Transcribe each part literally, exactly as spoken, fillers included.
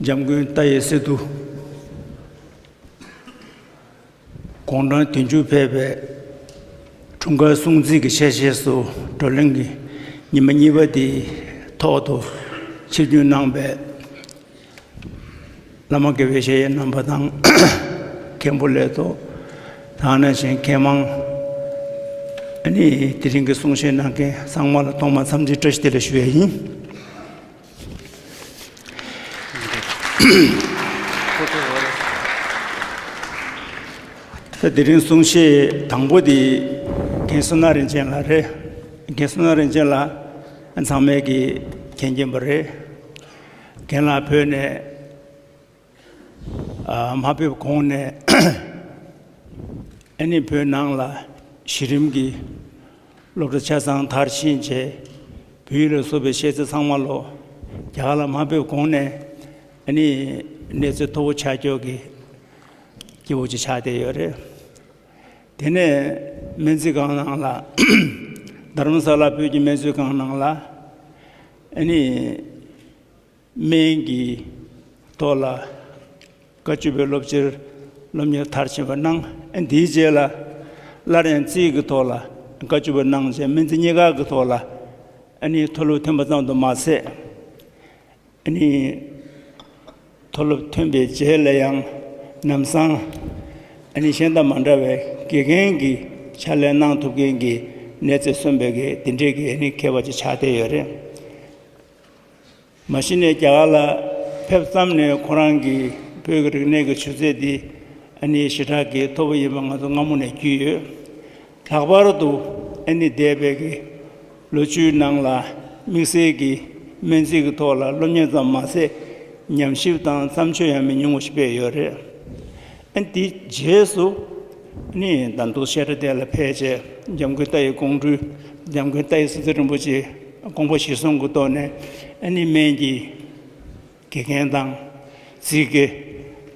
འཇམ་མགོན་ཏཱ་ཡེ་སི་ཏུ་དགུང་གྲངས་བདུན་ཅུ་ཕེབས་པའི་འཁྲུངས་སྐར་སྲུང་བརྩི་གི་ཆེད་བཞེས་སུ་བགྲོ་གླེང་གི་ཉི་མ་གཉིས་པ་དེའི་ཐོག་ཏུ་ཆིབས་བསྒྱུར་གནང་པའི་བླ་མ་དགེ་བའི་བཤེས་གཉེན་རྣམ་པ་དང་། མཁན་པོ་ལས་ཐོག་དེ་ནང་བཞིན་མཁས་མང་། ཨ་ནི་དེ་རིང་གི་གསུང་བཤད་གནང་མཁན་ཚང་མ་ལ་ཐོག་མར་འཚམས་འདྲི་བཀྲ་ཤིས་བདེ་ལེགས་ཞུ་ཡ་ཡིན། ད་དེ་རིང་གསུང་བཤད་དང་པོ་དེ་རྒན་བསོད་ནམས་རིན་ཆེན་ལགས་རེད། རྒན་བསོད་ནམས་རིན་ཆེན་ལགས་ཚང་མས་ཀྱི་མཁྱེན་མཁྱེན་པ་རེད། རྒན་ལགས་བོད་ནས་ཨ་མ་ཕེབས་གོང་ནས་ཨ་ནི་བོད་ནང་ལ་གཞི་རིམ་གྱི་སློབ་གྲྭ་ཆ་ཚང་མཐར་ཕྱིན་བྱས། བོད་ཡིག་ལ་སོགས་པའི་ཤེས་ཚད་ཚང་མ་ལོ་རྒྱ་གར་ལ་མ་ཕེབས་གོང་ནས་ཨ་ནི་གནས་ཚད་མཐོ་པོ་ཆགས་ཀྱོག་གི་སྐྱེ་བོ་ཅིག་ཆགས་བསྡད་ཡོད་རེད། དེ་ནས་སྨན་རྩིས་ཁང་ནང་ལ་དྷར་མ་ས་ལ་བོད་ཀྱི་སྨན་རྩིས་ཁང་ནང་ལ་ཨ་ནི་སྨན་གྱི་ཐོག་ལ་བཀའ་བཅུ་པའི་སློབ་ཕྱིར་སློབ་གཉེར་མཐར་ཕྱིན་པ་གནང་། འདིའི་རྗེས་ལ་སླར་ཡང་རྩིས་ཀྱི་ཐོག་ལ་བཀའ་བཅུ་པ་གནང་རྗེས་སྨན་རྩིས་གཉིས་ཀ་གི་ཐོག་ལ་ཨ་ནི་མཐོ་སློབ་ཐོན་པ་ཙམ་དུ་མ་ཟད། ཨ་ནི་མཐོ་སློབ་ཐོན་པའི་རྗེས་ལ་ཡང་ལམ་སང་ཨ་ནི་གཞན་དང་མ་འདྲ་བའི་དགེ་རྒན་གྱི་ཕྱག་ལས་གནང་ཐུབ་མཁན་གྱི་གནས་ཚད་སོན་པའི་གི་དེ་འདྲའི་གི་ཨ་ནི་མཁས་པ་ཅིག་ཆགས་བསྡད་ཡོད་རེད། མ་གཞི་ནས་རྒྱ་གར་ལ་ཕེབས་ཙམ་ནས་ཁོ་རང་གི་བོད་ཀྱི་རིག་གནས་ཀྱི་ཆུ་ཚད་འདི་ཨ་ནི་ཞེ་དྲག་གི་མཐོ་པོ་ཡིན་པ་ང་ཚོ་སྔ་མོ་ནས་རྒྱུས་ཡོད། ལྷག་པར་དུ་ཨ་ནི་འདས་པའི་གི་ལོ་བཅུའི་ནང་ལ་དམིགས་བསལ་གྱི་སྨན་རྩིས་ཀྱི་ཐོག་ལ་སློབ་གཉེར་ཙམ་མ་ཟད་ཉམས་ཞིབ་དང་བརྩམས་ཆོས་ཡང་མི་ཉུང་བ་ཞིག་སྤེལ་ཡོད་རེད། ཨ་ནི་དེའི་རྗེས་སུ་ཨ་ནི་ད་དུང་བཤད་གྲྭ་དེ་ལ་ཕེབས་རྗེས་འཇམ་མགོན་ཏཱ་ཡི་ཀོང་སྤྲུལ་འཇམ་མགོན་ཏཱ་ཡི་སི་ཏུ་རིན་པོ་ཆེ་དགོངས་པ་གཞིར་བཟུང་གི་ཐོག་ནས་ཨ་ནི་སྨན་གྱི་དགེ་རྒན་དང་རྩིས་དགེ།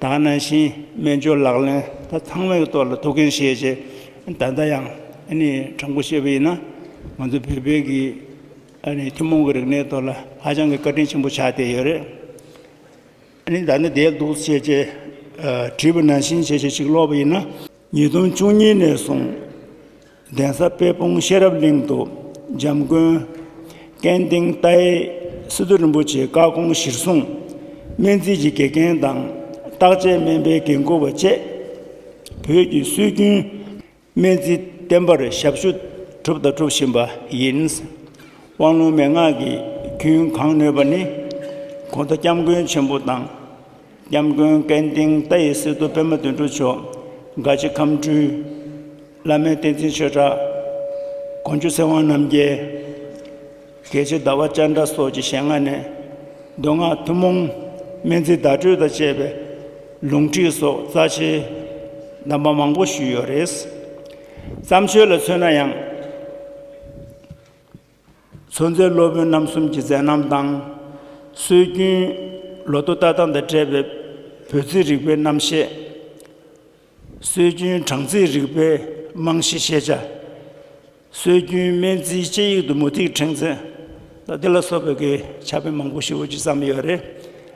ད་ག་ནང་བཞིན་སྨན་སྦྱོར་ལག་ལེན་ད་ཚང་མའི་ཐོག་ལ་ཐུགས་འགན་བཞེས་རྗེས་ད་ལྟ་ཡང་ཨ་ནི་དྲང་པོ་བཤད་པ་ཡིན་ན་ང་ཚོ་བོད་པའི་གི་ཨ་ནི་ཐུན་མོང་གི་རིག་གནས་ཐོག་ལ་ཧ་ཅང་གི་བཀའ་དྲིན་ཆེན་པོ་ཆགས་བསྡད་ཡོད་རེད། ཨ་ནི་ད་ནི་དེ་འདུག་བྱས་རྗེས་ཨ་བྲིས་པ་ནང་བཞིན་བྱས་རྗེས་ཅིག་ཀློག་པ་ཡིན་ན། ཉིས་སྟོང་བཅུ་གཉིས་ནས་བཟུང་གདན་ས་དཔལ་སྤུངས་ཤེས་རབ་གླིང་དུ་འཇམ་མགོན་ཀན་ཏིང་ཏཱའི་སི་ཏུ་རིན་པོ་ཆེའི་བཀའ་དགོངས་གཞིར་བཟུང་སྨན་རྩིས་ཀྱི་དགེ་རྒན་དང་བརྟག་དཔྱད་སྨན་པའི་འགན་འཁུར་བ་བཅས་བོད་ཀྱི་སྲོལ་རྒྱུན་སྨན་རྩིས་བསྟན་པར་ཞབས་ཞུ་གྲུབ་དང་སྒྲུབ་བཞིན་པ་ཡིན། དབང་ལུང་མན་ངག་གི་རྒྱུན་གང་ནོས་པ་ནི་གོང་དུ་སྐྱབས་མགོན་ཆེན་པོ་དང་། སྐྱབས་མགོན་ཀན་ཏིང་ཏཱ་ཡི་སི་ཏུ་པད་མ་དོན་གྲུབ་མཆོག་དགའ་ཆེ་ཁམས་སྤྲུལ། བླ་མེད་བསྟན་འཛིན་ཆོས་གྲགས། དགོངས་རྒྱུད་ཚེ་དབང་རྣམ་རྒྱལ། དགེ་ཆེ་ཟླ་བ་ཅན་དྲ་སོགས་ཀྱི་ཞལ་སྔ་ནས་མདོ་སྔགས་ཐུན་མོང་སྨན་རྩིས་བརྡ་སྤྲོད་དང་བཅས་པའི་ལུང་ཁྲིད་སོགས་རྩ་ཆེའི་གདམས་པ་མང་པོ་ཞུས་ཡོད་རེད། བརྩམས་ཆོས་ལ་མཚོན་ན་ཡང་། མཚོན་རྩེ་སློབ་དཔོན་རྣམ་གསུམ་གྱི་མཛད་རྣམ་དང་། སྲོལ་རྒྱུན་ལོ་ཐོ་ལྟ་སྟངས་དང་འབྲེལ་བའི་བོད་རྩིས་རིག་པའི་རྣམ་བཤད། སྲོལ་རྒྱུན་གྲངས་རྩིས་རིག་པའི་རྨང་གཞི་ཤེས་བྱ། སྲོལ་རྒྱུན་སྨན་རྩིས་དཔྱད་ཡིག་ཏུ་མུ་ཏིག་ཕྲེང་མཛོད། ད་འདི་ལ་སོགས་པའི་གི་ཕྱག་དཔེ་མང་པོ་ཞེ་པོ་ཅིག་བརྩམས་ཡོད་རེད།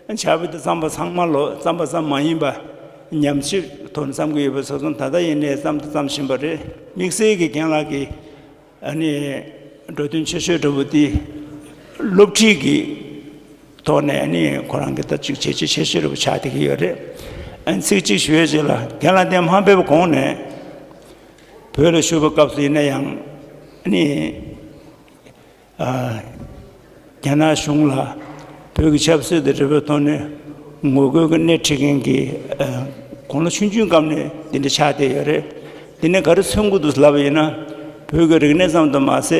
ཕྱག་དཔེ་དེ་བརྩམས་པ་ཚང་མ་ལོ་བརྩམས་པ་ཙམ་མ་ཡིན་པ་ཉམས་ཞིབ་ཐོག་ནས་བརྩམས་ཀྱི་ཡོད་པ་སོ་སོ་ད་ལྟ་ཡིན་ནའི་བརྩམས་དང་བརྩམ་བཞིན་པ་རེད། དམིགས་བསལ་གྱི་རྒན་ལགས་ཀྱིས་ཨ་ནི་འགྲོ་དོན་ཆེ་ཤོས་འདྲ་བོ་དེ་སློབ་ཁྲིད་ཀྱི་ཐོག་ནས་ཨ་ནི་ཁོ་རང་གི་ད་ཅིག་བྱས་རྗེས་ཆེ་ཤོས་འདྲ་བོ་ཆགས་བསྡད་ཀྱི་ཡོད་རེད། ཨ་ནི་ཚིག་གཅིག་ཞུ་ཡས་ཅིག་ལ་རྒན་ལགས་དེ་མ་ཕེབས་གོང་ནས་བོད་ལ་བཞུགས་པའི་སྐབས་སུ་ཡིན་ན་ཡང་ཨ་ནི། ཨ། རྒྱ་ནག་གཞུང་ལ་བོད་ཀྱི་ཆབ་སྲིད་དང་འབྲེལ་བའི་ཐོག་ནས་ངོ་རྒོལ་གྱི་སྣེ་ཁྲིད་མཁན་གྱི་ཨ། དགུང་ལོ་ཆུང་ཆུང་སྐབས་ནས་འདི་འདྲ་ཆགས་བསྡད་ཡོད་རེད། འདི་ནས་ག་རེ་མཚོན་གྱི་འདུག་ལབ་པ་ཡིན་ན། བོད་ཀྱི་རིག་གནས་ཙམ་དུ་མ་ཟད་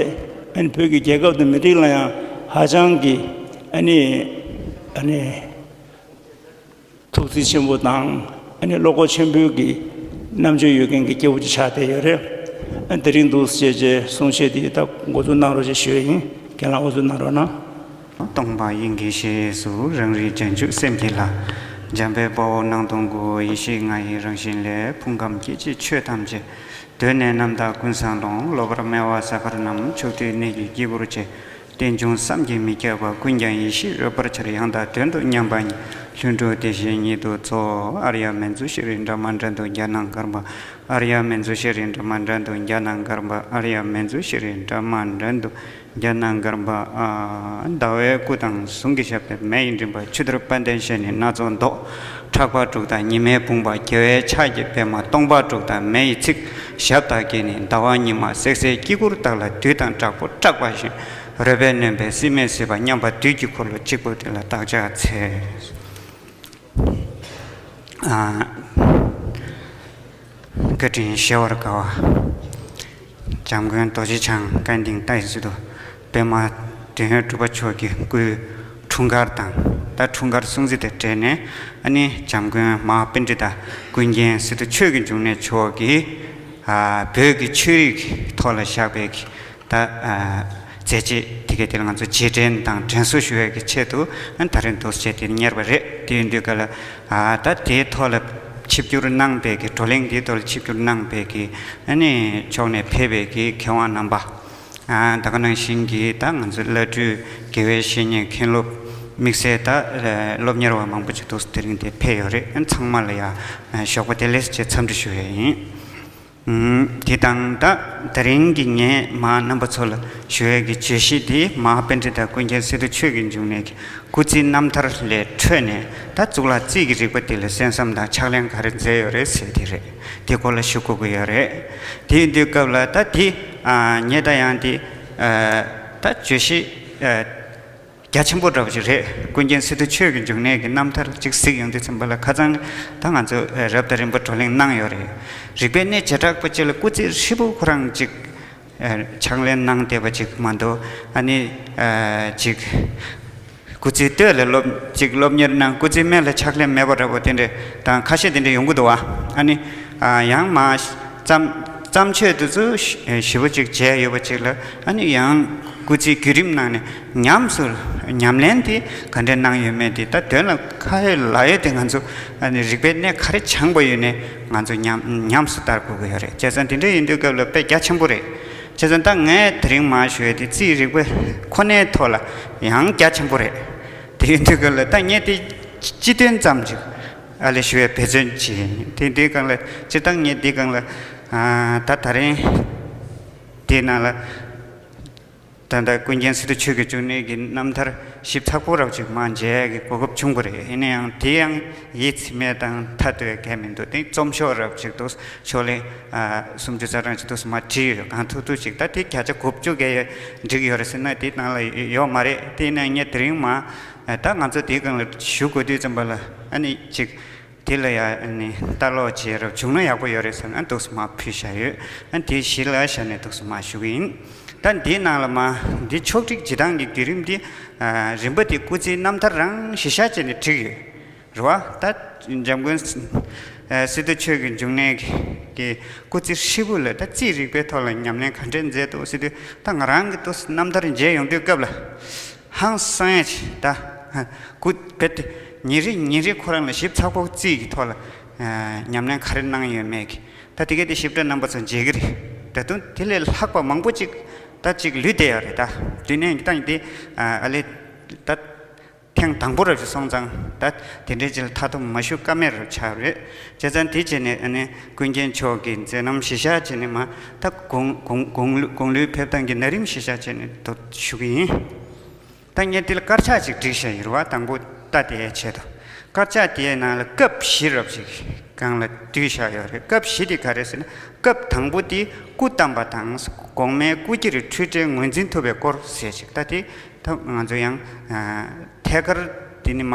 ཨ་ནི་བོད་ཀྱི་རྒྱལ་ཁབ་དང་མི་རིགས་ལ་ཡང་ཧ་ཅང་གི་ཨ་ནི་ཨ་ནི། ཐུགས་བརྩེ་ཆེན་པོ་དང་ཨ་ནི་བློ་ཁོག་ཆེན་པོའི་གི་རྣམ་དཔྱོད་ཡོད་མཁན་གྱི་སྐྱེས་བུ་ཅིག་ཆགས་བསྡད་ཡོད་རེད། ཨ་དེ་རིང་འདུག་སེ་བྱས་རྗེས་གསུང་བཤད་འདི་ད་འགོ་འཛུགས་གནང་རོགས་ཞེས་ཞུ་ཡ་ཡིན། རྒན་ལགས་འགོ་འཛུགས་གནང་རོགས་གནང་། སྟོང་པ་དབྱིངས་ཀྱི་གཞི་ཡི་གཟུགས། རང་རིག་རྗེས་འཇུག་སེམས་ཀྱི་ལྷ། འཇམ་དཔལ་དཔའ་བོ་སྣང་སྟོང་སྐུ། ཡེ་ཤེས་ལྔ་ཡི་རང་བཞིན་ལས། ཕུང་ཁམས་སྐྱེ་མཆེད་ཆོས་ཐམས་ཅད། གདོད་ནས་རྣམ་དག་ཀུན་བཟང་ཀློང་། ལོག་པར་སྨྲ་བ་ཟ་ཁར་རྣམས། ཕྱོགས་དུས་གནས་ཀྱི་སྐྱེས་བུར་བཅས། རྟེན་འབྱུང་བསམ་གྱིས་མི་ཁྱབ་པ། ཀུན་ཀྱང་ཡེ་ཤེས་རོལ་པར་འཆར། ཡང་དག་དོན་དུ་མཉམ་པ་ཉིད། ལྷུན་གྲུབ་བདེ་གཤེགས་ཉིད་དུ་རྫོགས། ཨཱརྱ་མཉྫུ་ཤྲཱི་ཌྷརྨ་ཌྷ་ཏུ་ཛྙཱ་ན་གརྦྷ། ཨཱརྱ་མཉྫུ་ཤྲཱི་ཌྷརྨ་ཌྷ་ཏུ་ཛྙཱ་ན་གརྦྷ། ཨཱརྱ་མཉྫུ་ཤྲཱི་ཌྷརྨ་ཌྷ་ཏུ་ཛྙཱ་ན་གརྦྷ། ཨ། ཟླ་བའི་སྐུ་དང་ཟུང་གི་ཞབས་པད། མེ་ཡི་མགྲིན་པ་ཆུ་གཏེར་དཔལ་ལྡན་བཞད་ནི་སྣ་ཚོགས་མདོག། ཕྲག་པ་དྲུག་དང་ཉི་མའི་བུམ་པ། རྒྱལ་བའི་ཕྱག་གི་པདྨ། སྟོང་པ་དྲུག་དང་མེ་ཡི་ཚིག། ཞབས་དག་གི་ནི་ཟླ་བ་ཉི་མ། བསྲེག་བྱའི་དཀྱིལ་འཁོར་དག་ལ་བདུད་དང་དྲག་པོ་སྐྲག་པ་བཞིན། རོལ་པས་ནོན་པའི་སྲིད་མེད་སྲིད་པ་མཉམ་པ་བདུད་ཀྱི་འཁོར་ལོ་གཅིག་པུ་དེ་ལ་བདག་ཕྱག་འཚལ། ཨ། བཀའ་དྲིན་གཞལ་བར་དཀའ་བ། འཇམ་མགོན་རྡོ་རྗེ་འཆང་སྐལ་ལྡན་ཏཱའི་སི་ཏུ་པདྨ་དོན་ཡོད་གྲུབ་པ་མཆོག་གི་སྐུའི་འཁྲུངས་སྐར་དང་། ད་འཁྲུངས་སྐར་སྲུང་བརྩི་དང་འབྲེལ་ནས། ཨ་ནི་འཇམ་མགོན་མ་ཧཱ་པཎྜི་ཏ་ཀུན་མཁྱེན་སི་ཏུ་ཆོས་ཀྱི་འབྱུང་གནས་མཆོག་གིས། ཨ། བོད་ཀྱི་ཆོས་རིག་གི་ཐོག་ལ་བཞག་པའི་གི། ད། ཨ། མཛད་རྗེས་དེ་གའི་དེ་ལ་ང་ཚོ་རྗེས་དྲན་དང་དྲན་གསོ་ཞུ་བའི་གི་ཆེད་དུ། ཨ། ད་རེས་འདུག་སེ་བྱས་དེ་གཉེར་བ་རེད། དེ་ཡིན་དུས་ག་ལ། ཨ། ད་དེའི་ཐོག་ལ་ཆིབས་བསྒྱུར་གནང་པའི་གི། བགྲོ་གླེང་དེའི་ཐོག་ལ་ཆིབས་བསྒྱུར་གནང་པའི་གི། ཨ་ནི་ཕྱོགས་ནས་ཕེབས་པའི་གི་མཁས་དབང་རྣམ་པ། ཨ། ད་ག་ནང་བཞིན་གྱི་ད་ང་ཚོ་བླ་སྤྲུལ་དགེ་བའི་བཤེས་གཉེན་མཁན་སློབ་དམིགས་བསལ་ད་སློབ་གཉེར་བ་མང་པོ་ཅིག་འདུག་སེ་དེ་རིང་དེ་ཕེབས་ཡོད་རེད། ཨ། ཚང་མ་ལ་ཡ་ཞོགས་པ་བདེ་ལེགས་ཞེས་འཚམས་འདྲི་ཞུ་ཡ་ཡིན། ཨུམ། དེ་དང་ད་དེ་རིང་གི་ངས་མ་རྣམ་པ་ཚོ་ལ་ཞུ་ཡས་ཀྱི་བརྗོད་གཞི་དེ་མ་ཧཱ་པཎྜི་ཏ་ཀུན་མཁྱེན་སི་ཏུ་ཆོས་ཀྱི་འབྱུང་གནས་ཀྱི་སྐུ་ཚེའི་རྣམ་ཐར་ལས་འཕྲོས་ནས། ད་གཙུག་ལག་རྩིས་ཀྱི་རིག་པ་དེ་ལ་གསན་བསམ་དང་ཕྱག་ལེན་ག་རེ་མཛད་ཡོད་རེད་ཟེར་དེ་རེད། དེ་སྐོར་ལ་ཞུ་དགོས་ཀྱི་ཡོད་རེད། དེ་ཡིན་དུས་སྐབས་ལ་ད་དེ། ཨ། ངས་ད་ཡང་དེ། ཨ། ད་བརྗོད་གཞི། ཨ། རྒྱ་ཆེན་པོ་འདྲ་པོ་ཅིག་རེད། ཀུན་མཁྱེན་སི་ཏུ་ཆོས་ཀྱི་འབྱུང་གནས་ཀྱི་རྣམ་ཐར་ཅིག་གཟིགས་ཡོང་དུས་ཙམ་པ་ལ། ཁ་སང་ད་ང་ཚོ་རབ་དང་རིམ་པ་བགྲོ་གླེང་གནང་ཡོད་རེད། རིག་པའི་གནས་བྱེ་བྲག་པ་ཅིག་ལ་སྐུ་ཚེ་ཧྲིལ་པོ་ཁོ་རང་ཅིག། ཨ། ཕྱག་ལེན་གནང་བསྡད་པ་ཅིག་མ་གཏོགས། ཨ་ནི། ཨ། ཅིག་སྐུ་ཚེའི་སྟོད་ལ་སློབ་ཅིག་སློབ་གཉེར་གནང་། སྐུ་ཚེའི་སྨད་ལ་ཕྱག་ལེན་མེད་པ་འདྲ་པོ་དེ་འདྲ་དང་ཁ་ཤས་དེ་འདྲ་ཡོང་གི་འདུག་བ། ཨ་ནི། ཨ། ཡང་མ་བརྩམས་བརྩམས་ཆོས་དེ་ཚོ་ཞི་ཞིབ་པོ་ཅིག་མཇལ་ཡོད་པ་ཅིག་ལ། ཨ་ནི་ཡང་སྐུ་ཚེའི་བརྒྱུད་རིམ་ནང་ནས་ཉམས་སུ་ཉམས་ལེན་དེ་ག་འདྲ་གནང་ཡོད་མེད་དེ། ད་དོན་ལ་ཁ་ཡོད་ལག་ཡོད་དེ་ང་ཚོ། ཨ་ནི་རིག་པའི་གནས་ག་རེ་སྦྱངས་པ་ཡོད་ནའི་ང་ཚོ་ཉམས་ཉམས་སུ་བསྟར་དགོས་ཀྱི་ཡོད་རེད། བྱས་ཙང་དེ་འདྲ་ཡིན་དུས་སྐབས་ལ་དཔེ་རྒྱ་ཆེན་པོ་རེད། བྱས་ཙང་ད་ངས་དེ་རིང་མར་ཞུ་ཡས་དེ་རྩིས་རིག་པ་ཁོ་ནའི་ཐོག་ལ་ཡང་རྒྱ་ཆེན་པོ་རེད། དེ་ཡིན་དུས་སྐབས་ལ་ད་ངས་དེ་སྤྱི་དོན་ཙམ་ཅིག་ཨ་ལས་ཞུ་བའི་འབད་བརྩོན་བྱེད། དེ་འདིའི་སྒང་ལ་སྤྱིར་བཏང་ངས་འདིའི་སྒང་ལ། ཨ། ད་ད་རིང་དེའི་ནང་ལ་ད་ལྟ་ཀུན་མཁྱེན་སི་ཏུ་ཆོས་ཀྱི་འབྱུང་གནས་ཀྱི་རྣམ་ཐར་ཞིབ་ཚགས་པོ་རབ་ཅིག་མར་མཇལ་ཡས་ཀྱི་གོ་སྐབས་བྱུང་བ་རེད། ཡིན་ན་ཡང་དེ་ཡང་ཡིད་ཚིམ་མེད་དང་ཐ་དད་གང་མི་འདུག། དེ་རྩོམ་ཤོག་རབ་ཅིག་འདུག། ཤོག་ལྷེ། ཨ། སུམ་ཅུ་རྩ་གྲངས་ཅིག་འདུག་སེ་མར་བྲིས་ཡོད། གང་ཐུབ་ཐུབ་ཅིག། ད་དེ་བརྒྱ་ཆ་དགུ་བཅུ་ག་ཡོད་འགྲིག་ཡོད་རེད་ཟེར་ན་དེ་ནང་ལ་ཡོད་མ་རེད། དེ་ཡིན་ན་ངས་དེ་རིང་མར། ཨ། ད་ང་ཚོ་དེའི་སྒང་ལ་ཞུ་དགོས་དུས་ཙམ་པ་ལ། ཨ་ནི་ཅིག་དེ་ལ་ཡ། ཨ་ནི་ལྟ་ཀློག་བྱེད་རབས་བྱུང་ན་ཡག་པོ་ཡོད་རེད་ཟེར་ན་འདུག་སེ་མར་ཕུལ་བཞག་ཡོད། ཨ། དེ་གཞི་ལ་བཞག་ནས་འདུག་སེ་མར་ཞུ་གི་ཡིན། ད་འདིའི་ནང་ལ་མར་འདི་ཕྱོགས་སྒྲིག་བྱེད་སྟངས་ཀྱི་བརྒྱུད་རིམ་འདི། ཨ། རིམ་པ་འདི་སྐུ་ཚེའི་རྣམ་ཐར་རང་གཞི་བཞག་བྱས་ནས་བསྒྲིགས་ཡོད་རེད་བ། ད་འཇམ་མགོན་སི་ཏུ་ཆོས་ཀྱི་འབྱུང་གནས་ཀྱི་སྐུ་ཚེ་ཧྲིལ་པོ་ལ་ད་རྩིས་རིག་པའི་ཐོག་ལ་ཉམས་ལེན་ག་འདྲས་མཛད་འདུག་ཟེར་དུས། ད་ང་རང་གི་འདུག་སེ་རྣམ་ཐར་མཇལ་ཡོང་དུས་སྐབས་ལ། ཧང་སང་ཡ་ཆེ་ད། སྐུ་དཔེ་དེ་ཉིན་རེ་ཉིན་རེ་ཁོ་རང་ལ་ཞིབ་ཚགས་པོ་རྩིས་ཀྱི་ཐོག་ལ། ཨ། ཉམས་ལེན་ག་རེ་གནང་ཡོད་མེད་ཀྱི། ད་དེ་ག་དེ་ཞིབ་ཕྲ་རྣམ་པ་ཚོ་མཇལ་གྱི་རེད། ད་དུང་དེ་ལས་ལྷག་པ་མང་པོ་ཅིག་ད་ཅིག་ལུས་བསྡད་ཡོད་རེད། ད་དེ་ནས་ད་དེ། ཨ། ཨ་ལས་ད་ཐེངས་དང་པོ་རབ་ཅིག་སོང་ཙང་ད་དེ་འདྲའི་ཅིག་ལ་མཐའ་སྡོམ་མ་ཞུ་ཀ་མེད་རབ་ཆགས་རེད། བྱས་ཙང་དེ་བྱས་ནས། ཨ་ནི་ཀུན་མཁྱེན་མཆོག་གི་མཛད་རྣམ་གཞི་བཞག་བྱས་ནས་མར་ད་དགུང་དགུང་དགུང་ལོ་དགུང་ལོའི་ཕེབས་སྟངས་ཀྱི་ན་རིམ་གཞི་བཞག་བྱས་ནས་འདུག་ཞུ་གི་ཡིན། ད་ངས་འདི་ལ་དཀར་ཆག་ཅིག་བསྒྲིགས་བཞག་ཡོད་རེད་བ། དང་པོ་ལྟ་དེའི་ཆེད་དུ། དཀར་ཆག་དེའི་ནང་ལ་སྐབས་བཞི་རབ་ཅིག་སྒང་ལ་བསྡུས་བཞག་ཡོད་རེད། སྐབས་བཞི་དེ་ག་རེ་ཟེར་ན། སྐབས་དང་པོ་དེ་སྐུ་བལྟམས་པ་དང་། གོང་མའི་སྐུ་སྐྱེར་འཁྲུལ་བྲལ་ངོས་འཛིན་ཐུབ་པའི་སྐོར་ཟེར་ཅིག། ད་དེ་ད་ང་ཚོ་ཡང་ཐད་ཀར་དེ་ནི་མ།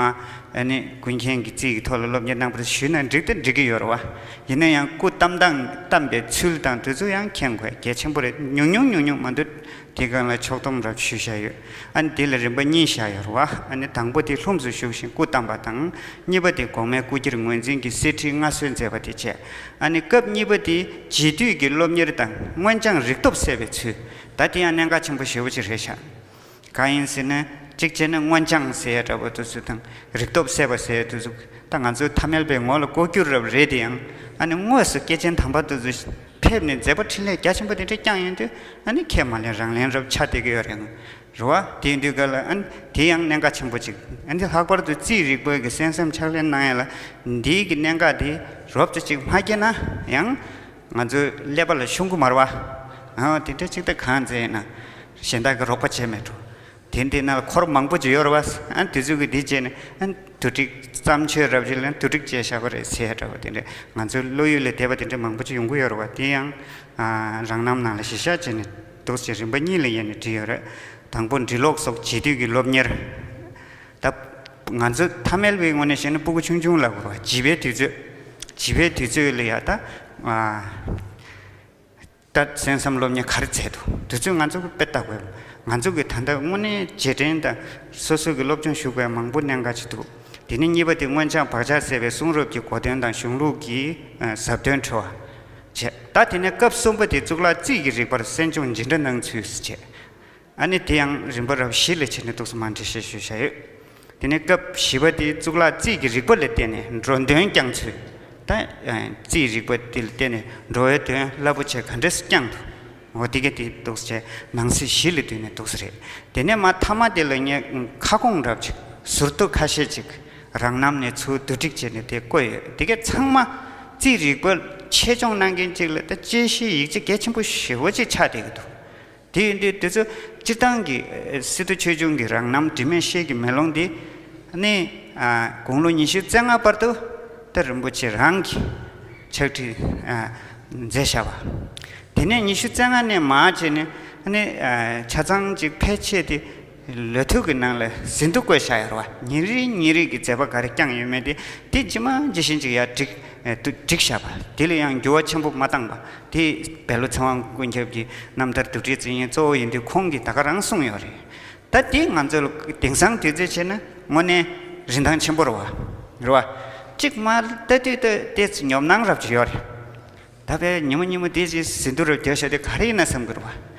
ཨ་ནི་ཀུན་མཁྱེན་གྱི་རྩིས་ཀྱི་ཐོག་ལ་སློབ་གཉེར་གནང་བ་ཞུས་ན་འགྲིག་ད་འགྲིག་གི་ཡོད་རེད་བ། ཡིན་ན་ཡང་སྐུ་བལྟམས་སྟངས། བལྟམས་པའི་ཚུལ་དང་དེ་ཚོ་ཡང་མཁྱེན་དགོས་གལ་ཆེན་པོ་རེད། ཉུང་ཉུང་ཉུང་ཉུང་མ་གཏོགས། དེའི་སྒང་ལ་ཕྱོགས་སྡོམ་རབ་ཞུས་བཞག་ཡོད། ཨ་ནི་དེ་ལ་རིམ་པ་གཉིས་བཞག་ཡོད་རེད་བ། ཨ་ནི་དང་པོ་དེ་ལྷུམས་སུ་ཞུགས་ཤིང་སྐུ་བལྟམས་པ་དང་། གཉིས་པ་དེ་གོང་མའི་སྐུ་སྐྱེར་ངོས་འཛིན་གྱི་གསེར་ཁྲིའི་མངའ་གསོལ་མཛད་པ་དེ་བྱས། ཨ་ནི་སྐབས་གཉིས་པ་དེ་རྗེས་མཐུད་ཀྱི་སློབ་གཉེར་དང་མངོན་བྱང་རིག་སྟོབས་གསལ་བའི་ཚུལ། ད་དེ་ཡང་གནད་འགག་ཆེན་པོ་ཞེ་པོ་ཅིག་རེད་ཤག། གང་ཡིན་ཟེར་ན། གཅིག་བྱས་ན་མངོན་བྱང་ཟེར་ཡ་འདྲ་པོ་དེ་ཚོ་དང་། རིག་སྟོབས་གསལ་བ་ཟེར་ཡ་དེ་ཚོ། ད་ང་ཚོའི་ཐ་མལ་པའི་ངོ་ལ་ལྐོག་གྱུར་རབ་རེད་དེ་ཡང་། ཨ་ནི་དངོས་སུ་སྐྱེས་ཆེན་དམ་པ་དེ་ཚོ་ཕེབས་ནས་མཛད་པ་འཕྲིན་ལས་རྒྱ་ཆེན་པོ་དེ་འདྲ་བསྐྱངས་ཡོང་དུས། ཨ་ནི་ཁས་མ་ལེན་རང་ལེན་རབ་ཆགས་བསྡད་ཀྱི་ཡོད་རེད། རེད་བ། དེ་ཡིན་དུས་ག་ལ་ཨ་ནི་དེ་ཡང་གནད་འགག་ཆེན་པོ་ཅིག་ཨ་ནི་ལྷག་པར་དུ་རྩིས་རིག་པའི་གི་གསན་བསམ་ཕྱག་ལེན་གནང་ཡ་ལ་འདིའི་གི་གནད་འགག་དེ་རོབ་ཙམ་ཅིག་མ་སྐྱེས་ན་ཡང་ང་ཚོའི་ཀླད་པ་ལ་ཤོང་གི་མ་རེད་བ། ཨ་དེ་འདྲ་ཅིག་ད་གང་མཛད་ན་གཞན་དག་གི་རོགས་པ་བྱས་མེད་འགྲོ། དེ་འདི་ན་ལ་འཁོར་མང་པོ་ཅིག་ཡོད་རེད་བ། ཨ་དེ་ཚོ་གི་འདི་བྱས་ནས་ཨ་དུ་ཏིག་བརྩམས་ཆོས་རབ་རིབ་ལ་དུ་ཏིག་བྱས་བཞག་པ་རེད་ཟེར་འདྲ་བ་དེ་འདྲ་ང་ཚོའི་བློ་ཡུལ་ལས་འདས་པ་དེ་འདྲ་མང་པོ་ཅིག་ཡོང་གི་ཡོད་རེད་བ། དེ་ཡང་ཨ་རང་རྣམ་ནང་ལ་གཞི་བཞག་བྱས་ནས་འདུག་ཅེས་རིམ་པ་གཉིས་ལ་དབྱེ་ནས་བྲིས་ཡོད་རེད། དང་པོ་འབྲི་ཀློག་སོགས་བྱེད་དུས་ཀྱི་སློབ་གཉེར། ད་ང་ཚོ་ཐ་མལ་པའི་ངོས་ནས་བཤད་ན་སྤུ་གུ་ཆུང་ཆུང་ལ་གོ་བ་བྱིས་པའི་དུས་ཚོད། བྱིས་པའི་དུས་ཚོད་ལ་ཡ་ད་ཨ། ད་གསན་བསམ་སློབ་གཉེར་ག་རེ་བྱས་འདུག་དུས་ཚོད་ང་ཚོ་གི་དཔེ་ལྟ་དགོས། ང་ཚོ་གི་ད་ལྟ་དངོས་གནས་རྗེས་དྲན་དང་སོ་སོ་གི་སློབ་སྦྱོང་ཞུགས་པའི་མང་པོ་གནད་འགག་ཅིག་འདུག་དེ་ནས་གཉིས་པ་དེ་སྔོན་ཆད་བག་ཆགས་སད་པའི་གསུང་རབ་ཀྱི་གོ་དོན་དང་གཞུང་ལུགས་ཀྱི་ཨ་ཟབ་དོན་འཁྲུལ་བ་བྱས། ད་དེ་ནས་སྐབས་གསུམ་པ་དེ་གཙུག་ལག་རྩིས་ཀྱི་རིག་པར་གསན་སྦྱོང་ཇི་འདྲ་གནང་ཚུལ་བྱས། ཨ་ནི་དེ་ཡང་རིམ་པ་རབ་བཞི་ལ་བྱས་ནས་འདུག་སེ་མར་འགྲེལ་བཤད་ཞུས་བཞག་ཡོད། དེ་ནས་སྐབས་བཞི་པ་དེ་གཙུག་ལག་རྩིས་ཀྱི་རིག་པ་ལ་བརྟེན་ནས་འགྲོ་དོན་བསྐྱང་ཚུལ། ད་རྩིས་རིག་པ་དེ་ལ་བརྟེན་ནས་འགྲོ་བའི་དོན་རླབས་པོ་ཆེ་ག་འདྲས་སེ་བསྐྱང་ཐུབ། འོ་དེ་ག་དེ་འདུག་སེ་ནང་གསེས་བཞི་ལ་བསྡུས་ནས་འདུག་སེ་རེད། དེ་ནས་མར་མཐའ་མ་དེ་ལ་ངས་ཁ་སྐོང་རབ་ཅིག་ཟུར་དུ་ཁ་ཤས་ཅིག་རང་རྣམ་ནས་ཚུར་བསྡུ་སྒྲིག་བྱས་ནས་དེ་བཀོད་ཡོད། དེ་ག་ཚང་མ་རྩིས་རིག་པ་ཆེད་སྦྱོང་གནང་མཁན་ཅིག་ལ་ད་དཔྱད་གཞིའི་ཡིག་ཆ་གལ་ཆེན་པོ་ཞེ་པོ་ཅིག་ཆགས་བསྡད་ཀྱི་འདུག་དེ་ཡིན་དུས་དེ་ཚོ་སྤྱིར་བཏང་གི་ཨ་སི་ཏུ་ཆོས་འབྱུང་གི་རང་རྣམ་དྲི་མེད་བཤེས་ཀྱི་མེ་ལོང་འདི་ནི་ཨ་དགུང་ལོ་ཉི་ཤུ་རྩ་ལྔ་བར་དུ་ད་རིན་པོ་ཆེ་རང་གིས་ཕྱག་བྲིས་ཨ་མཛད་བཞག་པ། དེ་ནས་ཉི་ཤུ་རྩ་ལྔ་ནས་མར་བྱས་ནས་ནི་ཨ་ཆ་ཚང་ཅིག་ཕལ་ཆེར་དེ་ལོ་ཐོ་གི་ནང་ལ་ཟིན་ཐོ་བཀོད་བཞག་ཡོད་རེད་བ། ཉིན་རེ་ཉིན་རེ་གི་མཛད་པ་ག་རེ་བསྐྱངས་ཡོད་མེད་དེ་དེ་ཇི་མ་ཇི་བཞིན་ཅིག་ཡར་བསྒྲིགས་ཨ་བསྒྲིགས་བཞག་པ། དེ་ལ་ཡང་འགྱུར་བ་ཆེན་པོ་མ་བཏང་པ། དེ་བལ་ལོ་ཚེ་དབང་ཀུན་ཁྱབ་ཀྱི་རྣམ་ཐར་བསྡུ་སྒྲིག་བྱེད་མཁན་གཙོ་བོ་ཡིན་དུས་ཁོང་གིས་ད་ག་རང་གསུངས་ཡོད་རེད། ད་དེ་ང་ཚོ་ལ་དེང་སང་དུས་ཚོད་བྱས་ན་དངོས་གནས་རིན་ཐང་ཆེན་པོ་རེད་བ། རེད་བ། གཅིག་མ་ལྟ་དུས་ད་དེ་ཉོབ་སྣང་རབ་ཅིག་ཡོད་རེད། ད་བས་ཉི་མ་ཉི་མ་དེ་ཅིག་ཟིན་ཐོ་རུ་བརྒྱབ་བཞག་དེ་ག་རེ་ཡིན་ན་བསམ་གི་རེད་བ།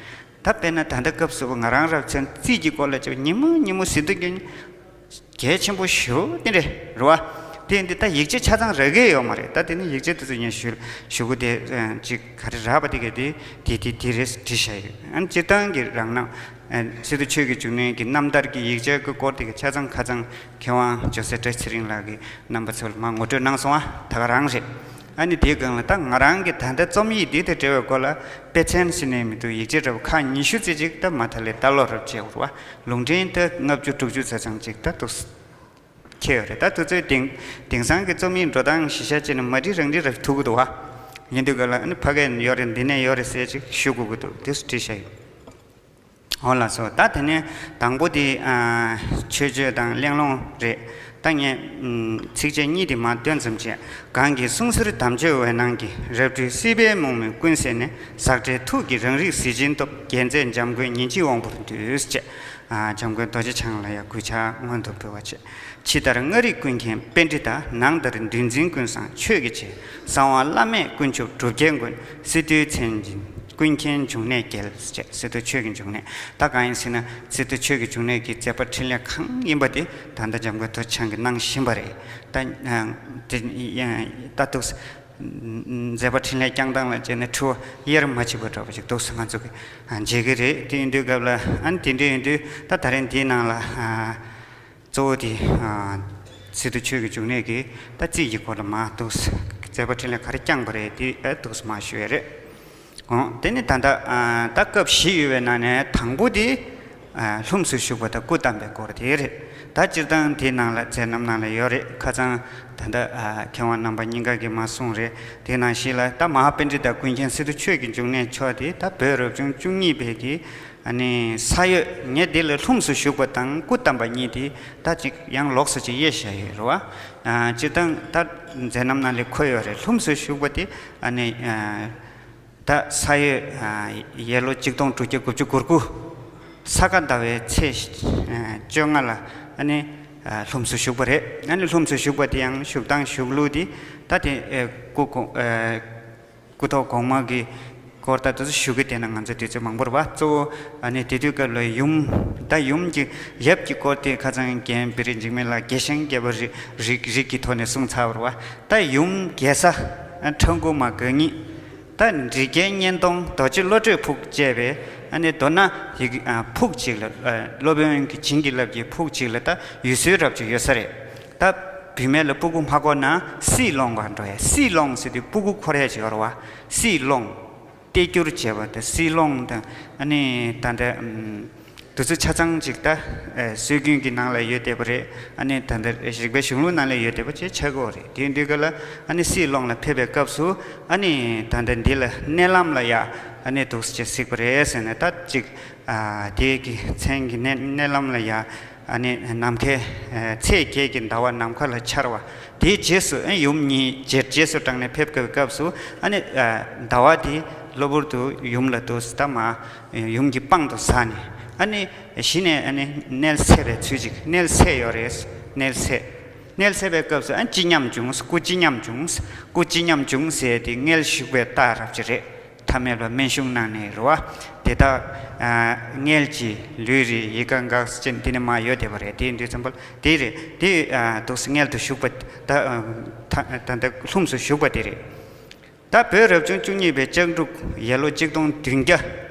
ད་དཔེར་ན་ད་ལྟ་སྐབས་སུ་ང་རང་རབ་ཚན་རྩིས་ཀྱི་སྐོར་ལ་ཅིག་ཉི་མ་ཉི་མ་ཟིན་ཐོ་རྒྱག་གལ་ཆེན་པོ་ཞེ་པོ་དེ་འདྲ་རེད་བ། དེ་འདི་ད་ཡིག་ཆ་ཆ་ཚང་རག་གི་ཡོད་མ་རེད། ད་དེ་ནི་ཡིག་ཆ་དེ་ཚོ་ངས་ཞུ་ཞུ་གི་དེ་ཅིག་ག་རེ་རག་པ་དེ་ག་དེ་དེ་དེ་དེ་རེད་བྲིས་བཞག་ཡོད། ཨ་ནི་སྤྱིར་བཏང་གི་རང་སྣང་ཨ་སི་ཏུ་ཆོས་ཀྱི་འབྱུང་གནས་ཀྱི་རྣམ་ཐར་གྱི་ཡིག་ཆ་གི་སྐོར་དེ་ག་ཆ་ཚང་ཁ་ཚང་མཁས་དབང་ཇོ་སྲས་བཀྲ་ཤིས་ཚེ་རིང་ལགས་ཀྱིས་རྣམ་པ་ཚོ་ལ་མར་ངོ་སྤྲོད་གནང་སོང་བ་ད་ག་རང་རེད། ཨ་ནི་དེའི་སྒང་ལ་ད་ང་རང་གི་ད་ལྟ་རྩོམ་ཡིག་འདི་དང་འབྲེལ་བའི་སྐོར་ལ་དཔེ་མཚོན་ཟེར་ནས་མི་འདུག་ཡིག་ཆ་འདྲ་བོ་ཁག་ཉི་ཤུ་ཙམ་ཅིག་ད་མ་མཐའ་ལས་ལྟ་ཀློག་རབ་བྱས་ཡོད་རེད་བ། ལུང་འདྲེན་ད་ལྔ་བཅུ་དྲུག་ཅུ་ཙམ་ཙམ་ཅིག་ད་འདུག་ཁྱེར་ཡོད་རེད། ད་དུས་ཚོད་དེང་དེང་སང་གི་རྩོམ་ཡིག་འགྲོ་སྟངས་གཞི་བཞག་བྱས་ན་མ་བྲིས་རང་བྲིས་རབ་ཐུག་གི་འདུག་བ། ཡིན་དུས་ག་ལ་ཨ་ནི་ཕ་གིར་ཡོད་རེད་འདི་ནས་ཡོད་རེད་ཟེར་ཅིག་ཞུ་དགོས་ཀྱི་འདུག་དེ་སུ་བྲིས་བཞག་ཡོད། འོ་ལགས་སོ། ད་དེ་ནས་དང་པོ་དེ་ཨ་མཆོད་བརྗོད་དང་གླེང་སློང་རེད། ད་ངས་ཨམ་ཚིགས་བཅད་གཉིས་དེ་མར་འདོན་ཙམ་བྱས། གང་གི་གསུང་ཟེར་དམ་ཆོས་འོད་སྣང་གིས། རབ་སྤྲུལ་སྲིད་པའི་མུན་མེད་ཀུན་སེལ་ནས། ཟག་བྲལ་ཐུགས་ཀྱི་རང་རིག་གཟི་བྱིན་སྟོབས། རྒྱལ་མཚན་འཇམ་མགོན་ཉིན་བྱེད་དབང་པོར་འདུད། ཅེས་ཨ་འཇམ་མགོན་རྡོ་རྗེ་འཆང་ལ་ཡང་གུས་ཕྱག་སྔོན་དུ་འབུལ་བ་བྱས། ཕྱི་ལྟར་མངའ་རིས་ཀུན་མཁྱེན་པཎྜི་ཏ། ནང་ལྟར་འདུལ་འཛིན་ཀུན་བཟང་ཆོས་ཀྱི་རྗེ། གསང་བ་བླ་མེད་ཀུན་སྐྱོབ་གྲུབ་རྒྱལ་མགོན། སི་ཏུའི་མཚན་ཅན་ཀུན་མཁྱེན་འབྱུང་གནས་རྒྱལ། ཅེས་སི་ཏུ་ཆོས་ཀྱི་འབྱུང་གནས། ད་གང་ཡིན་ཟེར་ན་སི་ཏུ་ཆོས་ཀྱི་འབྱུང་གནས་ཀྱི་མཛད་པ་འཕྲིན་ལས་གང་ཡིན་པ་དེ་ད་ལྟ་འཇམ་མགོན་རྡོ་རྗེ་འཆང་གིས་གནང་བཞིན་པ་རེད། ད་ཨ་དེ་ད་འདུག་མཛད་པ་འཕྲིན་ལས་བསྐྱངས་སྟངས་ལ་བྱས་ན་འཁྲུལ་བ་དབྱེར་མ་ཕྱེ་བ་འདྲ་བ་ཞིག་འདུག་སེ་ང་ཚོ་གིས་ཨ་མཇལ་གྱི་རེད། དེ་ཡིན་དུས་སྐབས་ལ་ཨ་ནི་དེ་འདྲ་ཡིན་དུས་ད་ད་རིང་འདིའི་ནང་ལ་ཨ་གཙོ་བོ་དེ་ཨ་སི་ཏུ་ཆོས་ཀྱི་འབྱུང་གནས་ཀྱི་ད་རྩིས་ཀྱི་སྐོར་ལ་མར་འདུག་སེ་མཛད་པ་འཕྲིན་ལས་ག་རེ་བསྐྱངས་པ་རེད་དེ་ཨ་འདུག་སེ་མར་ཞུ་ཡས་རེད། འོ་དེ་ནི་ད་ལྟ་ཨ་ད་སྐབས་བཞི་ཡོད་པའི་ནང་ནས་དང་པོ་དེ་ཨ་ལྷུམས་སུ་ཞུགས་པ་དང་སྐུ་བལྟམས་པའི་སྐོར་དེ་རེད། ད་སྤྱིར་བཏང་དེའི་ནང་ལ་མཛད་རྣམ་ནང་ལ་ཡོད་རེད། ཁ་སང་ད་ལྟ་ཨ་མཁས་དབང་རྣམ་པ་གཉིས་ཀ་གིས་མར་གསུངས་རེད། དེ་ནང་བཞིན་ལ་ད་མ་ཧཱ་པཎྜི་ཏ་ཀུན་མཁྱེན་སི་ཏུ་ཆོས་ཀྱི་འབྱུང་གནས་མཆོག་དེ་ད་བོད་རབ་བྱུང་བཅུ་གཉིས་པའི་གི་ཨ་ནི་ས་ཡོད་ངས་འདི་ལ་ལྷུམས་སུ་ཞུགས་པ་དང་སྐུ་བལྟམས་པ་གཉིས་དེ་ད་ཅིག་ཡང་ལོགས་སུ་ཅིག་དབྱེ་བཞག་ཡོད་རེད་བ། ཨ་སྤྱིར་བཏང་ད་མཛད་རྣམ་ནང་ལ་འཁོད་ཡོད་རེད། ལྷུམས་སུ་ཞུགས་པ་དེ་ཨ་ནི་ཨ་ད་ས་ཡོས་ཡས་ལོ་ཆིག་སྟོང་དྲུག་བརྒྱ་དགུ་བཅུ་གོ་དགུ། ས་ག་ཟླ་བའི་ཚེས་བཅོ་ལྔ་ལ་ཨ་ནི་ལྷུམས་སུ་ཞུགས་པ་རེད། ཨ་ནི་ལྷུམས་སུ་ཞུགས་པ་དེ་ཡང་བཞུགས་སྟངས་བཞུགས་ལུགས་དེ་ད་དེ་སྐུ་གོང་སྐུ་ཐོག་གོང་མ་གི་སྐོར་ད་དེ་ཚོ་ཞུ་གི་བསྡད་ན་ང་ཚོ་དུས་ཚོད་མང་པོ་རེད་བ། གཙོ་བོ་ཨ་ནི་དེ་དུས་སྐབས་ལ་ཡུམ་ད་ཡུམ་གྱི་ཡབ་ཀྱི་སྐོར་དེ་ཁ་སང་རྒན་བེ་རི་འཇིགས་མེད་ལགས་རྒྱལ་བཞེངས་རྒྱས་པ་རིགས་རིགས་རིགས་ཀྱི་ཐོག་ནས་གསུངས་ཚར་བ་རེད་བ། ད་ཡུམ་རྒྱལ་ས་ཁྲ་འགུ་མ་གང་ཉིད། ད་འབྲི་རྒྱལ་གཉན་སྟོང་རྡོ་རྗེ་བློ་གྲོས་ཕུག་བཅས་པའི་ ཨ་ནི་མདོར་ན་ཡི་གེ་ཨ་ཕུག་གཅིག་ལ་ཨ་སློབ་དཔོན་གྱི་བྱིན་གྱིས་བརླབས་ཀྱི་ཕུག་གཅིག་ལ་ད་ཡུལ་སྲོལ་རབ་ཅིག་ཡོད་ས་རེད། ད་བུད་མེད་ལ་སྤུ་གུ་མ་བསྐོར་ན་སྲིད་སློང་ག་འགྲོ་ཡ། སྲིད་སློང་ཟེར་དུས་སྤུ་གུ་འཁོར་ཡ་ཅིག་ཡོད་རེད་བ། སྲིད་སློང་། གཏད་བསྒྱུར་བྱས་པ་དང་སྲིད་སློང་དང་ཨ་ནི་ད་ལྟ་ཨམ་དུས་ཚོད་ཆ་ཚང་ཅིག་ད་ཨེ་སྲོལ་རྒྱུན་གྱི་ནང་ལ་ཡོད་བསྡད་པ་རེད། ཨ་ནི་ད་ལྟ་རིག་པའི་གཞུང་ལུགས་ནང་ལ་ཡོད་བསྡད་པ་ཅིག་ཆགས་ཀྱི་ཡོད་རེད། དེ་ཡིན་དུས་ག་ལ་ཨ་ནི་སྲིད་སློང་ལ་ཕེབས་པའི་སྐབས་སུ་ཨ་ནི་ད་ལྟ་འདི་ལ་མནལ་ལམ་ལ་ཡ་ཨ་ནི་འདུག་སེ་གཟིགས་པ་རེད་ཟེར་ནས། ད་ཅིག་ཨ་དེ་གི་མཚན་གྱི་མནལ་མནལ་ལམ་ལ་ཡ་ཨ་ནི་ནམ་མཁའི་ཨ་ཚེས་བརྒྱད་ཀྱི་ཟླ་བ་ནམ་མཁའ་ལ་འཆར་བ། དེའི་རྗེས་སུ་ཨ་ཡུམ་གཉིས་རྗེས་རྗེས་སུ་འབྲངས་ནས་ཕེབས་པའི་སྐབས་སུ་ཨ་ནི་ཨ་ཟླ་བ་དེ་གློ་བུར་དུ་ཡུམ་ལ་འདུག་སེ་ད་མ་ཡུམ་གྱི་པང་དུ་ཟགས་ནས་ཨ་ནི་གཞི་ནས་ཨ་ནི་མནལ་སད་པའི་ཚུལ་ཅིག། མནལ་སད་ཡོད་རེད། མནལ་སད། མནལ་སད་པའི་སྐབས་སུ་ཨ་སྐྱིད་ཉམས་བྱུང་། སྐུ་སྐྱིད་ཉམས་བྱུང་། སྐུ་སྐྱིད་ཉམས་བྱུང་ཟེར་དེ་མངལ་ཞུགས་པའི་རྟགས་རབ་ཅིག་རེད། ཐ་མལ་པ་སྨན་གཞུང་ནང་ནས་རེད་བ། དེ་དག་ཨ་མངལ་གྱི་ལུས་རེད། ཡི་ག་འགག་ཅན་དེ་ནས་མ་ཡོད་བསྡད་པ་རེད། དེ་ཡིན་དུས་ཙམ་པ་དེ་རེད། དེ་ཨ་འདུག་སེ་མངལ་དུ་ཞུགས་པ་ད་ཨ་ད་ད་ལྟ་ལྷུམས་སུ་ཞུགས་པ་དེ་རེད། ད་བོད་རབ་བྱུང་བཅུ་གཉིས་པའི་ལྕགས་འབྲུག་ཡར་ལོ་གཅིག་སྟོང་བདུན་བརྒྱ་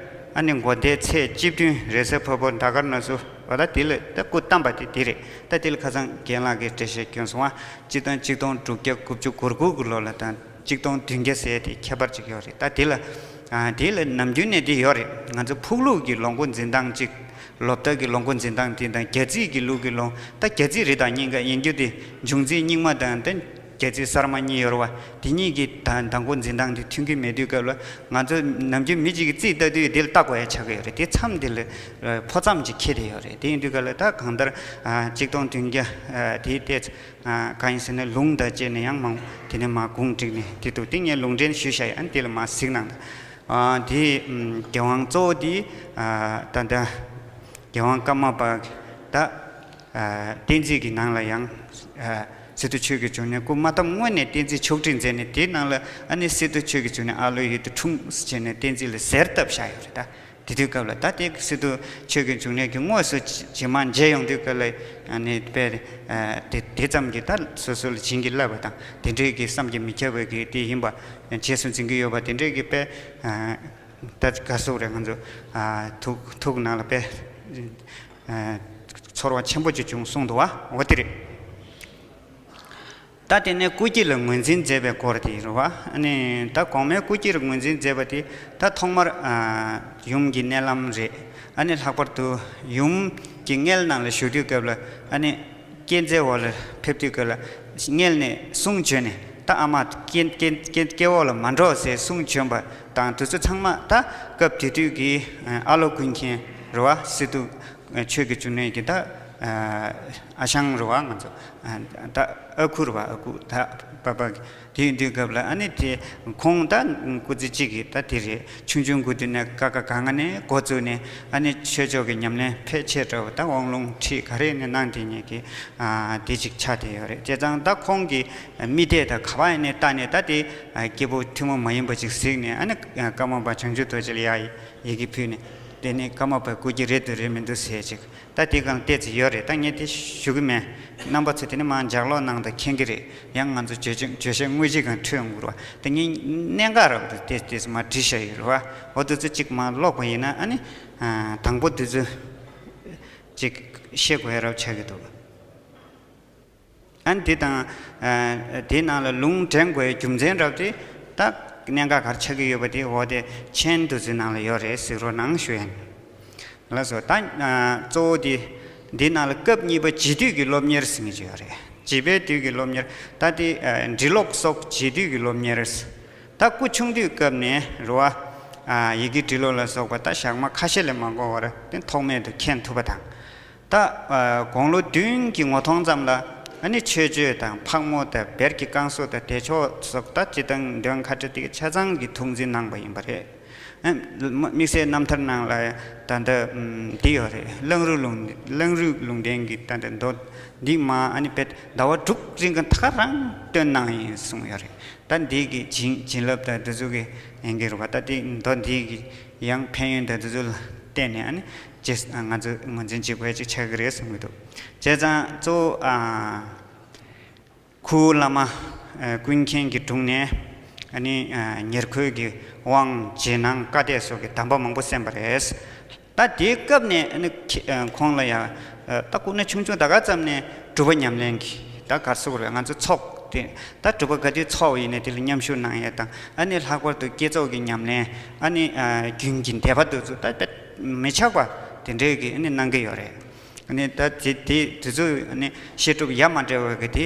ཨ་ནི་འགོ་ཟླའི་ཚེས་བཅུ་བདུན་རེས་གཟའ་ཕུར་བུ་ཟླ་སྐར་ནང་སུ་བ་ད་དེ་ལ་ད་སྐུ་བལྟམས་པ་དེ་དེ་རེད། ད་དེ་ལ་ཁ་སང་རྒན་ལགས་ཀྱིས་འགྲེལ་བཤད་བསྐྱོན་སོང་བ། སྤྱིར་བཏང་གཅིག་སྟོང་དྲུག་བརྒྱ་དགུ་བཅུ་གོ་དགུ་གི་ལོ་ལ་དང་གཅིག་སྟོང་བདུན་བརྒྱ་ཟེར་དེ་ཁྱད་པར་ཅིག་ཡོད་རེད། ད་དེ་ལ་ཨ་དེ་ལ་ནམ་རྒྱུན་ནས་དེ་ཡོད་རེད། ང་ཚོ་ཕུག་ལུགས་ཀྱི་ལོ་འགོ་འཛིན་སྟངས་གཅིག། ལོ་བསྟར་གྱི་ལོ་འགོ་འཛིན་སྟངས་དེ་དང་རྒྱ་རྩིས་ཀྱི་ལུགས་ཀྱི་ལོ། ད་རྒྱ་རྩིས་རེད་དང་གཉིས་ཀ་ཡིན་རྒྱུ་དེ་འབྱུང་རྩིས་རྙིང་མ་དང་ད་རྒྱ་རྩིས་གསར་མ་གཉིས་ཡོད་རེད་བ། དེ་གཉིས་ཀྱི་ད་ཟླ་འགོ་འཛིན་སྟངས་དེ་མཐུན་གྱི་མེད་དུས་སྐབས་ལ་ང་ཚོ་ནམ་རྒྱུན་མི་གཅིག་གིས་རྩིས་ལྟ་དུས་དེ་ལ་ལྟ་དགོས་ཡ་ཆགས་ཀྱི་ཡོད་རེད། དེ་མཚམས་དེ་ལ་ཕོ་མཚམས་ཅིག་འཁེལ་བསྡད་ཡོད་རེད། དེ་ཡིན་དུས་སྐབས་ལ་ད་གང་ལྟར་ཨ་གཅིག་སྟོང་བདུན་བརྒྱ་ཨ་དེའི་ལྟས་ཨ་གང་ཡིན་ཟེར་ན་ལུང་དང་བཅས་ནས་ཡང་མང་དེ་ནས་མ་གུང་བསྒྲིགས་ནས་དེ་འདུག་དེ་ངས་ལུང་འདྲེན་ཞུས་བཞག་ཡ། ཨ་ནི་དེ་ལ་མ་གཟིགས་གནང་དང་། ཨ་དེ་ཨམ་རྒྱལ་དབང་གཙོ་བོ་དེ་ཨ་ད་ལྟ་རྒྱལ་དབང་ཀརྨ་པ་ད་ཨ་བསྟན་འཛིན་གྱི་ནང་ལ་ཡང་ཨ་སི་ཏུ་ཆོས་ཀྱི་འབྱུང་གནས་སྐུ་མ་བལྟམས་སྔོན་ནས་བསྟན་འཛིན་ཆོག་ཁྲིགས་མཛད་ནས་དེའི་ནང་ལ་ཨ་ནི་སི་ཏུ་ཆོས་ཀྱི་འབྱུང་གནས་ཨ་ལོའི་ཡུལ་དུ་འཁྲུངས་ཟེར་ནས་བསྟན་འཛིན་ལ་གཟེར་བཏབ་བཞག་ཡོད་རེད། ད་དེ་དུས་སྐབས་ལ་ད་དེ་སི་ཏུ་ཆོས་ཀྱི་འབྱུང་གནས་ཀྱི་དངོས་སུ་རྗེས་མ་མཇལ་ཡོང་དུས་སྐབས་ལ་ཨ་ནི་དཔེ་ཨ་དེ་དེ་ཙམ་གྱིས་ད་སོ་སོ་ལ་བྱིན་གྱིས་བརླབས་པ་དང་དེ་འདྲའི་གི་བསམ་གྱིས་མི་ཁྱབ་པའི་གི་དེ་ཡིན་པ་རྗེས་སུ་འཛིན་གྱི་ཡོད་པ་དེ་འདྲའི་གི་དཔེ་ཨ་ད་ག་སོགས་རེད། ང་ཚོ་ཨ་ཐུགས་ཐུགས་ནང་ལ་དཔེ་ཨ་ཚོར་བ་ཆེན་པོ་ཅིག་བྱུང་གསུངས་འདུག་བ། འོ་དེ་རེད། ད་དེ་ནས་སྐུ་སྐྱེ་ལ་ངོས་འཛིན་མཛད་པའི་སྐོར་དེ་རེད་བ། ཨ་ནི་ད་གོང་མའི་སྐུ་སྐྱེ་ལ་ངོས་འཛིན་མཛད་པ་དེ་ད་ཐོག་མར་ཨ་ཡུམ་གྱི་མནལ་ལམ་རེད། ཨ་ནི་ལྷག་པར་དུ་ཡུམ་གྱི་མངལ་ནང་ལ་བཞུགས་དུས་སྐབས་ལ་ཨ་ནི་སྐས་འཛེག་འོག་ལ་ཕེབས་དུས་སྐབས་ལ་མངལ་ནས་གསུང་བྱོན་ནས་ད་ཨ་མ་སྐས་སྐས་སྐས་སྐས་འོག་ལ་མ་འགྲོ་ཟེར་གསུང་བྱོན་པ་དང་དེ་ཚོ་ཚང་མ་ད་སྐབས་དེ་དུས་ཀྱི་ཨ་ལོ་ཀུན་མཁྱེན་རེད་བ། སི་ཏུ་ཆོས་ཀྱི་འབྱུང་གནས་ཀྱི་ད་ཨ་ཞང་རེད་བ། ང་ཚོ་ད་ཨ་ཁུ་རེད་བ། ཨ་ཁུ་ད་པ་པ་དེ་ཡིན་དུས་སྐབས་ལ་ཨ་ནི་དེ་ཁོང་ད་སྐུ་ཚེ་གཅིག་གི་ད་དེ་རེད། ཆུང་ཆུང་སྐུ་དུས་ནས་ཀ་ཁ་ག་ང་ནས་འགོ་བཙུགས་ནས་ཨ་ནི་ཆོས་ཕྱོགས་ཀྱི་ཉམས་ལེན་ཕལ་ཆེར་འདྲ་བོ་ད་དབང་ལུང་ཁྲིད་ག་རེ་ནས་གནང་དེ་ཉིད་ཀྱི་ཨ་དེ་ཅིག་ཆགས་བསྡད་ཡོད་རེད། བྱས་ཙང་ད་ཁོང་གི་རྨི་ལྟས་དང་ག་པ་ཡིན་ནས་ལྟ་ནས་ད་དེ་སྐྱེས་བུ་ཐུན་མོང་མ་ཡིན་པ་ཅིག་གཟིགས་ནས་ཨ་ནི་ཀརྨ་པ་བྱང་ཆུབ་རྡོ་རྗེ་ལ་ཡ་ཡི་གེ་ཕུལ་ནས་དེ་ནས་ཀརྨ་པའི་སྐུ་སྐྱེ་རེད་འདུག་རེད་མི་འདུག་ཟེར་ཅིག། ད་དེ་གང་ལྟས་ཅིག་ཡོད་རེད། ད་ངས་དེ་ཞུ་གི་མེད། རྣམ་པ་ཚོ་དེ་ནས་མར་ལྗགས་ཀློག་གནང་དང་མཁྱེན་གྱི་རེད། ཡང་ང་ཚོ་བརྗོད་བྱ་བརྗོད་བྱ་དངོས་གཞི་གང་འཕྲོད་ཡོང་གི་རེད་བ། དེ་ངས་གནད་འགག་རབ་ཏུ་ཏེས་ཏེས་མར་བྲིས་བཞག་ཡོད་རེད་བ། འོ་དེ་ཚོ་གཅིག་མར་ཀློག་པ་ཡིན་ན་ཨ་ནི་དང་པོ་དེ་ཚོ་གཅིག་ཤེས་དགོས་ཡ་རབ་ཆགས་ཀྱི་འདུག། ཨ་ནི་དེ་དང་དེའི་ནང་ལ་ལུང་འདྲེན་དགོས་ཡ་རྒྱུ་མཚན་རབ་དེ་ད་གནད་འགག་ག་རེ་ཆགས་ཀྱི་ཡོད་པ་དེ་འོ་དེ་མཆན་དེ་ཚོའི་ནང་ལ་ཡོད་རེད། གཟིགས་རོགས་གནང་ཞུ་ཡ་ཡིན། ལགས་སོ། ད་གཙོ་བོ་དེ་འདི་ནང་ལ་སྐབས་གཉིས་པ་རྗེ་དུས་ཀྱི་སློབ་གཉེར་ཟེར་མཁན་ཅིག་ཡོད་རེད། བྱིས་པའི་དུས་ཀྱི་སློབ་གཉེར། ད་དེ་འབྲི་ཀློག་སོགས་རྗེ་དུས་ཀྱི་སློབ་གཉེར། ད་སྐུ་ཆུང་དུས་སྐབས་ནས་རེད་བ། ཡི་གེ་འབྲི་ཀློག་ལ་སོགས་པ་ད་ཞག་མ་ཁ་ཤས་ལས་མ་འགོར་བར་དེ་ཐོགས་མེད་དུ་མཁྱེན་ཐུབ་པ་དང་། ད་དགུང་ལོ་བདུན་གྱི་ངོ་གདོང་ཙམ་ལ་ཨ་ནི་ཆོས་སྤྱོད་དང་ཕག་མོ་དང་བེར་གྱི་བསྐང་གསོ་དང་བདེ་མཆོག་སོགས་ད་སྤྱིར་བཏང་འདོན་ཁ་བྲལ་དེ་ཆ་ཚང་གི་ཐུགས་འཛིན་གནང་པ་ཡིན་པ་རེད། དམིགས་བསལ་རྣམ་ཐར་ནང་ལ་ད་ལྟ་འདི་ཡོད་རེད། གླང་རུ་ལུང་གླང་རུ་ལུང་བསྟན་གྱི་ད་ལྟ་མདོ་འདི་མ་ཨ་ནི་བེད་ཟླ་བ་དྲུག་རིང་གི་མཐའ་རང་བཏོན་གནང་ཡིན་གསུངས་ཡོད་རེད། ད་འདི་གི་བྱིན་བྱིན་རླབས་དང་འདི་ཚོ་གི་ཡིན་གྱི་རེད་བ། ད་འདི་མདོ་འདི་གི་ཡང་ཕན་ཡོན་དང་འདི་ཚོ་ལ་བརྟེན་ནས་ཨ་ནི་རྗེས་ང་ཚོ་ངོས་འཛིན་བྱེད་དགོས་ཅིག་ཆགས་ཀྱི་རེད་གསུང་གི་འདུག། བྱས་ཙང་གཙོ་བོ་ཨ། ཁུ་བླ་མ་ཀུན་མཁྱེན་གྱི་དྲུང་ནས་ ཨ་ནི་ཉེར་མཁོའི་གི་དབང་རྗེས་གནང་བཀའ་གཏད་སོགས་ཀྱི་གདམས་པ་མང་པོ་གསན་པ་རེད། ད་དེའི་སྐབས་ནས་ཨ་ནི་ཁྱེད་ཁོང་ལ་ཡང་ད་སྐུ་ན་ཆུང་ཆུང་ད་ག་ཙམ་ནས་སྒྲུབ་པ་ཉམས་ལེན་གྱི་ད་གར་སོགས་རེད། ང་ཚོ་ཚོགས་དེ་ད་སྒྲུབ་པ་ག་དུས་ཚོགས་ཡིན་ནས་དེ་ལ་མཉམ་ཞུགས་གནང་ཡས་དང་། ཨ་ནི་ལྷག་པར་དུ་བསྐྱེད་རྫོགས་ཀྱི་ཉམས་ལེན། ཨ་ནི་རྒྱུན་གྱི་འདས་པ་དེ་ཚོ་ད་དཔེ་མི་ཆག་པ་དེ་འདྲའི་གི་ཨ་ནི་གནང་གི་ཡོད་རེད། ཨ་ནི་ད་དེ་དེ་དེ་ཚོ་ཨ་ནི་བཤད་སྒྲུབ་ཡ་མ་བྲལ་བ་གི་དེ་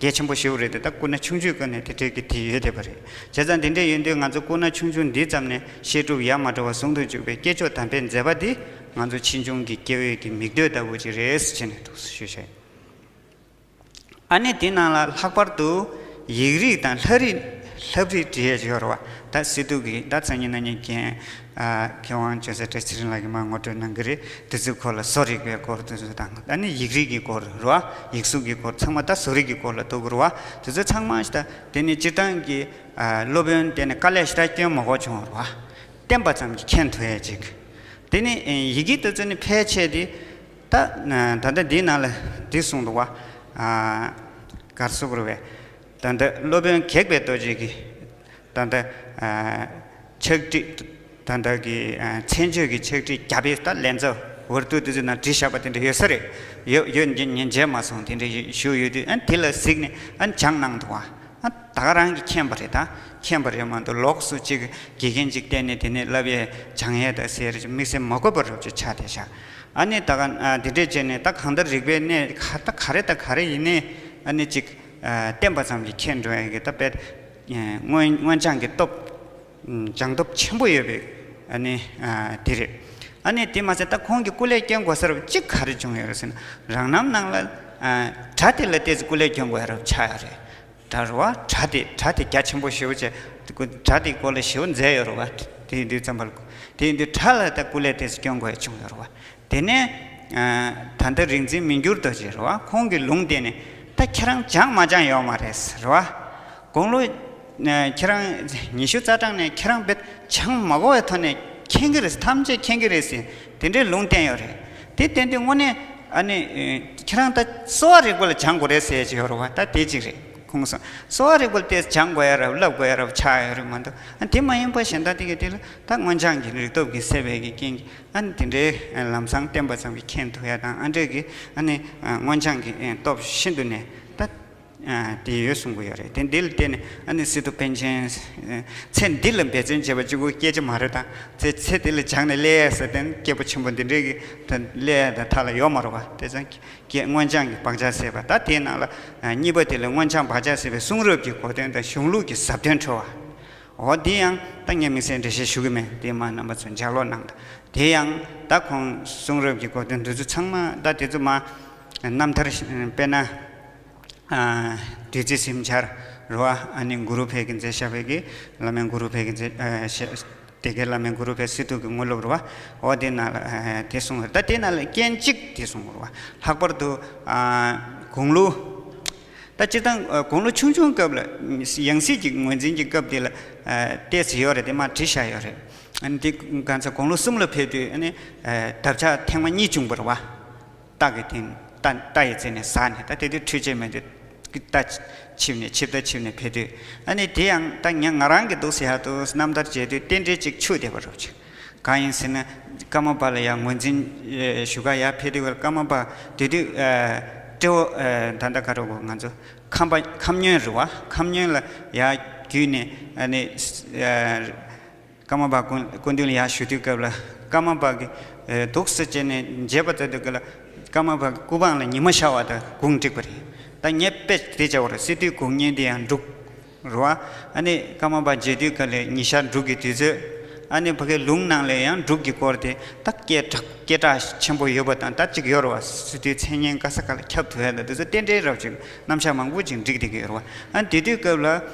གལ་ཆེན་པོ་ཞེ་པོ་རེད་དེ། ད་སྐུ་ན་ཆུང་ཆུང་སྐབས་ནས་དེ་འདྲའི་གི་དེ་ཡོད་བསྡད་པ་རེད། བྱས་ཙང་དེ་འདྲ་ཡིན་དུས་ང་ཚོ་སྐུ་ན་ཆུང་ཆུང་འདི་ཙམ་ནས་བཤད་སྒྲུབ་ཡ་མ་བྲལ་བ་ཟུང་དུ་འཇུག་པའི་བསྐྱེད་ཆོག་དམ་པའི་མཛད་པ་འདི་ང་ཚོ་ཕྱིས་འབྱུང་གི་སྐྱེ་བོའི་གི་མིག་ལྟོས་ལྟ་བུ་ཅིག་རེད་ཟེར་ནས་འདུག་ཞུ་བྱས། ཨ་ནི་དེ་ནང་ལ་ལྷག་པར་དུ་ཡིག་རིགས་དང་ལྷ་རིགས་ལྷ་བྲིས་བྲིས་ཡས་ཡོད་རེད་བ། ད་སི་ཏུ་གི་ད་མཚན་ཉིད་རྣམ་གཉིས་རྒྱན། ཨ་མཁས་དབང་ཇོ་སྲས་བཀྲ་ཤིས་ཚེ་རིང་ལགས་ཀྱིས་མར་ངོ་སྤྲོད་གནང་གི་རེད། དེ་ཚོའི་སྐོར་ལ་བཟོ་རིག་པའི་སྐོར་དེ་ཚོ་དང་། ཨ་ནི་ཡིག་རིགས་ཀྱི་སྐོར་རེད་བ། ཡིག་གཟུགས་ཀྱི་སྐོར་ཚང་མ་ད་བཟོ་རིག་གི་སྐོར་ལ་གཏོགས་ཀྱི་རེད་བ། དེ་ཚོ་ཚང་མ་ཞིག་ད་དེ་ནི་སྤྱིར་བཏང་གི་ཨ་སློབ་དཔོན་དེ་ནི་དཀའ་ལས་ཞིག་ད་སྐྱོན་མ་དགོས་བྱུང་བ་རེད་བ། བསྟན་པ་ཙམ་གྱིས་མཁྱེན་ཐུབ་ཡས་ཅིག་དེ་ནི་ཡི་གེ་དེ་ཚོ་ནི་ཕལ་ཆེར་དེ། ད་ད་ལྟ་འདིའི་ནང་ལ་འདི་གསུངས་འདུག་བ། ཨ་གར་སོགས་རུ་བས། ད་ལྟ་སློབ་དཔོན་གེགས་པའི་རྡོ་རྗེ་གི་ད་ལྟ་ཨ་ཕྱག་བྲིས། ད་ལྟ་གི་ཨ་མཚན་བརྗོད་ཀྱི་ཕྱག་བྲིས་རྒྱ་བོད་ད་ལན་ཚྭ་ཝར་ཏུ་དེ་ཚོའི་ནང་བྲིས་བཞག་པ་དེ་འདྲ་ཡོད་ས་རེད། ཡོད་ཡོད་ཉན་ཉན་བྱས་མ་སོང་། དེ་འདྲ་ཞུ་ཡོད་དུས་ཨ་དེ་ལ་གཟིགས་ནས་ཨ་སྦྱངས་གནང་འདུག་བ། ཨ་ད་ག་རང་གིས་མཁྱེན་པ་རེད། ད་མཁྱེན་པ་རེད་མ་གཏོགས་ལོགས་སུ་ཅིག་དགེ་རྒན་ཅིག་བསྟེན་ནས་དེ་ནས་བསླབ་ཡས་སྦྱང་ཡས་ད་ཟེར་དམིགས་བསལ་མ་དགོས་པ་རབ་ཅིག་ཆགས་བསྡད་ཤག་ཨ་ནི་ད་ག་ཨ་འདི་འདྲས་བྱས་ནས་ད་གང་ལྟར་རིག་པའི་གནས་ག་ད་ག་རེ་ད་ག་རེ་ཡིན་ནའི་ཨ་ནི་ཅིག་ཨ་བསྟན་པ་ཙམ་གྱིས་མཁྱེན་འགྲོ་ཡས་ཀྱི་ད་དཔེ་ཨ་སྔོན་སྔོན་སྦྱངས་ཀྱི་སྟོབས། སྦྱང་སྟོབས་ཆེན་པོ་ཡོད་པའི་ཨ་ནི་ཨ་དེ་རེད། ཨ་ནི་དེ་མ་ཟད་ད་ཁོང་གི་སྐུ་ལས་སྐྱོན་དགོས་ས་རབ་གཅིག་ག་རེ་བྱུང་ཡོད་རེད་ཟེར་ན། རང་རྣམ་ནང་ལ་ཨ་སྒྲ་དེ་ལ་བལྟས་ཚེ་སྐུ་ལས་སྐྱོན་དགོས་ཡ་རབ་ཆགས་ཡོད་རེད། སྒྲ་རེད་བ། སྒྲ་དེ་སྒྲ་དེ་རྒྱ་ཆེན་པོ་ཞེ་པོ་བྱས། སྒྲ་དེའི་སྐོར་ལ་ཞེ་པོ་མཛད་ཡོད་རེད་བ། དེ་ཡིན་དུས་ཙམ་པ་ལ་དེ་ཡིན་དུས་སྒྲ་ལ་ད་སྐུ་ལས་བལྟས་ཚེ་སྐྱོན་དགོས་ཡ་བྱུང་ཡོད་རེད་བ། དེ་ནས་ཨ་ད་ལྟ་རིག་འཛིན་མི་འགྱུར་རྡོ་རྗེ་རེད་བ། ཁོང་གི་ལུང་བསྟན་ནས་ད་ཁྱེད་རང་སྦྱངས་མ་སྦྱངས་ཡོད་མ་རེད་ཟེར་བ། དགུང་ལོ་ཨ་ཁྱེད་རང་ཉི་ཤུ་རྩ་གྲངས་ནས་ཁྱེད་རང་བེད་སྦྱང་མ་དགོས་པའི་ཐོག་ནས་མཁྱེན་གྱི་རེད། ཐམས་ཅད་མཁྱེན་གྱི་རེད་ཟེར་དེ་འདྲའི་ལུང་བསྟན་ཡོད་རེད། དེ་བསྟན་དུས་དངོས་གནས་ཨ་ནི་ཨ་ཁྱེད་རང་ད་གསོ་བ་རིག་པ་ལ་སྦྱང་དགོས་རེད་ཟེར་གྱི་ཡོད་རེད་བ། ད་དེ་གཅིག་རེད། ཁོང་གསུངས་གསོ་བ་རིག་པ་ལ་བལྟས་སྦྱང་དགོས་ཡ་རབ་བསླབ་དགོས་ཡ་རབ་ཆགས་ཡོད་རེད་མ་གཏོགས། ཨ་དེ་མ་ཡིན་པ་གཞན་དག་དེ་ག་དེ་ལ་ད་སྔོན་སྦྱངས་ཀྱི་རིག་སྟོབས་ཀྱིས་གསལ་བའི་གི་རྐྱེན་གྱིས། ཨ་ནི་དེ་འདྲའི་ལམ་སང་བསྟན་པ་ཙམ་གྱིས་མཁྱེན་ཐུབ་ཡ་དང་། ཨ་འདྲས་ཀྱི་ཨ་ནི་སྔོན་སྦྱངས་ཀྱི་སྟོབས་ཤིན་ཏུ་ནས་ད་དེ་ཡོད་གསུང་གི་ཡོད་རེད། དེ་འདི་ལ་བརྟེན་ནས་ཨ་ནི་སི་ཏུ་པཎ་ཆེན་ཚེ་འདི་ལ་འབད་བརྩོན་བྱས་པ་གཅིག་པུ་སྐྱེ་ཆ་མ་རེད་དང་། ཚེ་ཚེ་འདི་ལ་སྦྱངས་ནས་སླེབས་ཡ་ཟེར་དེ་སྐྱེས་བུ་ཆེན་པོ་འདི་འདྲས་ཀྱི་ད་སླེབས་ཡ་ད་ཐག་ལ་ཡོད་མ་རེད་བ། དེ་ཙང་ཀྱེ་སྔོན་སྦྱངས་ཀྱི་བག་ཆགས་ཟེར་བ། ད་དེའི་ནང་ལ་གཉིས་པ་དེ་ལ་སྔོན་སྦྱངས་བག་ཆགས་ཟེར་བའི་གསུང་རབ་ཀྱི་གོ་དོན་དང་གཞུང་ལུགས་ཀྱི་ཟབ་དོན་འཕྲོ་བ། འོ་འདི་ཡང་ད་ངས་དམིགས་བསལ་འགྲེལ་བཤད་ཞུ་གི་མེད། དེ་མ་རྣམ་པ་ཚོ་ལྗགས་ཀློག་གནང་དང་། དེ་ཡང་ད་ཁོང་གསུང་རབ་ཀྱི་གོ་དོན་འདི་ཚོ་ཚང་མ་ད་དེ་ཚོ་མ་རྣམ་ཐར་དཔེར་ན་ཨ་བདུད་རྩི་གཟིམ་ཆར་རེད་བ། ཨ་ནི་གུ་རུ་འཕེལ་གྱིས་མཛད་བཞག་པའི་གི་བླ་མའི་གུ་རུ་འཕེལ་གྱིས་མཛད་ཨ་ཞེས་དེ་གའི་བླ་མའི་གུ་རུ་འཕེལ་སི་ཏུ་གི་དངོས་སློབ་རེད་བ། འོ་དེ་ནང་ལ་ཨ་དེ་གསུངས་རེད། ད་དེ་ནང་ལ་རྐྱེན་གཅིག་དེ་གསུངས་རེད་བ། ལྷག་པར་དུ་ཨ་དགུང་ལོ། ད་སྤྱིར་བཏང་ཨ་དགུང་ལོ་ཆུང་ཆུང་སྐབས་ལ་ཡང་སྲིད་ཀྱི་ངོས་འཛིན་གྱི་སྐབས་དེ་ལ་ཨ་ཏོག་ཙམ་ཡོད་རེད། དེ་མར་བྲིས་བཞག་ཡོད་རེད། ཨ་ནི་དེ་གང་ཚེ་དགུང་ལོ་གསུམ་ལ་ཕེབས་དུས་ཨ་ནི་ཨ་འདབ་ཆགས་ཐེངས་མ་གཉིས་བྱུང་བ་རེད་བ། རྟ་གི་སྟེང་རྟ་རྟ་ཡི་རྩེ་ནས་ཟགས་ནས། ད་དེ་དུས་འཕྲུལ་ཆས་མེད་དུས་རྟ་ཆིབས་ནས་ཆིབས་རྟ་ཆིབས་ནས་ཕེབས་དུས། ཨ་ནི་དེ་ཡང་ད་ང་ང་རང་གི་འདུག་ཟེར་ཡག་འདུག་རྣམ་ཐར་བྱས་དུས་རྟེན་འབྲེལ་གཅིག་འཆུག་བསྡད་པ་རེད་བ། གང་ཡིན་ཟེར་ན་ཀརྨ་པ་ལ་ཡང་ངོས་འཛིན་ཨེ་ཞུ་ག་ཡར་ཕེབས་དུས་ཀརྨ་པ་དེ་དུས་ཨེ་སྤྲེའུ་ཨེ་ད་ལྟ་ག་རེ་གོ་ང་ཚོ་ཁམས་པ་ཁམས་སྨྱོན་རེད་བ། ཁམས་སྨྱོན་ལ་ཡར་བརྒྱུད་ནས་ཨ་ནི་ཨེ་ཀརྨ་པ་སྐུ་སྐུ་མདུན་ལ་ཡར་ཞུ་དུས་སྐབས་ལ་ཀརྨ་པ་གི་ཨེ་འདུག་སེ་བྱས་ནས་མཇལ་བ་མཛད་དུས་སྐབས་ལ་ཀརྨ་པ་གི་སྐུ་པང་ལ་ཉི་མ་ཤར་བ་དང་དགུང་འགྲིག་པ་རེད། ད་ངས་དཔེ་དེ་བྱ་བར་སི་ཏུའི་དགུང་བརྙན་དེ་ཡང་འབྲུག་རེད་བ། ཨ་ནི་ཀརྨ་པ་མཇལ་དུས་སྐབས་ལ་ཉི་ཤར་འབྲུག་གི་དུས་ཚོད། ཨ་ནི་ཕ་གིའི་ལུང་ནང་ལ་ཡང་འབྲུག་གི་སྐོར་དེ་ད་སྐད་གྲགས་སྐད་གྲགས་ཆེན་པོ་ཡོད་པ་དང་། ད་ཅིག་ཡོད་རེད་བ། སི་ཏུའི་མཚན་སྙན་ག་ས་ག་ལ་ཁྱབ་ཐུབ་ཡ་ད་དེ་ཚོ་རྟེན་འབྲེལ་རབ་ཅིག་རྣམ་གཞག་མང་པོ་ཅིག་འགྲིག་བསྡད་ཀྱི་ཡོད་རེད་བ། ཨ་ནི་དེ་དུས་སྐབས་ལ་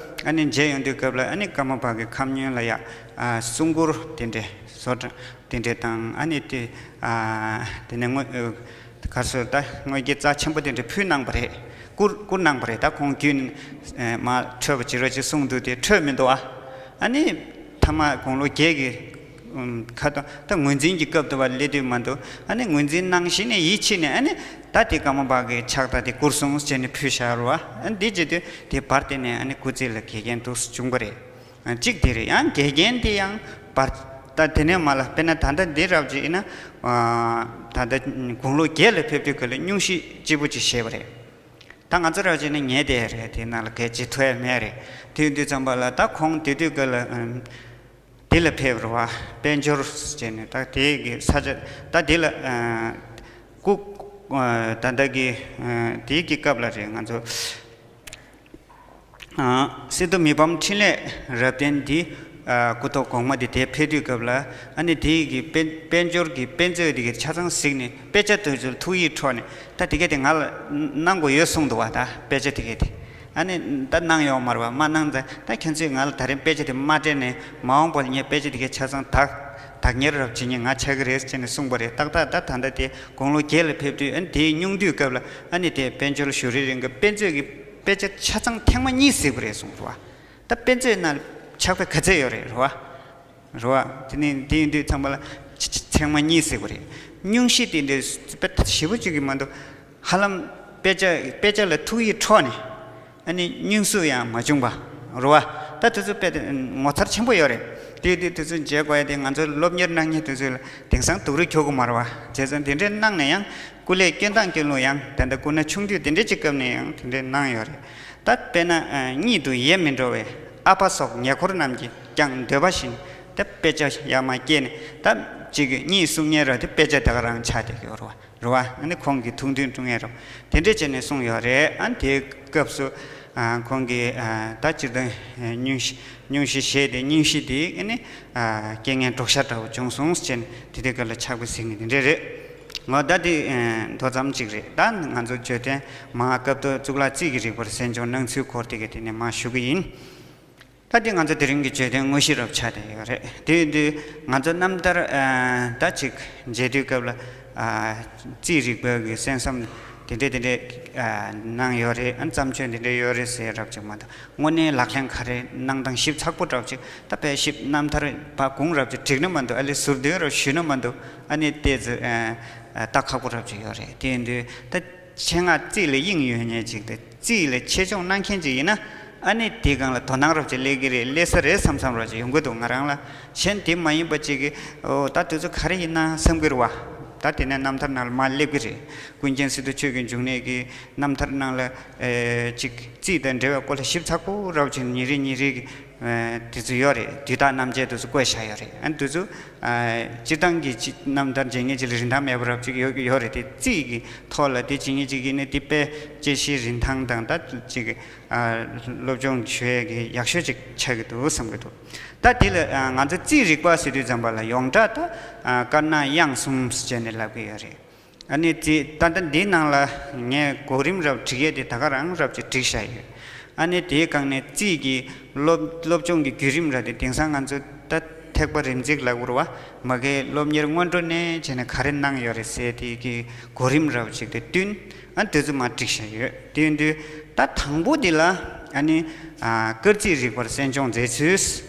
ཨ་ནི་མཇལ་ཡོང་དུས་སྐབས་ལ་ཨ་ནི་ཀརྨ་པ་གི་ཁམས་སྨྱོན་ལ་ཡ་ཨ་གསུང་མགུར་དེ་འདྲས་བཟོ་གྲྭ་དེ་འདྲས་དང་། ཨ་ནི་དེ་ཨ་དེ་ནས་དངོས་ག་སོ་ད་དངོས་གཞི་རྩ་ཆེན་པོ་དེ་འདྲས་ཕུལ་གནང་བ་རེད། བསྐུར་བསྐུར་གནང་བ་རེད། ད་ཁོང་བརྒྱུད་ནས་མར་འཕྲོད་པ་ཅིག་རོ་ཅིག་གསུངས་འདུག་དེ་འཕྲོད་མི་འདུག་ཨ། ཨ་ནི་ཐ་མ་དགུང་ལོ་བརྒྱད་ཀྱི་ཁ་ཐོག་ད་ངོས་འཛིན་གྱི་སྐབས་དུ་བ་སླེབས་དུས་མ་འདུག་ཨ་ནི་ངོས་འཛིན་གནང་ཞིག་ནས་ཡིད་ཆེས་ནས་ཨ་ནི་ད་དེ་ཀརྨ་པ་གི་ཕྱག་རྟགས་དེ་བསྐུར་སོང་ཟེར་ནས་ཕུལ་བཞག་རོ། ཨ་ནི་འདི་བྱེད་དུས་དེ་བར་དེ་ནས་ཨ་ནི་སྐུ་ཚེ་ལ་འགལ་རྐྱེན་འདུག་བྱུང་བ་རེད། གཅིག་དེ་རེད། ཡང་དགེ་རྒན་དེ་ཡང་བར། ད་དེ་ནས་མ་ལ་དཔེར་ན་ད་ལྟ་འདི་རབ་ཅིག་ཡིན་ན། ད་ལྟ་དགུང་ལོ་བརྒྱད་ལ་ཕེབས་དུས་ག་ལ་སྙུང་གཞི་ལྕི་པོ་ཅིག་བཞེས་པ་རེད། ད་ང་ཚོ་རབ་ཅིག་ནི་ཉལ་བསྡད་རེད། དེ་ནང་ལ་གས་ཅི་ཐོས་མེད་རེད། དེ་དུས་ཙམ་པ་ལ་ད་ཁོང་དེ་དུས་ག་ལ་འདི་ལ་ཕེབས་རེད་བ། དཔལ་འབྱོར་ཟེར་ནས་ད་དེ་གི་ས་ཆ་ད་དེ་ལ་སྐུ། ད་ལྟ་གི་དེའི་གི་སྐབས་ལ་རེད། ང་ཚོ། སི་ཏུ་མི་ཕམ་འཕྲིན་ལས་རབ་བརྟན་འདི། སྐུ་ཐོག་གོང་མ་འདི་དེ་ཕེབས་དུས་སྐབས་ལ། ཨ་ནི་དེ་གི་དཔལ་དཔལ་འབྱོར་གྱི་དཔེ་མཛོད་འདི་གི་ཆ་ཚང་གཟིགས་ནས་དཔེ་ཆ་དེ་ཚོ་ཐུགས་ཡིད་འཕྲོག་ནས། ད་དེ་ག་དེ་ང་ལ་གནང་དགོས་ཡོད་གསུངས་འདུག་བ། ད་དཔེ་ཆ་དེ་ག་དེ་ཨ་ནི་ད་གནང་ཡོད་མ་རེད་བ། མ་གནང་ཙང་ད་ཁྱེད་ཚོས་ང་ལ་ད་རིང་དཔེ་ཆ་དེ་མ་སྤྲད་ནས་མ་འོངས་པ་ལ་ངས་དཔེ་ཆ་དེ་ག་ཆ་ཚང་དག་དག་གཉེར་རབ་བྱེད་མཁན་ང་ཆགས་ཀྱི་རེད་ཟེར་ནས་གསུངས་པ་རེད། ཏག་ཏག་ད་ད་ལྟ་དེ་དགུང་ལོ་བརྒྱད་ལ་ཕེབས་དུས། ཨ་ནི་དེའི་སྙུང་དུས་སྐབས་ལ། ཨ་ནི་དེ་དཔལ་འབྱོར་བཞུགས་རིང་གི་དཔེ་མཛོད་ཀྱི་དཔེ་ཆ་ཆ་ཚང་ཐེངས་མ་གཉིས་གཟིགས་པ་རེད་གསུངས་རེད་བ། ད་དཔེ་མཛོད་ནང་ཕྱག་དཔེ་ག་ཚད་ཡོད་རེད། རེད་བ། རེད་བ། དེ་ནས་དེ་ཡིན་དུས་ཚང་མ་ལ་ཆ་ཆ་ཐེངས་མ་གཉིས་གཟིགས་པ་རེད། སྙུང་གཞི་དེ་འདྲའི་དཔེ་ཞེ་པོ་ཅིག་གི་མ་གཏོགས་ཧ་ལམ་དཔེ་ཆ་དཔེ་ཆ་ལ་ཐུགས་ཡིད་འཕྲོག་ནས། ཨ་ནི་སྙུང་གཞི་ཡང་མ་བྱུང་བ། རེད་བ། ད་དེ་ཚོ་དཔེ་དེ་ངོ་མཚར་ཆེན་པོ་ཡོད་རེད། དེ་དུས་དེ་ཚོ་མཇལ་དགོས་ཡ་དེ། ང་ཚོ་སློབ་གཉེར་གནང་མཁན་དེ་ཚོ་ལ་དེང་སང་སྡུག་རུས་ཁྱོག་གི་མ་རེད་བ། བྱས་ཙང་དེ་འདྲའི་གནང་ནས་ཡང་སྐུ་ལས་སྐྱོན་དང་སྐྱོན་ལུགས་ཡང་ད་ལྟ་སྐུ་ན་ཆུང་དུས་དེ་འདྲའི་ཅིག་སྐབས་ནས་ཡང་དེ་འདྲའི་གནང་ཡོད་རེད། ད་དཔེར་ན་གཉིད་དུ་ཡེ་མི་འགྲོ་བའི་ཨ་ཕ་སོགས་ཉེ་འཁོར་རྣམས་ཀྱིས་ཀྱང་འདོད་པ་བཞིན། ད་དཔེ་ཆ་ཡར་མར་བསྐྱལ་ནས་ད་ཅིག་གཉིད་སུ་ཉལ་ར་དེ་དཔེ་ཆ་དེ་ག་རང་ཆགས་བསྡད་ཀྱི་ཡོད་རེད་བ། རེད་བ། ཨ་ནི་ཁོང་གི་ཐུགས་འདུན་སྒྲུབ་མཁན་རེད། དེ་འདྲས་བྱས་ནས་གསུངས་ཡོད་རེད། ཨ་ནི་དེའི་སྐབས་སུ་ཨ་ཁོང་གིས་ཨ་ད་སྤྱིར་བཏང་སྙུང་གཞི་སྙུང་གཞི་བཞེས་ཏེ། སྙུང་གཞི་དེ་ཨ་ནི་ཨ་རྐྱེན་ངན་གྲོགས་ཤ་འདྲ་བོ་བྱུང་སོང་ཟེར་ནས་དེ་དུས་སྐབས་ལ་ཕྱག་དཔེ་གཟིགས་ནས་དེ་འདྲས་རེད། འོ་ད་དེ་ཨ་མདོ་ཙམ་ཅིག་རེད། ད་ང་ཚོ་བརྗོད་དོན་མ་སྐབས་ཐོག་གཙུག་ལག་རྩིས་ཀྱི་རིག་པར་གསན་སྦྱོང་གནང་ཚུལ་སྐོར་དེ་ག་དེ་ནས་མར་ཞུ་གི་ཡིན། ད་དེ་ང་ཚོ་དེ་རིང་གི་བརྗོད་དོན་དངོས་གཞི་རབ་ཆགས་བསྡད་ཡོད་རེད། དེ་ཡིན་དུས་ང་ཚོ་རྣམ་ཐར་ཨ་ད་ཅིག་མཇལ་དུས་སྐབས་ལ་ཨ་རྩིས་རིག་པ་གི་གསན་བསམ་དེ་འདྲས་དེ་འདྲས་ཨ་གནང་ཡོད་རེད། ཨ་བརྩམས་ཆོས་དེ་འདྲས་ཡོད་རེད་ཟེར་རབ་ཅིག་མ་གཏོགས། དངོས་གནས་ལག་ལེན་ག་རེ་གནང་སྟངས་ཞིབ་ཚགས་པོ་རབ་ཅིག་ད་དཔེ་ཞིབ་རྣམ་ཐར་པ་གུང་རབ་ཅིག་བསྒྲིགས་ན་མ་གཏོགས། ཨ་ལས་ཟུར་འདོན་རབ་ཞུས་ན་མ་གཏོགས། ཨ་ནི་ཏོག་ཙམ་ཨ་ཨ་ལྟ་ཁག་པོ་རབ་ཅིག་ཡོད་རེད། དེ་ཡིན་དུས་ད་ཆེད་མངགས་རྩིས་ལ་དབྱིངས་ཡོད་མཁན་ཅིག་དང་། རྩིས་ལ་ཆེད་སྦྱོང་གནང་མཁན་ཅིག་ཡིན་ན། ཨ་ནི་དེའི་སྒང་ལ་དོ་སྣང་རབ་ཅིག་སླེབས་ཀྱི་རེད། སླེབས་ས་རེད་བསམ་བསམ་རབ་ཅིག་ཡོང་གི་འདུག་ང་རང་ལ། གཞན་དེ་མ་ཡིན་པ་ཅིག་གིས་འོ་ད་དེ་ཚོ་ག་རེ་ཡིན་ན་བསམ་གྱི་རེད་བ། ད་དེ་ནས་རྣམ་ཐར་ནང་ལ་མར་སླེབས་ཀྱི་རེད། ཀུན་མཁྱེན་སི་ཏུ་ཆོས་ཀྱི་འབྱུང་གནས་ཀྱི་རྣམ་ཐར་ནང་ལ་ཨེ་ཅིག་རྩིས་དང་འབྲེལ་བའི་སྐོར་ལ་ཞིབ་ཚགས་པོ་རབ་ཅིག་ཉིན་རེ་ཉིན་རེ་གི་ཨ་དེ་ཚོ་ཡོད་རེད། དུས་རྟགས་རྣམ་འབྱེད་དེ་ཚོ་བཀོད་བཞག་ཡོད་རེད། ཨ་དེ་ཚོ་ཨ་སྤྱིར་བཏང་གི་ཅི་རྣམ་ཐར་མཇལ་མཁན་ཅིག་ལ་རིན་ཐང་མེད་པ་རབ་ཅིག་ཡོད་ཡོད་རེད། དེ་རྩིས་ཀྱི་ཐོག་ལ་དེ་བྱེད་མཁན་ཅིག་ཡིན་ན་དེ་དཔེ་དཔྱད་གཞིའི་རིན་ཐང་དང་ད་ཅིག་ཨ་སློབ་སྦྱོང་ཞུ་ཡས་ཀྱི་ཡག་ཤོས་ཅིག་ཆགས་ཀྱི་འདུག་བསམ་གྱི་འདུག་ད་དེ་ལ་ཨ་ང་ཚོ་རྩིས་རིག་པ་ཟེར་དུས་ཙམ་པ་ལ་ཡོངས་གྲགས་ད་ཨ་དཀར་ནག་དབྱངས་གསུམ་ཟེར་ནས་ལབ་ཀྱི་ཡོད་རེད། ཨ་ནི་དེ་ད་ལྟ་འདིའི་ནང་ལ་ངས་གོ་རིམ་རབ་བསྒྲིགས་ཡས་དེ་ད་ག་རང་རབ་ཅིག་བསྒྲིགས་བཞག་ཡོད། ཨ་ནི་དེའི་སྒང་ནས་རྩིས་ཀྱི་སློབ་སློབ་སྦྱོང་གི་བརྒྱུད་རིམ་ར་དེ་དེང་སང་ང་ཚོ་ད་ཐེག་པ་རིམ་འཛེགས་ལབ་དགོས་རེད་བ། མ་གིའི་སློབ་གཉེར་སྔོན་འགྲོ་ནས་བྱས་ནས་ག་རེ་གནང་ཡོད་རེད་ཟེར་དེ་གི་གོ་རིམ་རབ་ཅིག་དེ་བསྟུན། ཨ་དེ་ཚོ་མར་བསྒྲིགས་བཞག་ཡོད། དེ་ཡིན་དུས་ད་དང་པོ་དེ་ལ་ཨ་ནི་ཨ་སྐར་རྩིས་རིག་པར་གསན་སྦྱོང་མཛད་ཚུལ།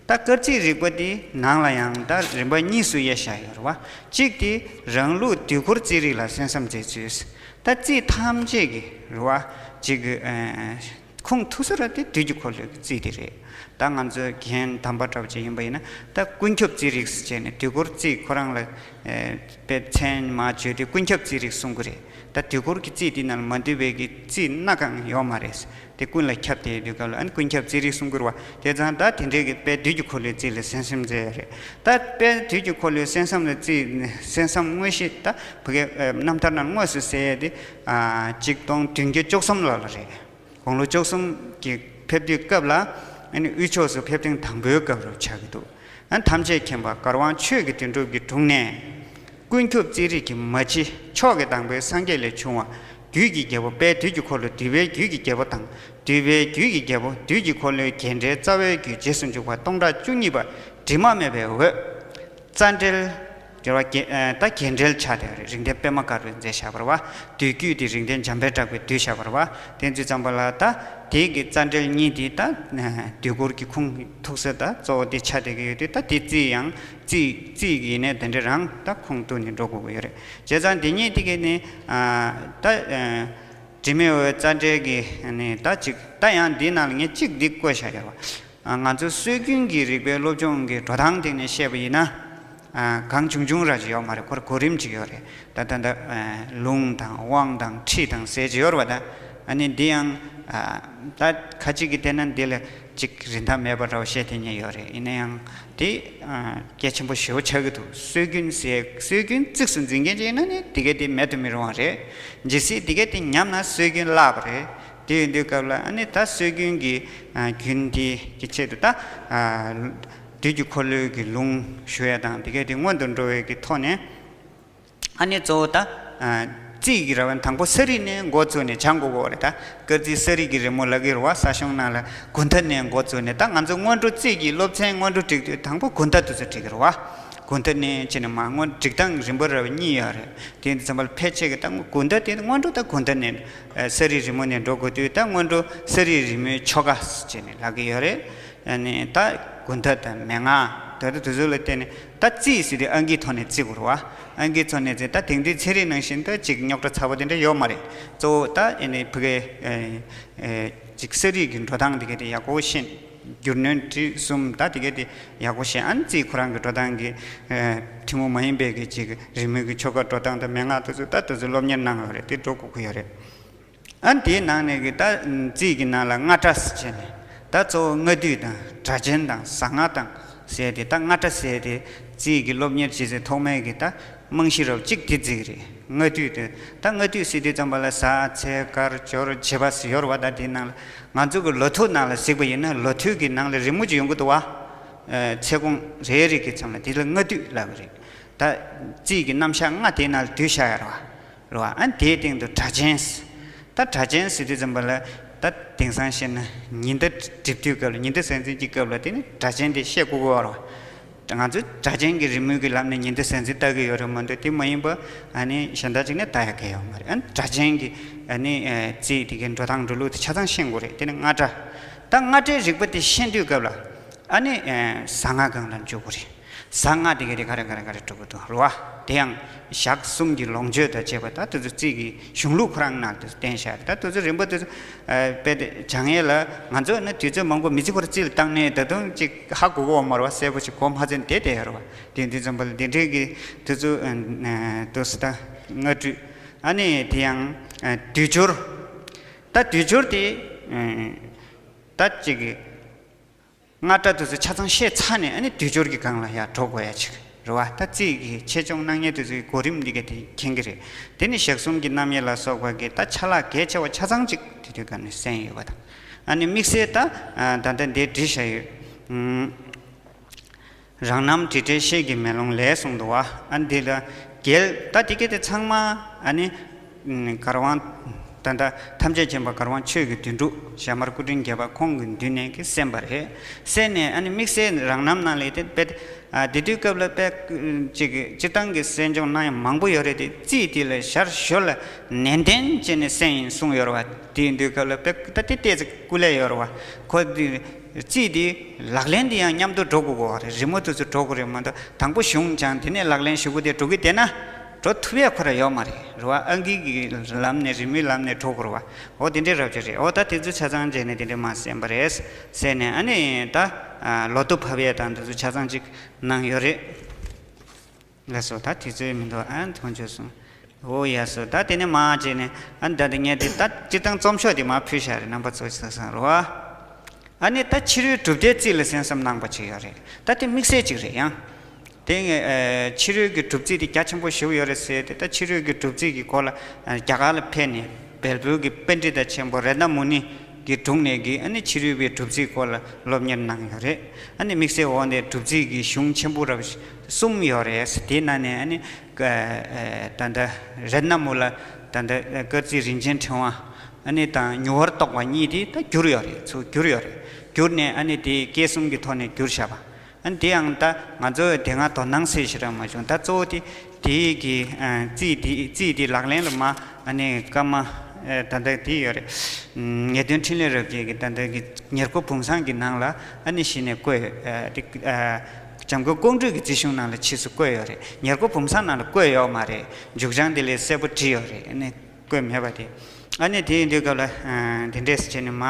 ད་སྐར་རྩིས་རིག་པ་འདི་ནང་ལ་ཡང་ད་རིམ་པ་གཉིས་སུ་དབྱེ་བཞག་ཡོད་རེད་བ། གཅིག་དེ་རང་ལུགས་དུས་འཁོར་རྩིས་རིག་ལ་གསན་བསམ་མཛད་ཚུལ། ད་རྩིས་ཐམས་ཅད་ཀྱི་རེད་བ། གཅིག་གི་ཨ་ཁུངས་ཐུག་ས་ར་དེ་དུས་ཀྱི་འཁོར་ལོའི་རྩིས་དེ་རེད། ད་ང་ཚོའི་རྒན་དམ་པ་འདྲ་བོ་ཅིག་ཡིན་པ་ཡིན་ན་ད་ཀུན་ཁྱབ་རྩིས་རིག་ཟེར་བྱས་ནས་དུས་འཁོར་རྩིས་ཁོ་རང་ལ་ཨ་དཔེ་མཚན་མ་བརྗོད་དུས་ཀུན་ཁྱབ་རྩིས་རིག་གསུང་གི་རེད། ད་དུས་འཁོར་གྱི་རྩིས་དེ་ནང་ལ་མ་འདུས་པའི་གི་རྩིས་སྣ་གང་ཡོད་མ་རེད། དེ་ཀུན་ལ་ཁྱབ་བསྡད་དུས་སྐབས་ལ་ཨ་ནི་ཀུན་ཁྱབ་རྩིས་རིག་གསུང་གི་རེད་བ། དེ་ཙང་ད་དེ་འདྲའི་གི་དཔེ་དུས་ཀྱི་འཁོར་ལོའི་རྩིས་ལ་གསན་བསམ་མཛད་ཡ་རེད། ད་དཔེ་དུས་ཀྱི་འཁོར་ལོའི་གསན་བསམ་ལ་རྩིས་གསན་བསམ་དངོས་གཞི་ད་ཕ་གི་ཨ་རྣམ་ཐར་ནང་དངོས་སུ་གསལ་ཡ་དེ་ཨ་གཅིག་སྟོང་བདུན་བརྒྱ་བཅུ་གསུམ་ལོ་ལ་རེད། དགུང་ལོ་བཅུ་གསུམ་གྱི་ཕེབས་དུས་སྐབས་ལ་ཨ་ནི་དབུས་ཕྱོགས་སུ་ཕེབས་ཐེངས་དང་པོའི་སྐབས་རུ་ཆགས་ཀྱི་འདུག་ཨ་ཐམས་ཅད་མཁྱེན་པ་གར་དབང་ཆོས་ཀྱི་དོན་གྲུབ་ཀྱི་དྲུང་ནས། ཀུན་ཁྱབ་རྩིས་རིག་གི་མ་ཕྱི་མཆོག་གི་དང་པོའི་སངས་རྒྱས་ལས་བྱུང་བ། རྒྱུད་ཀྱི་རྒྱལ་པོ་དཔལ་དུས་ཀྱི་འཁོར་ལོ་འདུས་པའི་རྒྱུད་ཀྱི་རྒྱལ་པོ་དང་འདུས་པའི་རྒྱུད་ཀྱི་རྒྱལ་པོ་དུས་ཀྱི་འཁོར་ལོའི་རྒྱས་འགྲེལ་རྩ་བའི་རྒྱུད་རྗེས་སུ་འཇུག་པ་སྟོང་ཕྲག་བཅུ་གཉིས་པ་དྲི་མ་མེད་པའི་འོད། རྩ་འགྲེལ། དེ་བ་རྒྱ་ཨ་ད་རྒྱས་འགྲེལ་ཆགས་བསྡད་པ་རེད། རིགས་ལྡན་པད་མ་དཀར་པོས་མཛད་བཞག་པ་རེད་བ། བསྡུས་རྒྱུད་དེ་རིགས་ལྡན་འཇམ་དཔལ་གྲགས་པས་བསྡུས་བཞག་པ་རེད་བ། དེ་ཚོའི་ཙམ་པ་ལ་ད་དེའི་གི་རྩ་འགྲེལ་གཉིས་དེ་ད་དུས་འཁོར་གྱི་ཁུངས་ཐུག་ས་ད་གཙོ་བོ་དེ་ཆགས་བསྡད་ཀྱི་ཡོད་དུས། ད་དེ་རྩིས་ཡང་རྩིས་རྩིས་ཀྱི་ཡིན་ནའི་དེ་འདྲ་རང་ད་ཁུངས་གཏུགས་ནས་འགྲོ་དགོས་ཀྱི་ཡོད་རེད། བྱས་ཙང་དེ་གཉིས་དེ་གི་ནི་ཨ་ད་ཨ་དྲི་མེད་འོད་རྩ་འགྲེལ་གྱི་ནི་ད་ཅིག་ད་ཡང་འདིའི་ནང་ལ་ངས་གཅིག་འདི་བཀོད་བཞག་ཡོད་རེད་བ། ང་ཚོ་སྲོལ་རྒྱུན་གྱི་རིག་པའི་སློབ་སྦྱོང་གི་འགྲོ་སྟངས་སྟེང་ནས་བཤད་པ་ཡིན་ན། གང་བྱུང་བྱུང་ར་ཅིག་ཡོད་མ་རེད། ཁོར་གོ་རིམ་ཅིག་ཡོད་རེད། ད་ད་ད་ལུང་དང་དབང་དང་ཁྲིད་དང་ཟེར་ཅིག་ཡོད་རེད་བ། ད་ཨ་ནི་འདི་ཡང་ད་ཁ་ཅིག་གིས་བལྟས་ན་འདི་ལ་ཅིག་རིན་ཐང་མེད་པ་འདྲ་བོ་བཤད་བསྡད་མཁན་ཡོད་རེད། ཡིན་ན་ཡང་དེ་གལ་ཆེན་པོ་ཞེ་པོ་ཆགས་ཀྱི་འདུག་སྲོལ་རྒྱུན་ཟེར་སྲོལ་རྒྱུན་གཙིགས་སུ་འཛིན་མཁན་ཅིག་ཡིན་ན་ནི་དེ་གས་དེ་མེད་དུ་མི་རུང་བ་རེད། ཇི་སྲིད་དེ་གས་དེ་ཉམས་ན་སྲོལ་རྒྱུན་བརླག་པ་རེད། དེ་ཡིན་དུས་སྐབས་ལ་ཨ་ནི་ད་སྲོལ་རྒྱུན་གྱི་རྒྱུན་དེ་གི་ཆེད་དུ་ད་དུས་ཀྱི་འཁོར་ལོའི་གི་ལུང་ཞུ་ཡ་དང་དེ་གས་དེ་སྔོན་དུ་འགྲོ་བའི་གི་ཐོག་ནས། ཨ་ནི་གཙོ་བོ་ད་རྩིས་ཀྱི་ར་བ་དང་པོ་ས་རིས་ནས་འགོ་བཙུགས་ནས་སྦྱང་དགོས་ཀྱི་རེད། ད་སྐར་རྩིས་ས་རིས་ཀྱི་རི་མོ་ལབ་ཀྱི་རེད་བ། ས་གཞུང་ནང་ལ་དགུན་ཐ་ནས་འགོ་བཙུགས་ནས། ད་ང་ཚོ་སྔོན་འགྲོ་རྩིས་ཀྱི་སློབ་ཚན་སྔོན་འགྲོ་སྒྲིག་དུས་དང་པོ་དགུན་ཐ་དུས་ཚོད་སྒྲིག་གི་རེད་བ། དགུན་ཐ་ནས་བྱས་ནས་མར་སྔོན་སྒྲིག་སྟངས་རིམ་པ་ར་བ་གཉིས་ཡོད་རེད། དེ་ཚང་མ་ལ་ཕལ་ཆེར་གྱི་ད་དགུན་ཐ་དེ་སྔོན་འགྲོ་ད་དགུན་ཐ་ནས་ས་རིས་རི་མོ་ནས་འགྲོ་དགོས་དུས། ད་སྔོན་འགྲོ་ས་རིས་རི་མོའི་ཆོ་ག་བྱས་ནས་ལབ་ཀྱི་ཡོད་རེད། ཨ་ནི་ད་དགུན་ཐ་དང་མན་ངག་ད་ལྟ་དུས་ཚོད་ལ་བརྟེན་ནས་ད་རྩིས་ཟེར་དུས་ཨང་ཀིའི་ཐོག་ནས་བརྩི་དགོས་རེད་བ། ཨང་ཀིའི་ཐོག་ནས་བརྩི། ད་དེང་དུས་ཚན་རིག་ནང་བཞིན་ད་ཅིག་རྙོག་དྲ་ཚ་པོ་དེ་འདྲ་ཡོད་མ་རེད། གཙོ་བོ་ད་ཨ་ནི་ཕ་གིའི་ཨེ་ཨེ་ཅིག་ས་རིས་ཀྱི་འགྲོ་སྟངས་དེ་ག་དེ་ཡག་པོ་ཤེས། རྒྱུ་ནོན་འབྲི་གསུམ་ད་དེ་ག་དེ་ཡག་པོ་ཤེས། ཨ་ནི་རྩིས་ཁོ་རང་གི་འགྲོ་སྟངས་ཀྱི་ཨེ་ཐུན་མོང་མ་ཡིན་པའི་གི་ཅིག་རི་མོའི་གི་ཆོ་ག་འགྲོ་སྟངས་དང་མན་ངག་དེ་ཚོ་ད་དེ་ཚོ་སློབ་གཉེར་གནང་ཡོད་རེད། དེ་འགྲོ་དགོས་ཀྱི་ཡོད་རེད། ཨ་ནི་དེའི་ནང་ནས་གི་ད་རྩིས་ཀྱི་ནང་ལ་སྔ་སྒྲ་ཟེར་བྱས་ནས། ད་གཙོ་བོ་སྔ་དུས་དང་སྒྲ་གཅན་དང་གཟའ་སྔ་དང་ཟེར་ཏེ། ད་སྔ་སྒྲ་ཟེར་ཏེ་རྩིས་ཀྱི་སློབ་གཉེར་བྱེད་སའི་ཐོག་མའི་གི་ད་རྨང་གཞི་རབ་གཅིག་དེ་བརྩི་གི་རེད། སྔ་དུས་དེ་ད་སྔ་དུས་ཟེར་དུས་ཙམ་པ་ལ་གཟའ་ཚེས་སྐར་སྦྱོར་བྱེད་པ་ཟེར་ཡོད་རེད་བ། ད་དེའི་ནང་ལ་ང་ཚོ་གི་ལོ་ཐོ་ནང་ལ་གཟིགས་པ་ཡིན་ན་ལོ་ཐོའི་གི་ནང་ལ་རི་མོ་ཅིག་ཡོང་གི་འདུག་བ། ཚེས་གུང་རེ་རེ་གི་མཚམས་ལ་དེ་ལ་སྔ་དུས་ལབ་ཀྱི་རེད། ད་རྩིས་ཀྱི་རྣམ་གཞག་ལྔ་དེའི་ནང་ལ་བསྡུས་བཞག་ཡོད་རེད་བ། རེད་བ། ཨ་ནི་དེའི་སྟེང་དུ་སྒྲ་གཅན། ད་སྒྲ་གཅན་ཟེར་དུས་ཙམ་པ་ལ་ད་དེང་སང་བཤད་ན་ཉི་ཟླ་འགྲིབ་དུས་སྐབས་ལ། ཉི་ཟླ་གཟའ་འཛིན་གྱི་སྐབས་ལ་དེ་ནི་སྒྲ་གཅན་དེ་བཤད་དགོས་ཀྱི་ཡོད་རེད་བ། ང་ཚོས་སྒྲ་གཅན་གྱི་རི་མོའི་གི་ལམ་ནས་ཉི་ཟླ་གཟའ་འཛིན་ལྟ་གི་ཡོད་རེད་མ་གཏོགས། དེ་མ་ཡིན་པ་ཨ་ནི་གཞན་དག་ཅིག་ནས་ལྟ་ཡག་གི་ཡོད་མ་རེད། ཨ་ནི་སྒྲ་གཅན་གྱི་ཨ་ནི་ཨེ་རྩིས་དེ་གའི་འགྲོ་སྟངས་འགྲོ་ལུགས་དེ་ཆ་ཚང་ཤེས་དགོས་རེད། དེ་ནི་སྔ་སྒྲ། ད་སྔ་སྒྲའི་རིག་པ་དེ་ཤེས་དུས་སྐབས་ལ་ཨ་ནི་ཨེ་གཟའ་སྔ་གང་ལ་འཇུག་དགོས་རེད། གཟའ་སྔ་དེ་ག་དེ་ག་རེ་ག་རེ་ག་རེ་འགྲོ་གི་འདུག་རེད་བ། དེ་ཡང་ཞག་གསུམ་གྱི་ལོངས་སྤྱོད་དང་བཅས་པ་ད་དེ་ཚོ་རྩིས་ཀྱི་གཞུང་ལུགས་ཁོ་རང་ནང་དུ་བསྟན་བཞག་རེད། ད་དེ་ཚོ་རིམ་པ་དེ་ཚོ་ཨ་དཔེ་དེ་སྦྱང་ཡས་ལ་ང་ཚོ་ནི་དུས་ཚོད་མང་པོ་མི་ཚེ་ཁོ་ར་རྩིས་ལ་བཏང་ནས་ད་དུང་ཅིག་ཧ་གོ་གི་ཡོད་མ་རེད་བ། གསལ་པོ་ཅིག་གོ་མ་ཚོད་བསྡད་བསྡད་ཡོད་རེད་བ། དེ་དུས་ཙམ་པ་ལ་དེ་འདྲའི་གི་དུས་ཚོད་ཨ་དུས་སུ་ད་སྔ་དུས། ཨ་ནི་དེ་ཡང་ཨ་དུས་སྦྱོར། ད་དུས་སྦྱོར་དེ་ཨ་ད་ཅིག་གི་སྔ་སྒྲ་དེ་ཚོ་ཆ་ཚང་ཤེས་ཚར་ནས་ཨ་ནི་དུས་སྦྱོར་གྱི་སྒང་ལ་ཡར་འགྲོ་དགོས་ཡ་ཅིག་རེད་བ། ད་རྩིས་ཀྱི་ཆེད་སྦྱོང་གནང་མཁན་དེ་ཚོའི་གོ་རིམ་འདི་ག་དེ་མཁྱེན་གྱི་རེད། དེ་ནི་ཞག་གསུམ་གྱི་རྣམ་དབྱེ་ལ་སོགས་པ་གི་ད་ཆ་ལག་གལ་ཆེ་བ་ཆ་ཚང་ཅིག་དེ་དུས་སྒང་ནས་གསན་ཡོད་པ་དང་། ཨ་ནི་དམིགས་བསལ་ད་ཨ་ད་ལྟ་འདིར་བྲིས་བཞག་ཡོད། ཨུམ། རང་རྣམ་དྲི་བྲལ་ཤེལ་གྱི་མེ་ལོང་ལས་གསུངས་འདུག་བ། ཨ་འདི་ལ་རྒྱལ་ད་དེ་ག་དེ་ཚང་མ་ཨ་ནི་ཨུམ་གར་དབང་ད་ལྟ་ཐམས་ཅད་མཁྱེན་པ་གར་དབང་ཆོས་ཀྱི་དོན་གྲུབ་ཞྭ་དམར་སྐུ་ཕྲེང་བརྒྱད་པ་ཁོང་གི་མདུན་ནས་ཀྱི་གསན་པ་རེད། གསན་ནས་ཨ་ནི་དམིགས་བསལ་རང་རྣམ་ནང་ལས་དེ་དཔེ་ཨ་དེ་དུས་སྐབས་ལ་དཔེ་ཅིག་སྤྱིར་བཏང་གི་གསན་སྦྱོང་གནང་ཡ་མང་པོ་ཡོད་རེད་དེ། རྩིས་དེ་ལ་ཞར་ཞོར་ལ་ནན་ཏན་བྱས་ནས་གསན་ཡིན་གསུངས་ཡོད་རེད་བ། དེ་ཡིན་དུས་སྐབས་ལ་དཔེ་ད་དེ་ཏོག་ཙམ་སྐུ་ལས་ཡོད་རེད་བ། ཁོ་དེ་རྩིས་དེ་ལག་ལེན་དེ་ཡང་མཉམ་དུ་འགྲོ་དགོས་ཀྱི་རེད། རི་མོ་དེ་ཚོ་འགྲོ་དགོས་རེད་མ་གཏོགས། དང་པོ་གཞུང་སྦྱངས་དེ་ནས་ལག་ལེན་ཞུ་དགོས་དེ་འགྲོ་གི་བསྡད་ན་འགྲོ་ཐུབ་ཡ་ཁོ་ར་ཡོད་མ་རེད། རེད་བ། ཨང་ཀི་གི་ལམ་ནས་རི་མོའི་ལམ་ནས་འགྲོ་དགོས་རེད་བ། འོ་དེ་འདྲའི་རབ་ཅིག་རེད། འོ་ད་དེ་ཚོ་ཆ་ཚང་བྱས་ནས་དེ་འདྲའི་མར་གསན་པ་རེད། གསན་ནས་ཨ་ནི་ད་ལོ་ཐོ་ཕབ་ཡས་དང་དེ་ཚོ་ཆ་ཚང་ཅིག་གནང་ཡོད་རེད། ལགས་སོ། ད་དུས་ཚོད་མི་འདུག་ཨ་མཐོང་ཆོས་སོང་། འོ་ཡ་སོ། ད་དེ་ནས་མར་བྱས་ནས་ཨ་ནི་ད་དེ་ངས་དེ་ད་སྤྱིར་བཏང་རྩོམ་ཤོག་དེ་མར་ཕུལ་བཞག་རེད། རྣམ་པ་ཚོ་ཆ་ཚང་རོ། ཨ་ནི་ད་ཕྱི་རོལ་གྲུབ་མཐའི་རྩིས་ལ་གསན་བསམ་གནང་པ་ཅིག་ཡོད་རེད། ད་དེ་དམིགས་བསལ་ཅིག་རེད་ཡང་། དེ་ངས་ཨ་ཕྱི་རོལ་གྱི་གྲུབ་རྩིས་དེ་རྒྱ་ཆེན་པོ་ཞེ་པོ་ཡོད་རེད་ཟེར་ཏེ། ད་ཕྱི་རོལ་གྱི་གྲུབ་རྩིས་ཀྱི་སྐོར་ལ་ཨ་རྒྱ་གར་ལ་ཕེབས་ནས་བལ་པོའི་གི་པཎྜི་ཏ་ཆེན་པོ་རཏྣ་མུ་ནི་གི་དྲུང་ནས་གི་ཨ་ནི་ཕྱི་རོལ་པའི་གྲུབ་རྩིས་སྐོར་ལ་སློབ་གཉེར་གནང་ཡོད་རེད། ཨ་ནི་དམིགས་བསལ་འོ་ནས་གྲུབ་རྩིས་ཀྱི་གཞུང་ཆེན་པོ་རབ་གསུམ་ཡོད་རེད། དེའི་ནང་ནས་ཨ་ནི་ཀ་ཨ་ད་ལྟ་རཏྣ་མུ་ལ་ད་ལྟ་སྐར་རྩིས་རིན་ཆེན་ཕྲེང་བ་ཨ་ནི་དང་མྱུར་བར་རྟོགས་པ་གཉིས་དེ་ད་བསྒྱུར་ཡོད་རེད། ཚུར་བསྒྱུར་ཡོད་རེད། བསྒྱུར་ནས་ཨ་ནི་དེ་སྐད་གསུམ་གྱི་ཐོག་ནས་བསྒྱུར་བཞག་པ། ཨ་ནི་དེ་ཡང་ད་ང་ཚོ་དེ་སྔ་དོ་སྣང་ཟེར་ཞིག་རང་མ་བྱུང་། ད་གཙོ་བོ་དེ་དེའི་གི་ཨ་རྩིས་དེ་རྩིས་དེ་ལག་ལེན་ལ་མ་ཨ་ནི་སྐར་མ་ཨ་ད་ལྟ་དེ་ཡོད་རེད། ཨམ་ངེས་དོན་འཕྲིན་ལས་རབ་རྒྱས་ཀྱི་ད་ལྟ་གི་ཉེར་མཁོ་བུམ་བཟང་གི་ནང་ལ་ཨ་ནི་གཞི་ནས་བཀོད་ཨ་དེ་ཨ་འཇམ་མགོན་ཀོང་སྤྲུལ་གྱི་རྩིས་གཞུང་ནང་ལ་ཕྱིས་སུ་བཀོད་ཡོད་རེད། ཉེར་མཁོ་བུམ་བཟང་ནང་ལ་བཀོད་ཡོད་མ་རེད། མཇུག་བྱང་དེ་ལས་གསལ་པོ་བྲིས་ཡོད་རེད། ཨ་ནི་བཀོད་མེད་པ་དེ། ཨ་ནི་དེ་ཡིན་དུས་སྐབས་ལ་ཨ་འདི་འདྲས་བྱས་ནས་མ་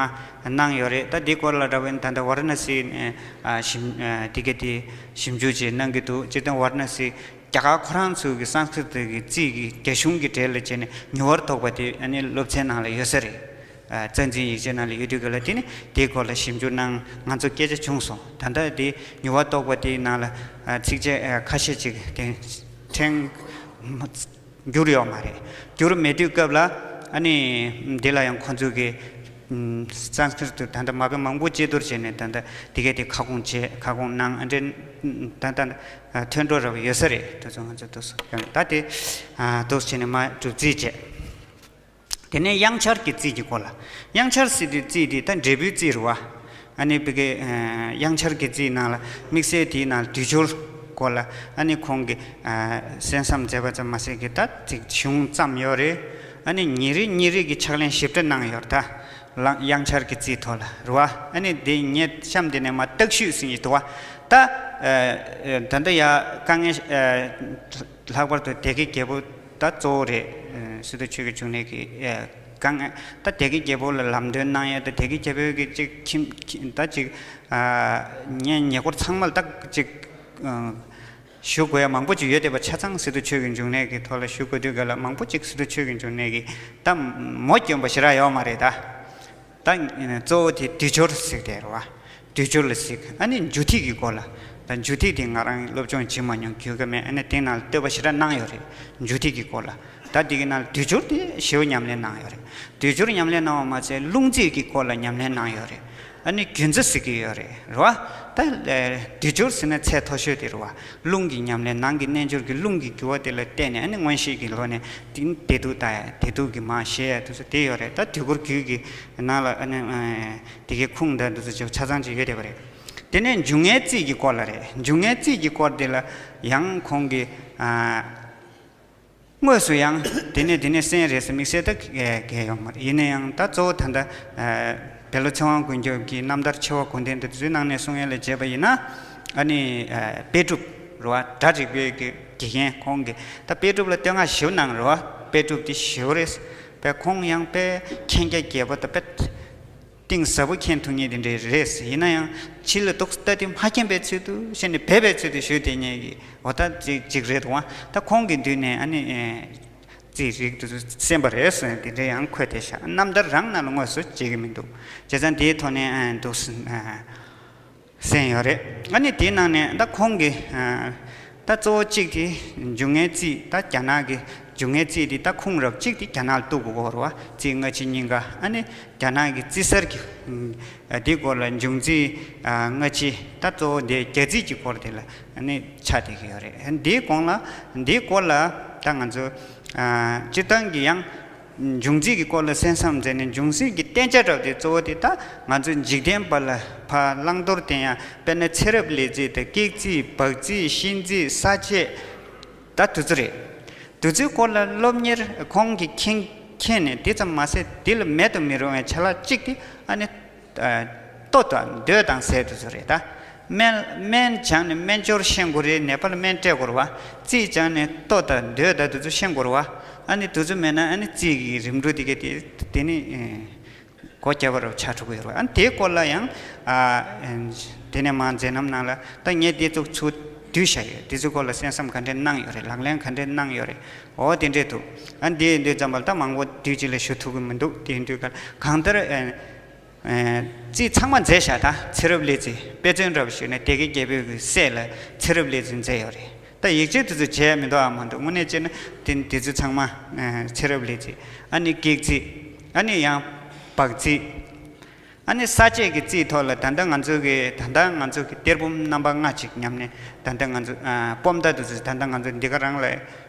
གནང་ཡོད་རེད། ད་འདི་སྐོར་ལ་འདྲ་བའི་ད་ལྟ་ཝཱ་ར་ཎ་སི་ནས་ཨ་ཞིབ་ཨ་དེ་ག་དེ་ཞིབ་འཇུག་ཅིག་གནང་གི་འདུག་སྤྱིར་བཏང་ཝཱ་ར་ཎ་སི་རྒྱ་གར་ཁོ་རང་ཚོའི་གི་སཾ་སྐྲྀ་ཏ་གི་རྩིས་ཀྱི་རྒྱ་གཞུང་གི་གྲས་ལ་བྱས་ནས་མྱུར་བར་རྟོགས་པ་དེ་ཨ་ནི་སློབ་ཚན་ནང་ལ་ཡོད་ས་རེད། ཨ་རྩ་འཛིན་ཡིག་ཆ་ནང་ལ་ཡོད་དུས་སྐབས་ལ་དེ་ནི་དེའི་སྐོར་ལ་ཞིབ་འཇུག་གནང་ང་ཚོ་སྐད་ཆ་བྱུང་སོང་། ད་ལྟ་དེ་མྱུར་བར་རྟོགས་པ་དེའི་ནང་ལ་ཨ་ཚིགས་བཅད་ཨ་ཁ་ཤས་ཅིག་དེ་ཕྲན་འགྱུར་ཡོད་མ་རེད། འགྱུར་མེད་དུས་སྐབས་ལ་ཨ་ནི་འདི་ལ་ཡང་ཁོང་ཚོས་ཀྱི་ཨམ་སཾ་སྐྲྀ་ཏ་ད་ལྟ་མ་དཔེ་མང་པོ་བཅོས་བསྡུར་བྱས་ནས་ད་ལྟ་འདི་གས་དེ་ཁ་སྐོང་བྱས། ཁ་སྐོང་གནང་ཨ་འདྲེ་ད་ལྟ་ཐོན་འགྲོ་རབས་ཡོད་ས་རེད། དེ་ཚོ་ང་ཚོ་འདུག་སེ་ཡང་ད་དེ་ཨ་འདུག་སེ་བྱས་ནས་མ་གྲུབ་རྩིས་བྱས། དེ་ནས་དབྱངས་འཆར་གྱི་རྩིས་ཀྱི་སྐོར་ལ། དབྱངས་འཆར་ཟེར་དུས་རྩིས་དེ་ད་འབྲས་བུའི་རྩིས་རེད་བ། ཨ་ནི་བི་ཀའི་ཨ་དབྱངས་འཆར་གྱི་རྩིས་ནང་ལ་དམིགས་བསལ་དེའི་ནང་ལ་དུས་སྦྱོར་སྐོར་ལ་ཨ་ནི་ཁོང་གིས་ཨ་གསན་བསམ་མཛད་པ་ཙམ་མ་ཟད་ཀྱི་ད་ཅིག་གཞུང་བརྩམས་ཡོད་རེད། ཨ་ནི་ཉིན་རེ་ཉིན་རེ་གི་ཕྱག་ལེན་ཞིབ་ཕྲ་གནང་ཡོད་རེད་ད། ལ་དབྱངས་འཆར་གྱི་རྩིས་ཐོག་ལ་རེད་བ། ཨ་ནི་དེ་ངས་གཤམ་དེ་ནས་མར་བརྟག་ཞིབ་ཟིན་གྱི་འདུག་བ། ད་ཨ་ཨ་ད་ལྟ་ཡ་དཀའ་ངལ་ཨ་ལྷག་པར་དུ་སྡེ་དགེ་རྒྱལ་པོ་ད་གཙོ་བོ་རེད། ཨ་སི་ཏུ་ཆོས་ཀྱི་འབྱུང་གནས་ཀྱི་ཨ་དཀའ་ངལ་ད་སྡེ་དགེ་རྒྱལ་པོ་ལ་ལམ་སྟོན་གནང་ཡ་ད་སྡེ་དགེ་རྒྱལ་པོའི་གི་ཅིག་ཁྱིམ་ཁྱིམ་ད་ཅིག་ཨ་ཉེ་ཉེ་འཁོར་ཚང་མ་ལ་ད་ཅིག་ཨ་ཞུ་དགོས་ཡ་མང་པོ་ཅིག་ཡོད་བསྡད་པ་ཆ་ཚང་སི་ཏུ་ཆོས་ཀྱི་འབྱུང་གནས་ཀྱི་ཐོག་ལ་ཞུ་དགོས་དུས་ག་ལ་མང་པོ་ཅིག་སི་ཏུ་ཆོས་ཀྱི་འབྱུང་གནས་ཀྱི་ད་མོ་སྐྱོན་པ་ཞེ་དྲག་ཡོད་མ་རེད་ད། ད་གཙོ་བོ་དེ་དུས་སྦྱོར་ཟེར་དེ་རེད་བ། དུས་སྦྱོར་ལ་གཟིགས། ཨ་ནི་འཇུག་ཐིག་གི་སྐོར་ལ། ད་འཇུག་ཐིག་དེ་ང་རང་སློབ་སྦྱོང་བྱེད་མ་མྱོང་། དགོས་ཀྱི་མེད། ཨ་ནི་དེ་ནང་ལ་བསྟོད་པ་ཞེ་དྲག་གནང་ཡོད་རེད། འཇུག་ཐིག་གི་སྐོར་ལ། ད་དེ་གི་ནང་ལ་དུས་སྦྱོར་དེ་ཞེ་པོ་ཉམས་ལེན་གནང་ཡོད་རེད། དུས་སྦྱོར་ཉམས་ལེན་གནང་བ་མ་ཟད་རླུང་རྩིས་ཀྱི་སྐོར་ལ་ཉམས་ལེན་གནང་ཡོད་རེད། ཨ་ནི་རྒྱུན་རྩ་ཟེར་གྱི་ཡོད་རེད། རེད་བ། ད་ཨ་དུས་སྦྱོར་ཟེར་ན་ཚད་མཐོ་ཤོས་དེ་རེད་བ། རླུང་གི་ཉམས་ལེན། ནང་གི་རྣལ་འབྱོར་གྱི་རླུང་གི་རྒྱུ་བ་དེ་ལ་བརྟེན་ནས་ཨ་ནི་མངོན་ཤེས་ཀྱི་སྒོ་ནས་དེ་བདེ་སྡུག་ལྟ་ཡ། བདེ་སྡུག་གི་མར་བཤད་ཡ་དེ་ཚོ་དེ་ཡོད་རེད། ད་དུས་འཁོར་རྒྱུད་ཀྱི་ནང་ལ་ཨ་ནི་ཨ་དེ་གའི་ཁུངས་དང་དེ་ཚོ་ཆ་ཚང་ཅིག་ཡོད་བསྡད་པ་རེད། དེ་ནས་འབྱུང་ལྔའི་རྩིས་ཀྱི་སྐོར་ལ་རེད། འབྱུང་ལྔའི་རྩིས་ཀྱི་སྐོར་དེ་ལ་ཡང་ཁོང་གིས་ཨ་དངོས་སུ་ཡང་དེ་ནས་དེ་ནས་གསན་རེད་ཟེར་དམིགས་བསལ་ད་ག་ག་ཡོད་མ་རེད། ཡིན་ན་ཡང་ད་གཙོ་བོ་ད་ལྟ་ཨ་བལ་ལོ་ཚེ་དབང་དཀོན་མཆོག་གི་རྣམ་ཐར་ཆེ་བ་དགོངས་དོན་དེ་ཚོའི་ནང་ནས་གསུང་ཡ་ལ་བྱས་པ་ཡིན་ན། ཨ་ནི་ཨ་དཔེ་གྲུབ་རེད་བ། སྒྲ་རིག་པའི་གི་དགེ་རྒན་ཁོང་གིས་ད་དཔེ་གྲུབ་ལ་བསྟོད་བསྔགས་ཞེ་པོ་གནང་རེད་བ། དཔེ་གྲུབ་དེ་ཞེ་པོ་རེད། པས་ཁོང་ཡང་དཔེ་མཁྱེན་རྒྱ་རྒྱས་པོ་དང་དཔེ་གཏིང་ཟབ་པོ་མཁྱེན་ཐུབ་མཁན་དེ་འདྲ་རེད། ཡིན་ན་ཡང་ཕྱི་ལ་འདུག་ལྟ་དུས་མ་མཁྱེན་པའི་ཚུལ་དུ་བཤད་ནས་སྦས་པའི་ཚུལ་དུ་ཞུས་བསྡད་མཁན་གྱི་འོ་ད་ཅིག་ཅིག་རེད་འདུག་བ། ད་ཁོང་གི་མདུན་ནས་ཨ་ནི་ཨེ་རྩིས་རིག་དེ་ཚོ་གསན་པ་རེད་ཟེར་ནས་དེ་འདྲ་ཡང་འཁོད་བསྡད་ཤག་རྣམ་ཐར་རང་ནང་ལ་དངོས་སུ་མཇལ་གྱི་མི་འདུག་བྱས་ཙང་དེའི་ཐོག་ནས་ཨེ་འདུག་གསན་ཡོད་རེད། ཨ་ནི་དེའི་ནང་ནས་ད་ཁོང་གི་ཨ་ད་གཙོ་བོ་གཅིག་དེ་འབྱུང་ལྔའི་རྩིས། ད་རྒྱ་ནག་གི་འབྱུང་ལྔའི་རྩིས་དེ་ད་ཁུངས་རབ་གཅིག་དེ་རྒྱ་ནག་ལ་གཏུག་དགོས་རེད་བ། རྩིས་སྔ་ཕྱི་གཉིས་ཀ། ཨ་ནི་རྒྱ་ནག་གི་རྩིས་གསར་གྱི་ཨ་དེའི་སྐོར་ལ་འབྱུང་རྩིས་ཨ་སྔ་ཕྱི། ད་གཙོ་བོ་དེ་རྒྱ་རྩིས་ཀྱི་སྐོར་དེ་ལ་ཨ་ནི་ཆགས་བསྡད་ཀྱི་ཡོད་རེད། དེའི་གོང་ལ་དེའི་སྐོར་ལ་ད་ང་ཚོ་ཨ་སྤྱིར་བཏང་གི་ཡང་འབྱུང་རྩིས་ཀྱི་སྐོར་ལ་གསན་བསམ་མཛད་ནས། འབྱུང་རྩིས་ཀྱི་བསྟན་བྱ་འདྲ་བོ་དེ་གཙོ་བོ་དེ་ད་ང་ཚོ་འཇིག་རྟེན་པ་ལ་ཕར་བླང་དོར་བསྟན་ཡ། དཔེར་ན་ཚེ་རབས་ལས་རྩིས་དང་། སྐེག་རྩིས། སྦག་རྩིས། གཤིན་རྩིས། ས་དཔྱད། ད་དེ་ཚོ་རེད། དེ་ཚོའི་སྐོར་ལ་སློབ་གཉེར་ཁོང་གིས་མཁྱེན་མཁྱེན་ནས། དེ་ཙམ་མ་ཟད་དེ་ལ་མེད་དུ་མི་རུང་བའི་ཆ་ལག་གཅིག་དེ་ཨ་ནི་ལྟོ་དང་མདོས་དང་ཟས་དེ་ཚོ་རེད་ད། སྨན་སྨན་སྦྱངས་ནས་སྨན་སྦྱོར་ཤེས་དགོས་རེད། ནད་པ་ལ་སྨན་སྤྲད་དགོས་རེད་བ། རྩིས་སྦྱངས་ནས་ལྟོ་དང་མདོས་དང་དེ་ཚོ་ཤེས་དགོས་རེད་བ། ཨ་ནི་དེ་ཚོ་མེད་ན་ཨ་ནི་རྩིས་ཀྱི་རིམ་གྲོ་དེ་ག་དེ་དེ་ནི་ཨེ་སྒོ་བརྒྱབ་པ་རུ་ཆགས་འགྲོ་གི་ཡོད་རེད་བ། ཨ་ནི་དེའི་སྐོར་ལ་ཡང་ཨ་ཨེ་དེ་ནས་མར་མཛད་རྣམ་ནང་ལ་ད་ངས་དེ་ཚོ་ཚུར་བསྡུས་བཞག་ཡོད། དེ་ཚོའི་སྐོར་ལ་གསན་བསམ་ག་འདྲས་གནང་ཡོད་རེད། ལག་ལེན་ག་འདྲས་གནང་ཡོད་རེད། འོ་དེ་འདྲས་འདུག་ཨ་ནི་དེ་ཡིན་དུས་ཙམ་པ་ལ་ད་མང་པོ་དུས་གཅིག་ལ་ཞུ་ཐུབ་ཀྱི་མི་འདུག་དེ་ཡིན་དུས་ག་གང་ལྟར་ཨེ་ཨེ་རྩིས་ཚང་མ་མཛད་བཞག་ད་ཚེ་རབས་ལས་རྩིས། དཔེ་མཚོན་འདྲ་བོ་ཞུས་ན་སྡེ་དགེ་རྒྱལ་པོའི་གི་སྲས་ལ་ཚེ་རབས་ལས་རྩིས་མཛད་ཡོད་རེད། ད་ཡིག་ཆ་དེ་ཚོ་མཇལ་མི་འདུག་ཨ་མ་འདུག་དངོས་གནས་བྱས་ན་དེ་དེ་ཚོ་ཚང་མ་ཨེ་ཚེ་རབས་ལས་རྩིས། ཨ་ནི་སྐེག་རྩིས། ཨ་ནི་ཡང་སྦག་རྩིས། ཨ་ནི་ས་དཔྱད་ཀྱི་རྩིས་ཐོག་ལ་ད་ལྟ་ང་ཚོ་གི་ད་ལྟ་ང་ཚོ་གི་གཏེར་བུམ་རྣམ་པ་ལྔ་ཅིག་ཉམས་ནས། ད་ལྟ་ང་ཚོ་ཨ་སྤོམ་མདའ་དེ་ཚོ་ད་ལྟ་ང་ཚོ་འདི་ག་རང་ལ་ཨ་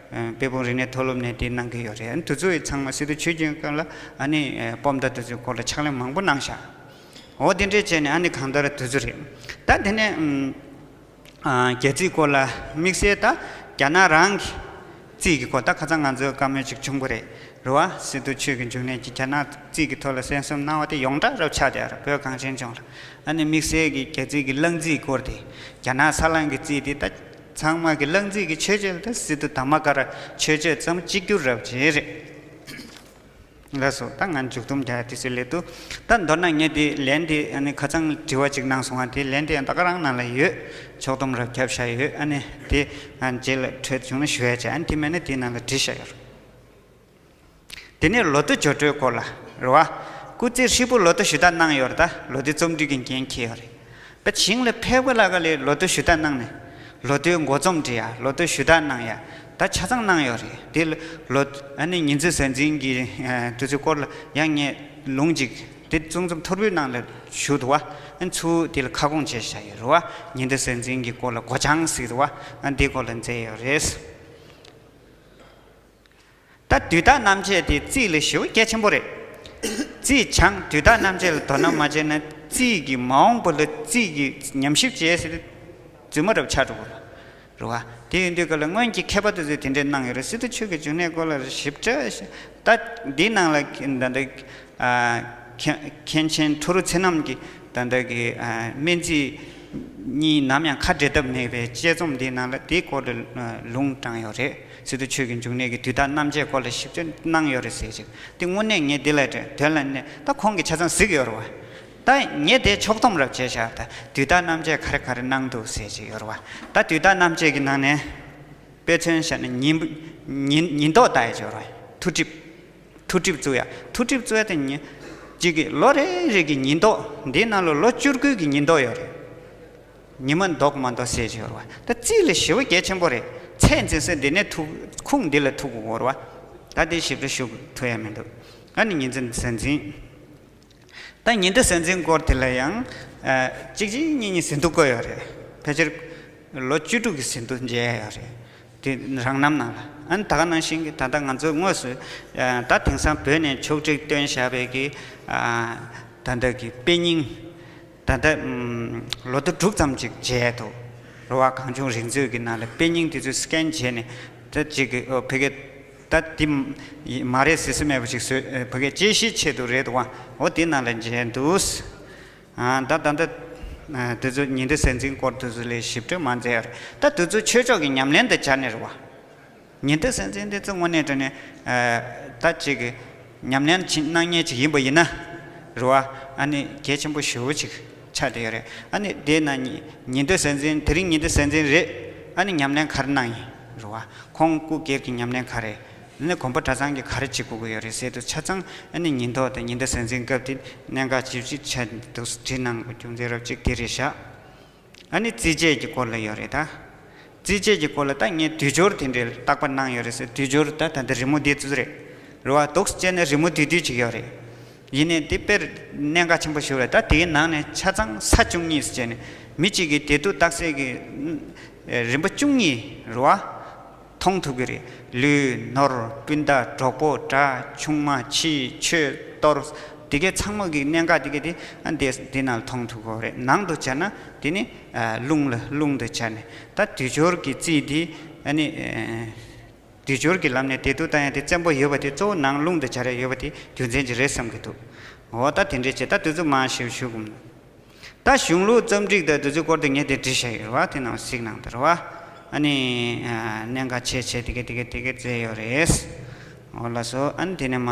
དཔལ་སྤུངས་རིག་གནས་མཐོ་སློབ་ནས་དེ་གནང་གི་ཡོད་རེད། ཨ་ནི་དེ་ཚོ་ཡི་ཚང་མ་སི་ཏུ་ཆོས་ཀྱི་སྐབས་ལ་ཨ་ནི་ཨ་སྤོམ་མདའ་དེ་ཚོའི་སྐོར་ལ་ཕྱག་ལེན་མང་པོ་གནང་ཤག་འོ་དེ་འདྲས་བྱས་ནས་ཨ་ནི་གང་ལྟར་དེ་ཚོ་རེད། ད་དེ་ནས་ཨམ། ཨ་རྒྱ་རྩིས་སྐོར་ལ་དམིགས་བསལ་ད་རྒྱ་ནག་རང་གི་རྩིས་ཀྱི་སྐོར། ད་ཁ་སང་ང་ཚོའི་བཀའ་མོལ་ཅིག་བྱུང་བ་རེད། རེད་བ། སི་ཏུ་ཆོས་ཀྱི་འབྱུང་གནས་ཀྱིས་རྒྱ་ནག་རྩིས་ཀྱི་ཐོག་ལ་གསན་བསམ་གནང་བ་དེ་ཡོངས་གྲགས་རབ་ཆགས་བསྡད་ཡོད་རེད། བོད་གངས་ཅན་ལྗོངས་ལ། ཨ་ནི་དམིགས་བསལ་གྱི་རྒྱ་རྩིས་ཀྱི་གླང་རྩིས་སྐོར་དེ། རྒྱ་ནག་ས་གླང་གི་རྩིས་དེ་ད་ཚང་མ་གི་གླང་རྩིས་ཀྱི་མཆོད་བརྗོད་ལ་ད་སི་ཏུ་དྷརྨ་ཀ་ར་མཆོད་བརྗོད་ཙམ་གཅིག་གྱུར་རབ་བྱས་རེད། ལགས་སོ། ད་ང་མཇུག་སྡོམ་རྒྱག་དུས་ཚོད་སླེབས་འདུག་ད་མདོར་ན་ངས་དེ་ལན་དེ་ཨ་ནི་ཁ་སང་དྲི་བ་ཅིག་གནང་སོང་ང་། དེ་ལན་དེ་ཡང་ད་ག་རང་ནང་ལ་ཡོད། ཕྱོགས་སྡོམ་རབ་བརྒྱབ་བཞག་ཡོད། ཨ་ནི་དེ་ང་རྗེས་ལ་འཕྲོད་བྱུང་ན་ཞུ་ཡ་བྱས། ཨ་ནི་དེ་མེད་ན་དེའི་ནང་ལ་བྲིས་བཞག་ཡོད་རེད། དེ་ནས་ལོ་ཐོ་སྦྱོར་སྤྲོད་སྐོར་ལ་རེད་བ། སྐུ་ཚེ་ཧྲིལ་པོ་ལོ་ཐོ་ཞུ་དག་གནང་ཡོད་རེད། ད་ལོ་ཐོའི་རྩོམ་སྒྲིག་གི་འགན་འཁྱེར་ཡོད་རེད། པ་ཞིང་ལ་ཕེབས་པ་ལ་ག་ལས་ལོ་ཐོ་ཞུ་དག་གནང་ནས། ལོ་ཐོའི་འགོ་རྩོམ་འབྲི་ཡ། ལོ་ཐོ་ཞུ་དག་གནང་ཡ། ད་ཆ་ཚང་གནང་ཡོད་རེད། དེ་ལོ་ཨ་ནི་ཉི་ཚེ་གཟའ་འཛིན་གྱི་ཨ་དུས་ཚོད་སྐོར་ལ་ཡང་ངས་ལུང་ཅིག་དེ་གཙུག་འཛོམས་ཐོར་བུའི་ནང་ལ་ཞུ་འདུག་བ། ཨ་ཚུར་དེ་ལ་ཁ་སྐོང་བྱས་བཞག་ཡོད་རེད་བ། ཉི་ཟླ་གཟའ་འཛིན་གྱི་སྐོར་ལ་སྒོ་བྱང་ཟེར་འདུག་བ། ཨ་འདིའི་སྐོར་ལ་མཛད་ཡོད་རེད། ད་དུས་རྟགས་རྣམ་བཅད་དེ་རྩིས་ལ་ཞེ་པོ་གལ་ཆེན་པོ་རེད། རྩིས་སྦྱང་། དུས་རྟགས་རྣམ་བཅད་ལ་དོ་སྣང་མ་བྱས་ན་རྩིས་ཀྱི་མ་འོངས་པ་ལ་རྩིས་ཀྱི་ཉམས་ཞིབ་བྱས་ཟེར་ཏེ་རྫུན་མ་འདྲ་པོ་ཆགས་འགྲོ་གི་རེད་བ། དེ་ཡིན་དུས་ག་ལ་སྔོན་གྱི་མཁས་པ་དེ་ཚོས་དེ་འདྲས་གནང་ཡོད་རེད། སི་ཏུ་ཆོས་ཀྱི་འབྱུང་གནས་སྐོར་ལ་ཞིབ་ཕྲ་ཞིག་ད་འདིའི་ནང་ལ་ད་ལྟ་ཨ་མཁན་མཁན་ཆེན་ཁྲོ་རུ་ཚེ་རྣམ་གྱི་ད་ལྟ་གི་ཨ་སྨན་རྩིས་གཉིས་ནམ་ཡང་ཁ་འབྲལ་ཐབས་མེད་པའི་དཔྱད་རྩོམ་འདིའི་ནང་ལ་དེའི་སྐོར་ལ་ཨ་ལུང་དྲངས་ཡོད་རེད། སི་ཏུ་ཆོས་ཀྱི་འབྱུང་གནས་ཀྱི་དུས་རྟགས་རྣམ་བཅད་སྐོར་ལ་ཞིབ་དཔྱད་གནང་ཡོད་རེད་ཟེར་ཅིག་དེ་དངོས་གནས་ངས་འདི་ལ་དྲན་དོན་ལ་གནས། ད་ཁོང་གིས་ཆ་ཚང་གཟིགས་ཡོད་རེད་བ། ད་ངས་དེ་ཕྱོགས་སྡོམ་རབ་བྱས་བཞག་ད་དུས་རྟགས་རྣམ་བཅད་ག་རེ་ག་རེ་གནང་འདུག་ཟེར་ཅིག་ཡོད་རེད་བ། ད་དུས་རྟགས་རྣམ་བཅད་ཀྱི་ནང་ནས་དཔེ་མཚོན་བཞག་ན་ཉིན་ཉིན་ཉིན་ཐོ་ལྟ་ཡ་ཅིག་ཡོད་རེད་བ། ཐུགས་གྲིབ། ཐུགས་གྲིབ་བཙུགས་ཡ། ཐུགས་གྲིབ་བཙུགས་ཡ་དེ་ཉིན་གཅིག་གི་ལོ་རེ་རེ་གི་ཉིན་ཐོ། འདིའི་ནང་ལ་ལོ་བཅུ་དགུ་གི་ཉིན་ཐོ་ཡོད་རེད། ཉི་མ་ལྡོག་མ་ལྡོག་ཟེར་གྱི་ཡོད་རེད་བ། ད་རྩིས་ལ་ཞེ་པོ་གལ་ཆེན་པོ་རེད། ཚད་འཛིན་ས་འདི་ནས་ཐུག་ཁུངས་འདི་ལ་ཐུག་དགོས་རེད་བ། ད་དེ་ཞིབ་ཕྲ་ཞུ་ཐུབ་ཡ་མི་འདུག་ཨ་ནི་ཉི་ཟླ་གཟའ་འཛིན། ད་ཉི་ཟླ་གཟའ་འཛིན་སྐོར་དེ་ལ་ཡང་ཨ་གཅིག་གཅིག་གཉིས་གཉིས་ཟིན་ཐོ་བཀོད་ཡོད་རེད། ཕལ་ཆེར་ལོ་བཅུ་དྲུག་གི་ཟིན་ཐོ་མཇལ་ཡོད་རེད། དེ་རང་རྣམ་ནང་ལ། ཨ་ནི་ད་ག་ནང་བཞིན་གྱི་ད་ལྟ་ང་ཚོ་དངོས་སུ་ཨ་ད་དེང་སང་བོད་ནས་ཕྱོགས་བསྒྲིགས་བཏོན་བཞག་པའི་གི་ཨ་ད་ལྟ་གི་དཔེ་རྙིང་། ད་ལྟ་ཨམ་ལོ་ཐོ་དྲུག་ཙམ་ཅིག་མཇལ་འདུག་རེད་བ། གངས་ལྗོངས་རིག་མཛོད་ཀྱི་ནང་ལ་དཔེ་རྙིང་དེ་ཚོ་སི་ཀེན་བྱས་ནས་ད་ཅིག་གི་ཨོ་ཕ་གི་ད་དེ་མ་རེད་ཟེར་ས་མེད་པ་ཅིག་བཟོས། ཨ་ཕ་གི་དཔྱད་གཞིའི་ཆེད་དུ་རེད་འདུག་བ། འོ་དེ་ནང་ལ་མཇལ་འདུག་ཨ་ད་ད་ལྟ་ཨ་དེ་ཚོ་ཉི་ཟླ་གཟའ་འཛིན་སྐོར་དེ་ཚོ་ལས་ཞིབ་ཕྲ་མ་མཇལ་ཡ་རེད། ད་དེ་ཚོ་ཆོས་ཕྱོགས་ཀྱི་ཉམས་ལེན་དང་སྦྱར་ནས་རེད་བ། ཉི་ཟླ་གཟའ་འཛིན་དེ་ཚོ་དངོས་གནས་དྲང་གནས་ཨ་ད་ཅིག་གི་ཉམས་ལེན་ཅིག་གནང་མཁན་ཅིག་ཡིན་པ་ཡིན་ན་རེད་བ། ཨ་ནི་གལ་ཆེན་པོ་ཞེ་པོ་ཅིག་ཆགས་བསྡད་ཡོད་རེད། ཨ་ནི་དེ་ན་ཉི་ཉི་ཟླ་གཟའ་འཛིན། དེ་རིང་ཉི་ཟླ་གཟའ་འཛིན་རེད། ཨ་ནི་ཉམས་ལེན་ག་རེ་གནང་ཡིན་རེད་བ། ཁོང་སྐུ་སྒེར་གྱི་ཉམས་ལེན་ག་རེ། ཨ་ནི་དགོན་པ་གྲྭ་ཚང་གིས་ག་རེ་བྱེད་དགོས་ཀྱི་ཡོད་རེད་ཟེར་དུས་ཆ་ཚང་ཨ་ནི་ཉིན་ཐོ་དང་ཉི་ཟླ་གཟའ་འཛིན་སྐབས་དེ་གནད་འགག་ཅིག་ཅིག་ཆགས་འདུག་བྲིས་གནང་དགོས་རྒྱུ་མཚན་རབ་ཅིག་དེ་རེད་བཞག་ཨ་ནི་རྩིས་དཔྱད་ཀྱི་སྐོར་ལ་ཡོད་རེད་ད། རྩིས་དཔྱད་ཀྱི་སྐོར་ལ་ད་ངས་དུས་སྦྱོར་དེ་འདྲའི་བརྟག་པ་གནང་ཡོད་རེད་ཟེར། དུས་སྦྱོར་ད་ད་ལྟ་རི་མོ་འདི་ཚོ་རེད། རེད་བ། འདུག་སེ་བྱས་ནས་རི་མོ་བསྡུས་བསྡུས་ཅིག་ཡོད་རེད། ཡིན་ནའི་དེ་དཔེར་གནད་འགག་ཆེན་པོ་ཞིག་རེད། ད་དེའི་ནང་ནས་ཆ་ཚང་ས་བཅུ་གཉིས་སུ་བྱས་ནས་མི་གཅིག་གིས་བདེ་སྡུག་རྟགས་གསལ་གྱི་རིམ་པ་བཅུ་གཉིས་རེད་བ། མཐོང་ཐུབ་ཀྱི་རེད། ལུས། ནོར། སྤུན་ཟླ། གྲོགས་པོ། དགྲ། ཆུང་མ། ཕྱི། ཆོས། གཏོར། དེ་གའི་ཚང་མ་གི་གནད་འགག་དེ་གའི་དེ་ཨ་འདི་འདི་ནང་ལ་མཐོང་ཐུབ་ཀྱི་རེད། ནང་དུ་བྱས་ན་དེ་ནི་ཨ་རླུང་ལ་རླུང་དུ་བྱས་ནས། ད་དུས་སྦྱོར་གྱི་རྩིས་དེ་ཨ་ནི་ཨ་དུས་སྦྱོར་གྱི་ལམ་ནས་བདེ་སྡུག་བལྟ་ཡ་དེ་བཙན་པོ་ཡོད་པ་དེ་གཙོ་བོ་ནང་རླུང་དུ་སྦྱར་ཡ་ཡོད་པ་དེ་རྒྱུ་མཚན་ཅིག་རེད་བསམ་གྱི་འདུག་འོ་ད་དེ་འདྲའི་བྱས། ད་དུས་ཚོད་མང་ཞིག་ཞུ་དགོས་མ། ད་གཞུང་ལུགས་རྩོམ་སྒྲིག་དང་དེ་ཚོའི་སྐོར་དེ་ངས་དེ་བྲིས་བཞག་ཡོད་རེད་བ། དེ་ནང་གཟིགས་གནང་དང་རེད་བ། ཨ་ནི་ཨ་གནད་འགག་ཆེ་ཆེ་དེ་ག་དེ་ག་དེ་ག་མཛད་ཡོད་རེད། འོ་ལགས་སོ། ཨ་ནི་དེ་ནས་མ་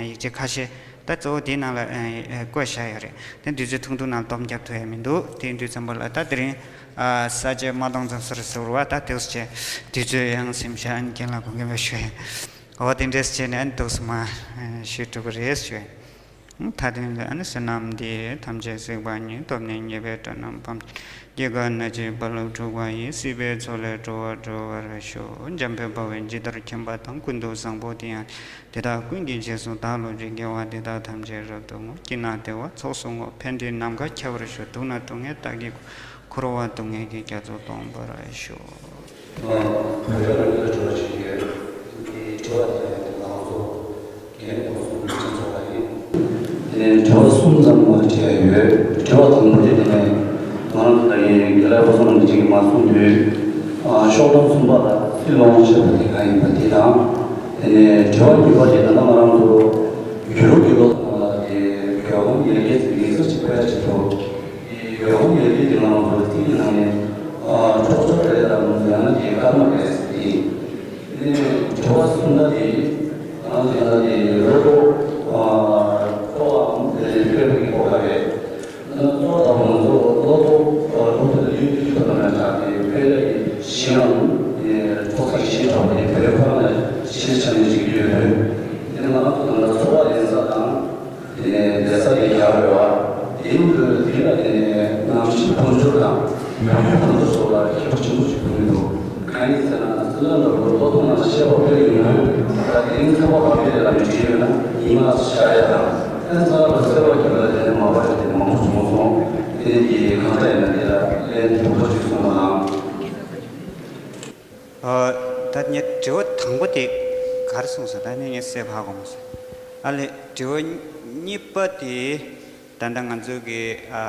ཡིག་ཆ་ཁ་ཤས་ད་གཙོ་བོ་དེའི་ནང་ལ་ཨ་བཀོད་བཞག་ཡོད་རེད། དེ་དུས་ཚོད་ཐུང་ཐུང་ནང་སྡོམ་རྒྱབ་ཐུབ་ཡ་མི་འདུག་དེ་ཡིན་དུས་ཙམ་པ་ལ་ད་དེ་རིང་ཨ་ས་བཅད་མ་གཏོང་ཙམ་ཟེར་ཟེར་བ། ད་དེ་བྱས་དུས་ཚོད་ཡང་ཟིན་བཞག་ཨ་ནི་རྒན་ལགས་དགོངས་དག་ཞུ་ཡ། འོ་དེ་འདྲས་བྱས་ནས་ཨ་ནི་འདུག་སེ་མ་ཞུས་གྲུབ་པ་རེད་ཞུ་ཡ། མཐའ་དོན་ལ་ཨ་ནི་བསོད་ནམས་འདི་ཡིས་ཐམས་ཅད་གཟིགས་པ་ཉིད། ཐོབ་ནས་ཉེས་པའི་དགྲ་རྣམས་ཕམ་བྱས་ནས། སྐྱེ་རྒ་ན་འཆིའི་རྦ་རླབས་འཁྲུགས་པ་ཡི། སྲིད་པའི་མཚོ་ལས་འགྲོ་བ་སྒྲོལ་བར་ཤོག་འཇམ་དཔལ་དཔའ་བོས་ཇི་ལྟར་མཁྱེན་པ་དང་། ཀུན་ཏུ་བཟང་པོ་དེ་ཡང་དེ་དག་ཀུན་གྱི་རྗེས་སུ་བདག་སློབ་ཅིང་། དགེ་བ་འདི་དག་ཐམས་ཅད་རབ་ཏུ་བསྔོ། བགྱིས་ན་བདེ་བ་ཚོགས་སུ་བསྔོ། ཕན་བདེའི་ནམ་མཁའ་ཁྱབ་པར་ཤོག་སྡུག་བསྔལ་སྡུག་བསྔལ་དག་གིས་འཁོར་བ་སྡུག་བསྔལ་གྱི་རྒྱ་མཚོ་སྟོངས་པར་ཤོག་བོད་རྒྱལ་ལ་དྲི་བ་ཞིག་ཡོད། དེའི་དྲི་བ་དེ་ནི་ང་ཚོ་རྒན་གོང་ས་སྐུ་ཕྲེང་ཚོགས་པ་ཡིན། དེ་ནས་དྲི་བ་གསུམ་ཙམ་ང་དྲི་ཡ་ཡོད། དྲི་བ་དང་པོ་དེ་དེ་ནས་ང་རང་ཚོ་ལ་ཡིན་རྒན་ལགས་བློ་བཟང་རིན་པོ་ཆེ་གིས་མ་གསུངས་དུས། ཨ་ཤོག་ལྡོམ་གསུམ་པ་ལ་སྲིད་ལོངས་སྤྱོད་པ་དེ་གང་ཡིན་པ་དེ་དང་། དེ་ནས་དྲི་བ་གཉིས་པ་དེ་ད་ལྟ་ང་རང་ཚོ་བོད་ལུགས་ཀྱི་ལོ་ཟླ་ནང་ལ་དེ་བོད་ཁམས་ཡར་རྒྱས་ཀྱི་ཡིག་གཟུགས་ཅིག་ཕུལ་ཡ་ཆེད་དུ། དེ་བོད་ཁམས་ཡར་རྒྱས་ཀྱི་ང་རང་ཚོ་ལ་ཐིག་གི་ནང་ནས་ཨ་འཕྲོག་བཅོམ་རེད་དམ་ཡང་ན་དེ་སྐར་མ་རེད་ཟེར་དེ། དེ་ནས་དྲི་བ་གསུམ་པ་དེ་ང་རང་ཚོ་ཡང་དེ་ལོ་ལོ་ ཡུལ་དང་དུ་སོགས་ལ་ཁྱད་པར་ཆེན་པོ་ཞིག་མཐོང་གི་འདུག་གང་ཡིན་ཟེར་ན། སྲིད་དོན་ལ་ལོ་ལོ་ཐོག་ནང་བཤད་པ་དཔེ་ཡོད་ན། ད་དེ་རིང་ཚོགས་པ་བར་དུ་ལ་མི་བྲིས་ཡོད་ན་ཉི་མ་ཤར་ཡ་དང་། ཨ་ནི་ཚོགས་པ་གསལ་བ་རྒྱབ་ལ་དེ་ནས་མ་པ་ཞིག་དེ་ནས་མང་པོ་བྱུང་སོང་། དེ་ནས་ཀྱི་གང་འདྲ་ཡིན་ན་དེ་ལ་ལན་དྲུག་པ་ཞིག་གསུངས་པ་དང་། ཨ། ད་ངས་དྲི་བ་དང་པོ་དེ་ག་རེ་གསུངས་སོང་། ད་ནི་ངས་གསལ་པོ་ཧ་གོ་མ་སོང་། ཨ་ལས། དྲི་བ་གཉིས་པ་དེ། ད་ལྟ་ང་ཚོ་གི་ཨ་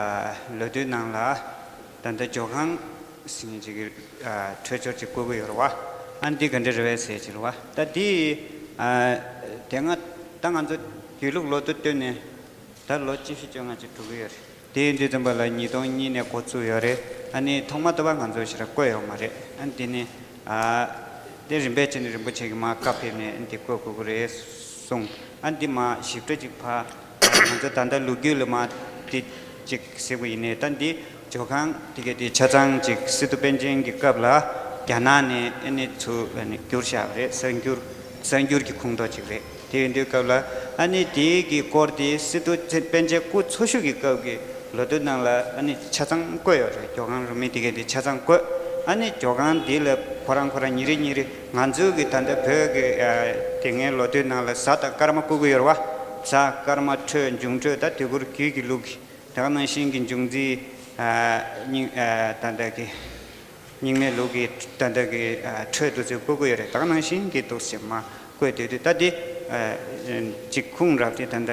ལོ་དུས་ནང་ལ་ད་ལྟ་ཇོ་ཁང་ཟེར་མཁན་ཅིག་གི་ཨ་འཕྲོད་སྦྱོར་ཅིག་བསྐོར་གི་ཡོད་རེད་བ། ཨ་འདི་ག་འདྲ་རེད་པས་ཟེར་ཅིག་རེད་བ། ད་འདི་ཨ་དེ་སྔ་ད་ང་ཚོ་དུས་ལུགས་ལོ་ཐོ་བཏོན་ནས་ད་ལོ་བཅུ་བཞི་བཅོ་ལྔ་ཅིག་འགྲོ་གི་ཡོད་རེད། དེ་ཡིན་དུས་ཙམ་པ་ལ་ཉིས་སྟོང་གཉིས་ནས་འགོ་བཙུགས་ཡོད་རེད། ཨ་ནི་ཐོག་མ་ཐོག་པ་ང་ཚོ་ཞེ་དྲག་བསྐོས་ཡོད་མ་རེད། ཨ་ནི་དེ་ནི་ཨ་དེ་རིམ་པས་བྱས་ནས་རིན་པོ་ཆེ་གིས་མར་བཀའ་ཕེབས་ནས་ཨ་ནི་དེ་བསྐོ་དགོས་ཀྱི་རེད་གསུངས། ཨ་ནི་འདི་མར་ཞིབ་ཕྲ་ཅིག་ཕར་ང་ཚོ་ད་ལྟ་ལོ་རྒྱུས་ལ་མར་དེ་ཅིག་གཟིགས་པ་ཡིན་ནའི། ད་འདི་ཇོ་ཁང་དེ་གའི་དེ་ཆ་ཚང་ཅིག་སི་ཏུ་པཎ་ཆེན་གྱི་སྐབས་ལ་རྒྱ་ནག་ནས་ཨ་ནི་ཚུར་ཨ་ནི་བསྒྱུར་བཞག་པ་རེད། གསར་འགྱུར་གསར་འགྱུར་གྱི་ཁོངས་གཏོགས་ཅིག་རེད། དེ་ཡིན་དུས་སྐབས་ལ་ཨ་ནི་དེའི་གི་སྐོར་དེ་སི་ཏུ་པཎ་ཆེན་སྐུ་འཚོ་བཞུགས་ཀྱི་སྐབས་ཀྱི་ལོ་དུས་ནང་ལ་ཨ་ནི་ཆ་ཚང་བཀོད་ཡོད་རེད། ཇོ་ཁང་རུ་མི་དེ་གས་དེ་ཆ་ཚང་བཀོད། ཨ་ནི་ཇོ་ཁང་འདི་ལ་ཁོ་རང་ཁོ་རང་ཉིན་རེ་ཉིན་རེ་ང་ཚོའི་གི་ད་ལྟ་བོད་ཀྱི་ཨ་དེ་སྔའི་ལོ་དུས་ནང་ལ་གཟའ་དང་སྐར་མ་བཀོད་ཀྱི་ཡོད་རེད་བ། གཟའ་སྐར་མ་འཕྲོད་འབྱུང་འཕྲོད། ད་དུས་འཁོར་རྒྱུད་ཀྱི་ལུགས་ཀྱི་ད་ག་ནང་བཞིན་གྱི་འབྱུང་རྩིས་ཨ་སྙིང་ཨ་ད་ལྟ་གི་རྙིང་མའི་ལུགས་ཀྱི་ད་ལྟ་གི་ཨ་འཕྲོད་དུ་ཚུར་བཀོད་ཀྱི་ཡོད་རེད། ད་ག་ནང་བཞིན་གྱི་འདུག་སེ་མར་བཀོད་སྡོད་དུས། ད་འདི་ཨ་ཅིག་ཁུངས་རགས་དེ་ད་ལྟ་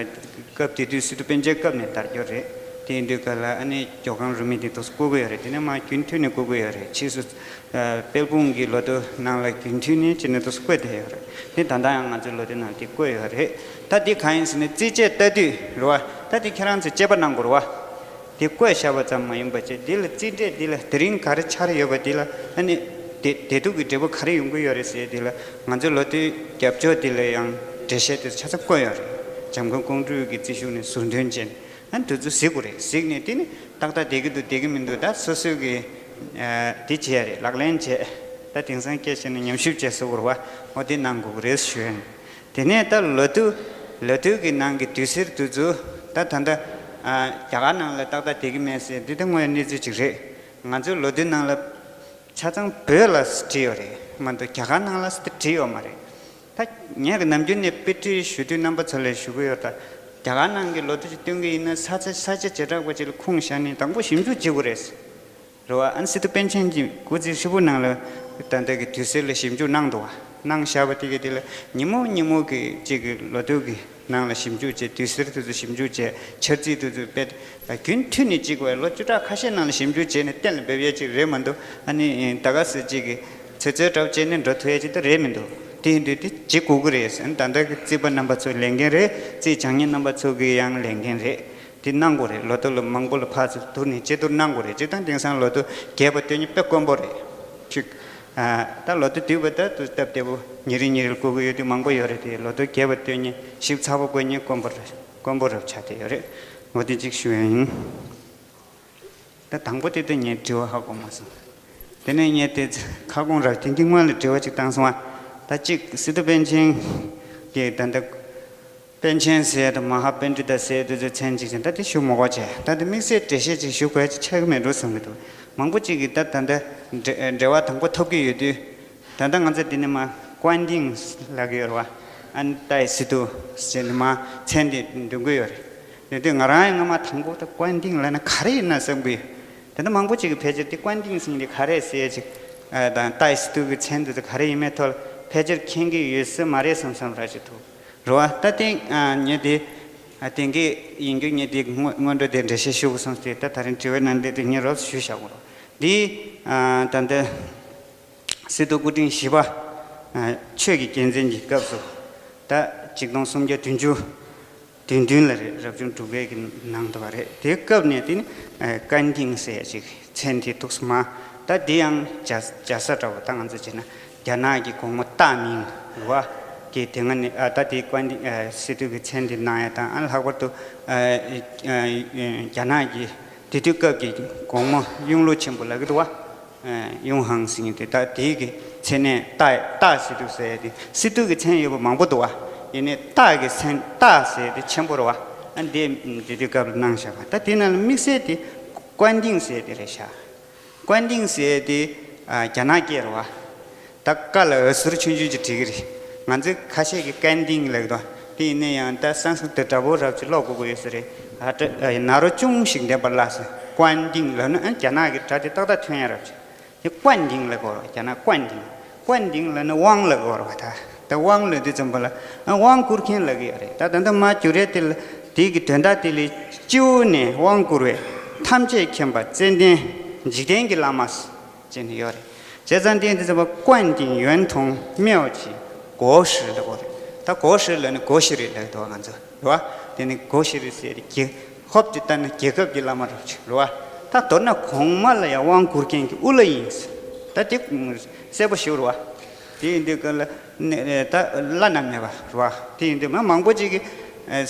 སྐབས་དེ་དུས་སི་ཏུ་པཎ་ཆེན་སྐབས་ནས་དར་རྒྱུ་རེད། དེ་ཡིན་དུས་ག་ལ་ཨ་ནི་ཇོ་ཁང་རུ་མི་དེ་འདུག་སེ་བཀོད་ཀྱི་ཡོད་རེད། དེ་ནས་མར་རྒྱུན་མཐུད་ནས་བཀོད་ཀྱི་ཡོད་རེད། ཕྱིས་སུ་ཨ་དཔལ་སྤུངས་ཀྱི་ལོ་ཐོ་ནང་ལ་རྒྱུན་མཐུད་ནས་ཅི་ནས་འདུག་སེ་བཀོད་བསྡད་ཡོད་རེད། དེ་ད་ལྟ་ཡང་ང་ཚོའི་ལོ་ཐོའི་ནང་དེ་བཀོད་ཡོད་རེད། ད་འདི་གང་ཡིན་ཟེར་ན་རྩིས་དཔྱད་ལྟ་དུས་རེད་བ། ད་འདི་ཁྱེད་རང་ཚོས་དཔྱད་པ་གནང་དགོས་རེད་བ། དེ་བཀོད་བཞག་པ་ཙམ་མ་ཡིན་པ་བྱས། འདི་ལ་རྩིས་འབྲས་འདི་ལ་དེ་རིང་ག་རེ་འཆར་ཡོད་པ་འདི་ལ་ཨ་ནི་བདེ་བདེ་སྡུག་གི་འབྲས་བུ་ག་རེ་ཡོང་གི་ཡོད་རེད་ཟེར། འདི་ལ་ང་ཚོའི་ལོ་ཐོའི་རྒྱབ་ཕྱོགས་འདི་ལ་ཡང་འགྲེལ་བཤད་དེ་ཆ་ཚང་བཀོད་ཡོད་རེད། འཇམ་མགོན་ཀོང་སྤྲུལ་གྱི་རྩིས་གཞུང་ནས་ཟུར་འདོན་བྱས་ནས་ཨ་ནི་དེ་ཚོ་གཟིགས་དགོས་རེད། གཟིགས་ནས་དེ་ནི་ཏག་ཏག་བསྡད་ཀྱི་འདུག་བསྡད་ཀྱི་མི་འདུག་ད་སོ་སོས་ཀྱི་ཨ་དེ་བྱས་རེད། ལག་ལེན་བྱས། ད་དེང་སང་སྐད་བཤད་ན་ཉམས་ཞིབ་བྱས་ཟེར་དགོས་རེད་བ། འོ་དེ་གནང་དགོས་ཀྱི་རེད་ཞུ་ཡ་ཡིན། དེ་ནས་ད་ལོ་དུས་ལོ་དུས་ཀྱི་ནང་གི་དུས་སེར་དུས་ཚོད་ད་ད་ལྟ་ཨ་རྒྱ་གར་ནང་ལ་ཏག་ཏག་བསྡད་ཀྱི་མེད་ཟེར། འདི་ད་དངོས་ཡོད་གནས་ཚུལ་ཅིག་རེད། ང་ཚོའི་ལོ་དུས་ནང་ལ་ཆ་ཚང་བོད་ལ་བྲིས་ཡོད་རེད་མ་གཏོགས་རྒྱ་གར་ནང་ལ་བྲིས་ཡོད་མ་རེད། ད་ངས་ཀྱི་ནམ་རྒྱུན་ནས་དཔེ་ཁྲིད་ཞུ་དུས་རྣམ་པ་ཚོ་ལ་ཞུ་གི་ཡོད། ད་རྒྱ་གར་ནང་གི་ལོ་དུས་ཅིག་སྟོན་གྱི་ཡིན་ན་ས་ཆ་ས་ཆ་བྱེ་བྲག་པ་ཅིག་ལ་ཁུངས་བཞག་ནས་དང་པོ་ཞིབ་འཇུག་བྱེད་དགོས་རེད། རེད་བ། ཨ་ནི་སི་ཏུ་པཎ་ཆེན་གྱི་སྐུ་ཚེ་ཧྲིལ་པོ་ནང་ལ་ད་ལྟ་གི་དུས་སེར་ལ་ཞིབ་འཇུག་གནང་འདུག་བ། གནང་བཞག་པ་དེ་གའི་དེ་ལ་ཉིན་མོ་ཉིན་མོ་གི་གཅིག་གི་ལོ་དུས་ཀྱི་ནང་ལ་ཞིབ་འཇུག་བྱས། དུས་སེར་དེ་ཚོ་ཞིབ་འཇུག་བྱས། འཆར་རྩིས་དེ་ཚོ་དཔེ་རྒྱུན་མཐུད་ནས་གཅིག་བས་ལོ་བཅུ་ཕྲག་ཁ་ཤས་ནང་ལ་ཞིབ་འཇུག་བྱས་ནས་གཏན་ལ་འབེབས་ཡས་གཅིག་རེད་མ་གཏོགས། ཨ་ནི་ད་ག་སེ་གཅིག་གི་ཚོད་ཚོད་འདྲ་བོ་བྱས་ནས་འགྲོ་ཐུབ་ཡས་གཅིག་ད་རེད་མི་འདུག་དེ་ཡིན་དུས་དེ་བྱེད་དགོས་ཀྱི་རེད་ཟེར། ཨ་ནི་ད་ལྟ་གི་རྩིས་པ་རྣམ་པ་ཚོའི་ལས་འགན་རེད། རྩིས་སྦྱང་མཁན་རྣམ་པ་ཚོ་གི་ཡང་ལས་འགན་རེད། དེ་གནང་དགོས་རེད། ལོ་ཐོ་ལ་མང་པོ་ལ་ཕར་ཚུར་བསྡུར་ནས་དཔྱད་བསྡུར་གནང་དགོས་རེད། སྤྱིར་བཏང་དེང་སང་ལོ་ཐོ་རྒྱས་པ་སྟོན་མཁན་དཔེ་དཀོན་པོ་རེད། གཅིག་ཨ་ད་ལོ་ཐོ་བསྡུས་པ་ད་དུ་སྟབས་བདེ་པོ་ཉིན་རེ་ཉིན་རེ་བཀོད་ཀྱི་ཡོད་དུས་མང་པོ་ཡོད་རེད་དེ། ལོ་ཐོ་རྒྱས་པ་སྟོན་མཁན་ཞིབ་ཚགས་པོ་བཀོད་མཁན་དཀོན་པོ་རེད། དཀོན་པོ་རབ་ཆགས་བསྡད་ཡོད་རེད། འོ་དེ་གཅིག་ཞུ་ཡ་ཡིན། ད་དང་པོ་དེ་ད་ངས་དྲི་བ་ཧ་གོ་མ་སོང་། དེ་ནས་ངས་དེ་ཁ་སྐོང་རག་དེང་གི་སྔོན་ལ་དྲི་བ་གཅིག་བཏང་སོང་བ། ད་གཅིག་སི་ཏུ་པཎ་ཆེན་གྱི་ད་ལྟ་པཎ་ཆེན་ཟེར་དང་མ་ཧཱ་པཎྜི་ཏ་ཟེར་དེ་ཚོའི་མཚན་གཅིག་ཅན་ད་དེ་ཞུ་མ་དགོས་བྱས། ད་དེ་དམིགས་བསལ་འགྲེལ་བཤད་ཅིག་ཞུ་དགོས་ཅིག་ཆགས་ཀྱི་མེད་འགྲོ་བསམ་གྱི་འདུག་མང་པོ་ཅིག་གིས་ད་ད་ལྟ་འབྲེལ་འབྲེལ་བ་དང་པོ་ཐོབ་ཀྱི་ཡོད་དུས། ད་ལྟ་ང་ཚོ་འདི་ནས་མར་ཀོན་ཏིང་ལབ་ཀྱི་ཡོད་རེད་བ། ཨ་ནི་ཏཱའི་སི་ཏུ་ཟེར་ནས་མར་མཚན་དེ་འདོན་གྱི་ཡོད་རེད། དེ་དུས་ང་རང་ཡང་སྔ་མ་དང་པོ་ད་ཀོན་ཏིང་ལབ་ན་ག་རེ་ཡིན་ན་བསམ་གྱི་ཡོད། དེ་ནས་མང་པོ་ཅིག་གིས་ཕལ་ཆེར་དེ་ཀོན་ཏིང་ཟེར་མཁན་དེ་ག་རེ་ཟེར་ཅིག་ཨ་དང་ཏཱའི་སི་ཏུ་གི་མཚན་དེ་ཚོ་ག་རེ་ཡིན་མིན་ཐོག་ལ་ཕལ་ཆེར་མཁྱེན་གྱི་ཡོད་ས་མ་རེད་བསམ་བསམ་ར་ཅིག་འདུག་རེད་བ། ད་དེ་ཨ་ངས་དེ་ཨ་དེང་གི་ཡིན་རྒྱུ་ངས་དེ་སྔོན་སྔོན་འགྲོ་དེ་འགྲེལ་བཤད་ཞུ་དགོས་བསམ་སྟེ། ད་ད་རིང་དྲི་བའི་ནང་དེ་དེ་ངས་རོབ་ཞུས་བཞག་གོ། འདི་ཨ་ད་ལྟ་སི་ཏུ་སྐུ་ཕྲེང་བཞི་པ་ཨ་ཆོས་ཀྱི་རྒྱལ་མཚན་གྱི་སྐབས་སུ། ད་ཆིག་སྟོང་སུམ་བརྒྱ་བདུན་ཅུ་དོན་བདུན་ལ་རེད། རབ་བྱུང་དྲུག་པའི་གི་ནང་དུ་བ་རེད། དེའི་སྐབས་ནས་དེ་ནི་ཨ་ཀན་ཏིང་ཟེར་ཡ་ཅིག་མཚན་དེ་ཐུགས་སུ་མ། ད་དེ་ཡང་རྒྱ་རྒྱ་ས་འདྲ་བོ། ད་ང་ཚོ་བྱས་ན་རྒྱ་ནག་གི་གོང་མ་སྟག་མིང་རེད་བ། གི་དེ་སྔ་ནས་ཨ་ད་དེ་ཀན་ཏིང་ཨ་སི་ཏུ་གི་མཚན་དེ་གནང་ཡ་དང་། ཨ་ལྷག་པར་དུ་ཨ་ཨ་ཨ་རྒྱ་ནག་གི་དེ་དུས་སྐབས་ཀྱི་གོང་མ་ཡུང་ལུ་ཆེན་པོ་ལབ་ཀྱི་འདུག་བ། ཨ་ཡུང་ཧང་ཟེར་མཁན་དེ། ད་དེའི་གི་མཚན་གནས་སྟག་སྟག་སི་ཏུ་ཟེར་ཡ་དེ། སི་ཏུ་གི་མཚན་ཡོད་པ་མང་པོ་འདུག་བ། ཡིན་ནའི་སྟག་གི་མཚན་སྟག་ཟེར་ཡ་དེ་ཆེན་པོ་རེད་བ། ཨ་འདི་དེ་དུས་སྐབས་ལ་གནང་བཞག་པ། ད་དེ་ནང་ལ་དམིགས་བསལ་དེ་ཀོན་ཏིང་ཟེར་ཡ་དེ་རེད་ཤག་ཀོན་ཏིང་ཟེར་དེ་ཨ་རྒྱ་ནག་སྐད་རེད་བ། ད་ཀ་ལ་འོད་ཟེར་ཆུང་ཆུང་ཅིག་བྲིས་ཀྱི་རེད། ང་ཚོས་ཁ་ཤས་ཀྱིས་ཀན་ཏིང་ལབ་ཀྱི་འདུག་དེ་ཡིན་ན་ཡང་ད་སང་སྐྲྀ་ཏ་འདྲ་པོ་རབ་ཅིག་ཀློག་དགོས་ཀྱི་ཡོད་ས་རེད། ཨ་ཏྲ་ཨ་ན་རོ་ཅུང་ཞིག་འདེབས་པ་ལ་ཟེར། ཀོན་ཏིང་ལབ་ན་ཨ་རྒྱ་ནག་གི་སྒྲ་དེ་ཏག་ཏག་ཐོན་ཡ་རབ་ཅིག་དེ་ཀོན་ཏིང་ལབ་དགོས་རེད། རྒྱ་ནག་ཀོན་ཏིང་། ཀོན་ཏིང་ལབ་ན་དབང་ལབ་དགོས་རེད་བ། ད་ད་དབང་ལབ་དུས་ཙམ་པ་ལ་ཨ་དབང་བསྐུར་མཁན་ལབ་ཀྱི་ཡོད་རེད། ད་ད་ལྟ་མ་གྱུར་རེད་དེ་ལ་དེ་གི་དོན་དག་དེ་ལས་སྤྱི་བོ་ནས་དབང་བསྐུར་བས་ཐམས་ཅད་མཁྱེན་པ་ཙན་དན་འཇིག་རྟེན་གྱི་བླ་མ་ཟེར་ནས་ཡོད་རེད། བྱས་ཙང་དེ་འདི་ཚོ་ཀོན་ཏིང་ཡོན་ཐུང་妙计国师ལབ་དགོས་རེད། ད་国师ལབ་ན་国学རེད་ལབ་འདུག་ང་ཚོ་རེད་བ། དེ་ནི་国学ཟེར་རྒྱལ་ཁབ་ཀྱི་ལྟར་ན་རྒྱལ་ཁབ་ཀྱི་བླ་མ་རེད་བ། ད་མདོར་ན་གོང་མ་ལ་ཡང་དབང་བསྐུར་མཁན་གྱི་དབུ་བླ་ཡིན། ད་དེ་གསལ་པོ་ཞིག་རེད་བ། དེ་ཡིན་དུས་ག་ལ་ནི་ད་བླ་ན་མེད་པ་རེད་བ། དེ་ཡིན་དུས་མ་མང་པོ་ཅིག་གིས་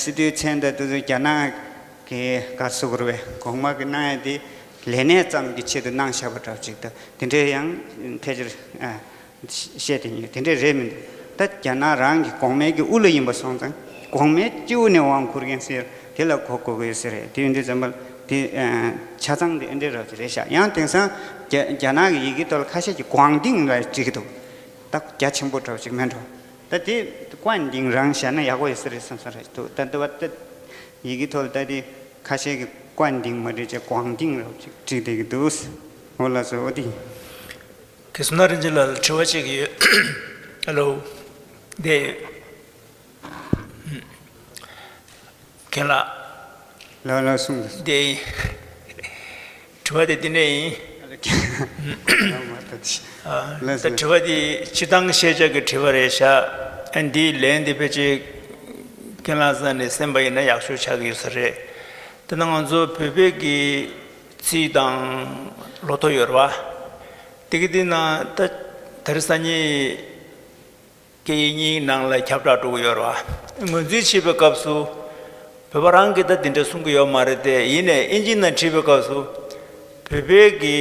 སི་ཏུའི་མཚན་དང་དེ་ཚོ་རྒྱ་ནག་གི་ག་རེ་ཟེར་དགོས་རེད་བས། གོང་མ་གི་གནང་ཡ་དེ་ལས་གནས་ཙམ་གྱི་ཆེད་དུ་གནང་བཞག་པ་འདྲ་ཅིག་ད་དེ་འདྲའི་ཡང་ཕལ་ཆེར་བཤད་དེ་ཡིན། དེ་འདྲའི་རེད་མི་འདུག་ད་རྒྱ་ནག་རང་གི་གོང་མའི་གི་དབུ་བླ་ཡིན་པ་སོང་ཙང་གོང་མའི་སྤྱི་བོ་ནས་དབང་བསྐུར་མཁན་ཟེར་དེ་ལ་གོ་དགོས་ཀྱི་ཡོད་ས་རེད། དེ་ཡིན་དུས་ཙམ་པ་དེ་ཆ་ཚང་དེ་ཨེ་འདྲའི་རབ་ཅིག་རེད་ཤག་ཡང་དེང་སང་རྒྱ་རྒྱ་ནག་གི་ཡི་གེ་ཐོག་ལ་ཁ་ཤས་ཀྱིས་ཀོང་ཏིང་ལ་བྲིས་ཀྱི་འདུག་ད་རྒྱ་ཆེན་པོ་འདྲ་ཅིག་མེད་འགྲོ། ད་དེ་ཀོན་ཏིང་རང་བཞག་ན་ཡག་པོ་ཡོད་ས་རེད་བསམ་ས་རེད་འདུག་ད་འདི་བ་ད་ཡི་གེ་ཐོག་ལ་ད་དེ་ཁ་ཤས་ཀྱིས་ཀོན་ཏིང་མ་བྲིས་བྱས་ཀོང་ཏིང་རབ་ཅིག་བྲིས་བསྡད་ཀྱི་འདུག་འོ་ལགས་སོ། འོ་དེ་ཡིན། གེ་སུ་ན་རིན་ཆེན་ལགས་ལ་དྲི་བ་གཅིག་ཡོད། ཧེ་ལོ། འདི་ཡོད། རྒན་ལགས། ལགས་ལགས་གསུངས། འདི་ཡིན། དྲི་བ་དེ་འདི་ནས་ཡིན། ལགས་མ་ལྟ་དེ། ཨ། ལགས་ད་སོ། དྲི་བ་དེ་སྤྱིར་བཏང་ཤེས་བྱ་གི་དྲི་བ་རེད་ཤག་ཨ་འདིའི་ལན་འདི་ཕལ་ཆེར་རྒན་ལགས་ས་ནས་གསན་པ་ཡིན་ན་ཡག་ཤོས་ཆགས་ཀྱི་ཡོད་ས་རེད། དེ་ན་ང་ཚོ་བོད་པའི་གི་རྩིས་དང་ལོ་ཐོ་ཡོད་རེད་བ། དེ་གི་དེ་ན་ད་དེ་རིང་སང་ཉིན་སྐད་ཡིག་གཉིས་ནང་ལ་ཁྱབ་བསྒྲགས་འགྲོ་གི་ཡོད་རེད་བ། ངོས་འཛིན་བྱེད་པའི་སྐབས་སུ་བོད་པ་རང་གིས་ད་དེ་འདྲ་གསུང་གི་ཡོད་མ་རེད་དེ། ཡིན་ནའི་ཨིན་ཇི་ནང་བྲིས་པའི་སྐབས་སུ་བོད་པའི་གི་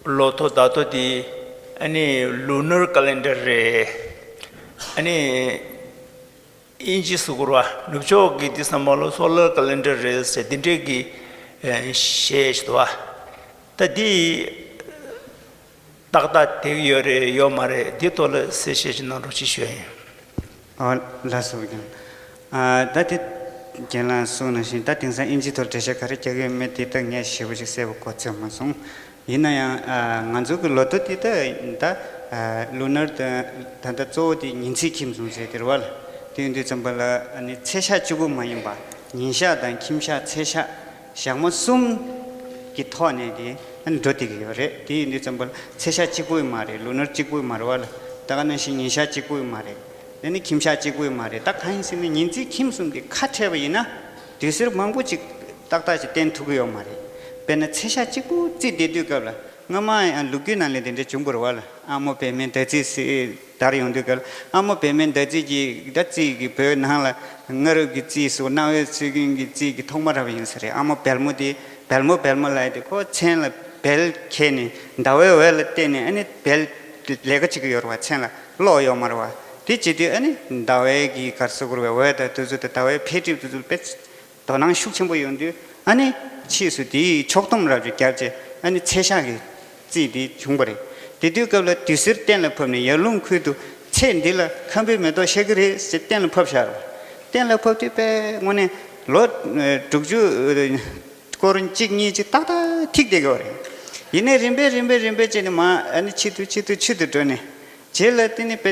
ལོ་ཐོ་ཟླ་ཐོ་དེ་ཨ་ནི་ལུ་ནར་ཀ་ལེན་ཌར་རེད། ཨ་ནི་ཨིན་ཇི་སུ་གུར་བ་ནུབ་ཕྱོགས་ཀྱི་དེ་ཚང་མ་ལོ་སོ་ལར་ཀ་ལེན་ཌར་རེད་ཟེར་དེ་འདྲས་ཀྱི་ཨེ་བཤད་ཞིག་འདུག་བ། ད་དེ་ཏག་ཏག་དེ་ཡོད་རེད་ཡོད་མ་རེད་དེ་ཐོག་ལ་གསལ་བཤད་ཞིག་གནང་རོགས་ཞེས་ཞུ་ཡ་ཡིན། ཨོ་ལགས་སོ་རྒན། ཨ་ད་དེ་རྒན་ལགས་གསུངས་ནང་བཞིན་ད་དེང་སང་ཨིན་ཇི་ཐོག་འགྲེལ་བཤད་ག་རེ་རྒྱག་གི་ཡོད་མེད་དེ་ད་ངས་ཞིབ་པོ་ཞིག་གསལ་པོ་གོ་ཚོད་མ་སོང་། ཡིན་ན་ཡང་ཨ་ང་ཚོ་གི་ལོ་ཐོ་དེ་ད་ད་ཨ་ལུ་ནར་དང་ད་ལྟ་གཙོ་བོ་དེ་ཉིན་ཚེས་ཁྱིམ་གསུམ་ཟེར་དེ་རེད་བ་ལ། དེ་ཡིན་དུས་ཙམ་པ་ལ་ཨ་ནི་ཚེས་ཞག་གཅིག་པུ་མ་ཡིན་པ་ཉིན་ཞག་དང་ཁྱིམ་ཞག་ཚེས་ཞག་ཞག་མ་གསུམ་གྱི་ཐོག་ནས་དེ་ཨ་ནི་འགྲོ་བསྡད་ཀྱི་ཡོད་རེད། དེ་ཡིན་དུས་ཙམ་པ་ལ་ཚེས་ཞག་གཅིག་པུ་ཡང་མ་རེད། ལུ་ནར་གཅིག་པུ་ཡང་མ་རེད་བ་ལ། ད་ག་ནང་བཞིན་ཉིན་ཞག་གཅིག་པུ་ཡང་མ་རེད། དེ་ནི་ཁྱིམ་ཞག་གཅིག་པུ་ཡང་མ་རེད། ད་གང་ཡིན་ཟེར་ན་ཉིན་ཚེས་ཁྱིམ་གསུམ་དེ་ཁ་བྲལ་བ་ཡིན་ན་དུས་ཚོད་མང་པོ་ཅིག་ཏག་ཏག་ཅིག་བསྟན་ཐུབ་ཀྱི་ཡོད་མ་རེད། དཔེར་ན་ཚེས་ཞག་གཅིག་པུ་རྩིས་བསྡད་དུས་སྐབས་ལ་སྔ་མ་ཡང་ལོ་རྒྱུས་ནང་ལ་དེ་འདྲ་བྱུང་བ་རེད་བ་ལ། ཨ་མོ་བལ་མོའི་ཟླ་རྩིས་ཟེར་དར་ཡོང་དུས་སྐབས་ལ་ཨ་མོ་བལ་མོའི་ཟླ་རྩིས་ཀྱི་ཟླ་རྩིས་ཀྱི་བོད་ནང་ལ་སྔ་རབས་ཀྱི་རྩིས་སུ་གནའ་བོའི་སྲོལ་རྒྱུན་གྱི་རྩིས་ཀྱི་ཐོག་མ་ར་བ་ཡིན་ས་རེད། ཨ་མོ་བལ་མོ་དེ་བལ་མོ་བལ་མོ་ལབ་ཡ་དེ་ཁོ་མཚན་ལ་བལ་འཁྱེར་ནས་ཟླ་བའི་འོད་ལ་བལྟས་ནས་ཨ་ནི་བལ་ལས་ཀ་བྱེད་ཀྱི་ཡོད་རེད་བ། མཚན་ལ་ཀློག་ཡོད་མ་རེད་བ། དེ་བྱེད་དུས་ཨ་ནི་ཟླ་བའི་གི་ག་རེ་ཟེར་དགོས་རེད་བས། འོད་དང་དེ་ཚོ་དང་ཟླ་བའི་འཕེལ་འགྲིབ་དེ་ཚོ་དཔེ་དོ་སྣང་ཤུགས་ཆེན་པོ་ཡོང་དུས་ཨ་ནི་ཕྱིས་སུ་དེའི་ཕྱོགས་སྡོམ་རབ་ཅིག་བརྒྱབ་རྗེས་ཨ་ནི་ཚེས་ཞག་གི་རྩིས་དེ་བྱུང་བ་རེད། དེ་དུས་སྐབས་ལ་དུས་གསེར་གཏན་ལ་ཕབ་ནས་ཡར་ཀླུང་ཁུལ་དུ་ཚེས་འདི་ལ་ཁམ་བུའི་མེ་ཏོག་ཤར་གི་རེད་ཟེར་གཏན་ལ་ཕབ་བཞག་རེད། གཏན་ལ་ཕབ་དུས་དཔེ་དངོས་གནས་ལོ་ཨ་དྲུག་ཅུ་ཨ་སྐོར་གཅིག་གཉིས་ཅིག་ཏག་ཏག་ཐིག་བསྡད་ཀྱི་ཡོད་རེད། ཡིན་ནའི་རིམ་པས་རིམ་པས་རིམ་པས་བྱས་ནས་མར་ཨ་ནི་ཕྱི་དུ་ཕྱི་དུ་ཕྱི་དུ་འགྲོ་ནས་རྗེས་ལ་དེ་ནི་དཔེ་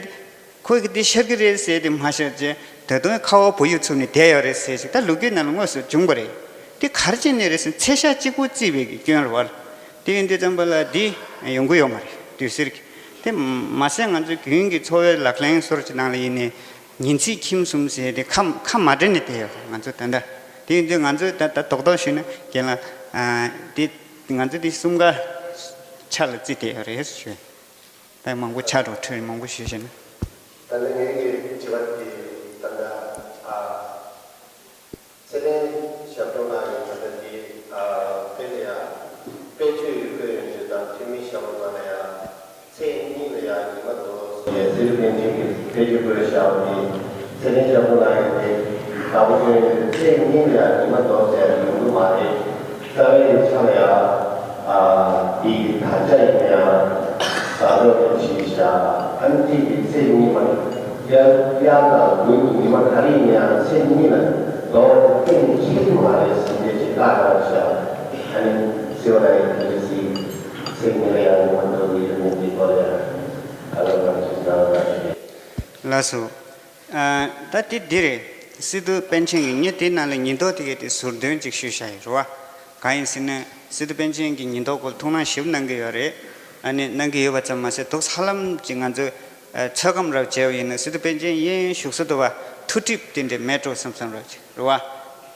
ཁོ་གིས་འདི་ཤར་གི་རེད་ཟེར་ཏེ་མ་ཤར་རྗེས་ད་དུང་ཁ་བ་བུ་ཡུག་འཚུབ་ནས་བསྡད་ཡོད་རེད་ཟེར་ཞིག་ད་ལོ་རྒྱུས་ནང་ལ་དངོས་སུ་བྱུང་བ་རེད། དེ་ག་རེ་བྱས་ནས་རེད་ཟེར་ན་ཚེས་ཞག་གཅིག་པུ་བརྩིས་པའི་གི་སྐྱོན་རེད་བ། དེ་ཡིན་དུས་ཙམ་པ་ལ་འདི་ཡོང་གི་ཡོད་མ་རེད། དུས་གསེར་གྱི་དེ་མ་ཟད་ང་ཚོའི་རྒྱུན་གྱི་འཚོ་བའི་ལག་ལེན་སོར་གྱི་ནང་ལ་ཡིན་ནའི་ཉིན་ཚེས་ཁྱིམ་གསུམ་ཟེར་དེ་ཁ་ཁ་མ་བྲལ་ནས་བསྡད་ཡོད་རེད་ང་ཚོ་ད་ལྟ། དེ་ཡིན་དུས་ང་ཚོས་ད་ད་རྡོག་རྡོག་ཞུས་ན་རྒན་ལགས་ཨ་དེ་ང་ཚོ་དེ་གསུམ་ཀ་ཆ་ལ་བརྩིས་བསྡད་ཡོད་རེད་ཞུ། ད་མང་པོ་ཆགས་འགྲོ་འཕྲོས་མང་པོ་ཞུས་ཤེ་ན། ད་ནི་ངའི་གི་དྲི་བ་དེ་ད་ལྟ་ཨ་ཚེ་བརྟན་ཞབས་དྲུང་ལགས་ཀྱི་ད་ལྟ་དེ་ཨ་དཔེ་ལ་ཡ་དཔེ་ཆོས་བཀོད་ཡོང་དུས་དང་ཐོན་མིའི་ཞབས་བྲོ་ནང་ལ་ཡ་ཚེས་གཉིས་ལ་ཡ་ཉི་མ་རྡོ་ལོ་ཟེར་ཡ་ཚེ་རིང་པཎ་ཆེན་གྱི་དཔེ་ཆོས་བཀོད་བཞག་པ་དེ་ཚེ་བརྟན་ཞབས་དྲུང་ལགས་ཀྱི་དེ་དང་པོ་བཀོད་ཡོང་དུས་ཚེས་གཉིས་ལ་ཡ་ཉི་མ་རྡོ་ཟེར་ཡ་ཡོང་གི་མ་རེད། རྩ་བའི་ཆ་ལ་ཡ་ཨ། དེའི་དར་ཆ་ཡིན་ན་ཡང་ཟ་འགྲོ་རེ་བྱས་བཞག་ཨ་ནི་དེ་གི་ཚེས་གཉིས་མ་དབྱར་དབྱར་དང་དགུན་གྱི་ཉི་མ་ག་རེ་ཡིན་ན་ཡང་ཚེས་གཉིས་ལ་ལོ་ཐེངས་གཅིག་མ་རེད་ཟེར་བྱས་ཅིག་བཀའ་གནང་བཞག་ཨ་ནི་གསོལ་བ་རེ་གི་ཚེས་ཚེས་གཉིས་ལ་ཡང་ཉི་མ་འགྲོ་གི་ཡོད་མེད་དེ་སྐོར་ལ་ཡང་ཨ་ལོ་ང་ཚོས་གནང་བཞག་ལགས་སོ། ཨ། ད་དེ་འདི་རེད། སི་ཏུ་པཎ་ཆེན་གྱིས་ངས་དེའི་ནང་ལ་ཉིན་ཐོ་དེ་གའི་དེ་ཟུར་འདོན་ཅིག་ཞུས་བཞག་ཡོད་རེད་བ། གང་ཡིན་ཟེར་ན་སི་ཏུ་པཎ་ཆེན་གྱི་ཉིན་ཐོ་སྐོར་ཐུགས་སྣང་ཞིབ་གནང་གི་ཡོད་རེད། ཨ་ནི་གནང་གི་ཡོད་པ་ཙམ་མ་ཟད་དུ་ཧ་ལམ་ཅིག་ང་ཚོས་ཨ་ཚོད་བགམ་རབ་བྱས་པ་ཡིན་ན་སི་ཏུ་པཎ་ཆེན་གཡས་གཡོན་བཞུགས་ས་དུ་བ་ཐུགས་གྲིབ་དེ་འདྲ་མེད་འགྲོ་བསམ་བསམ་རབ་ཅིག་རེད་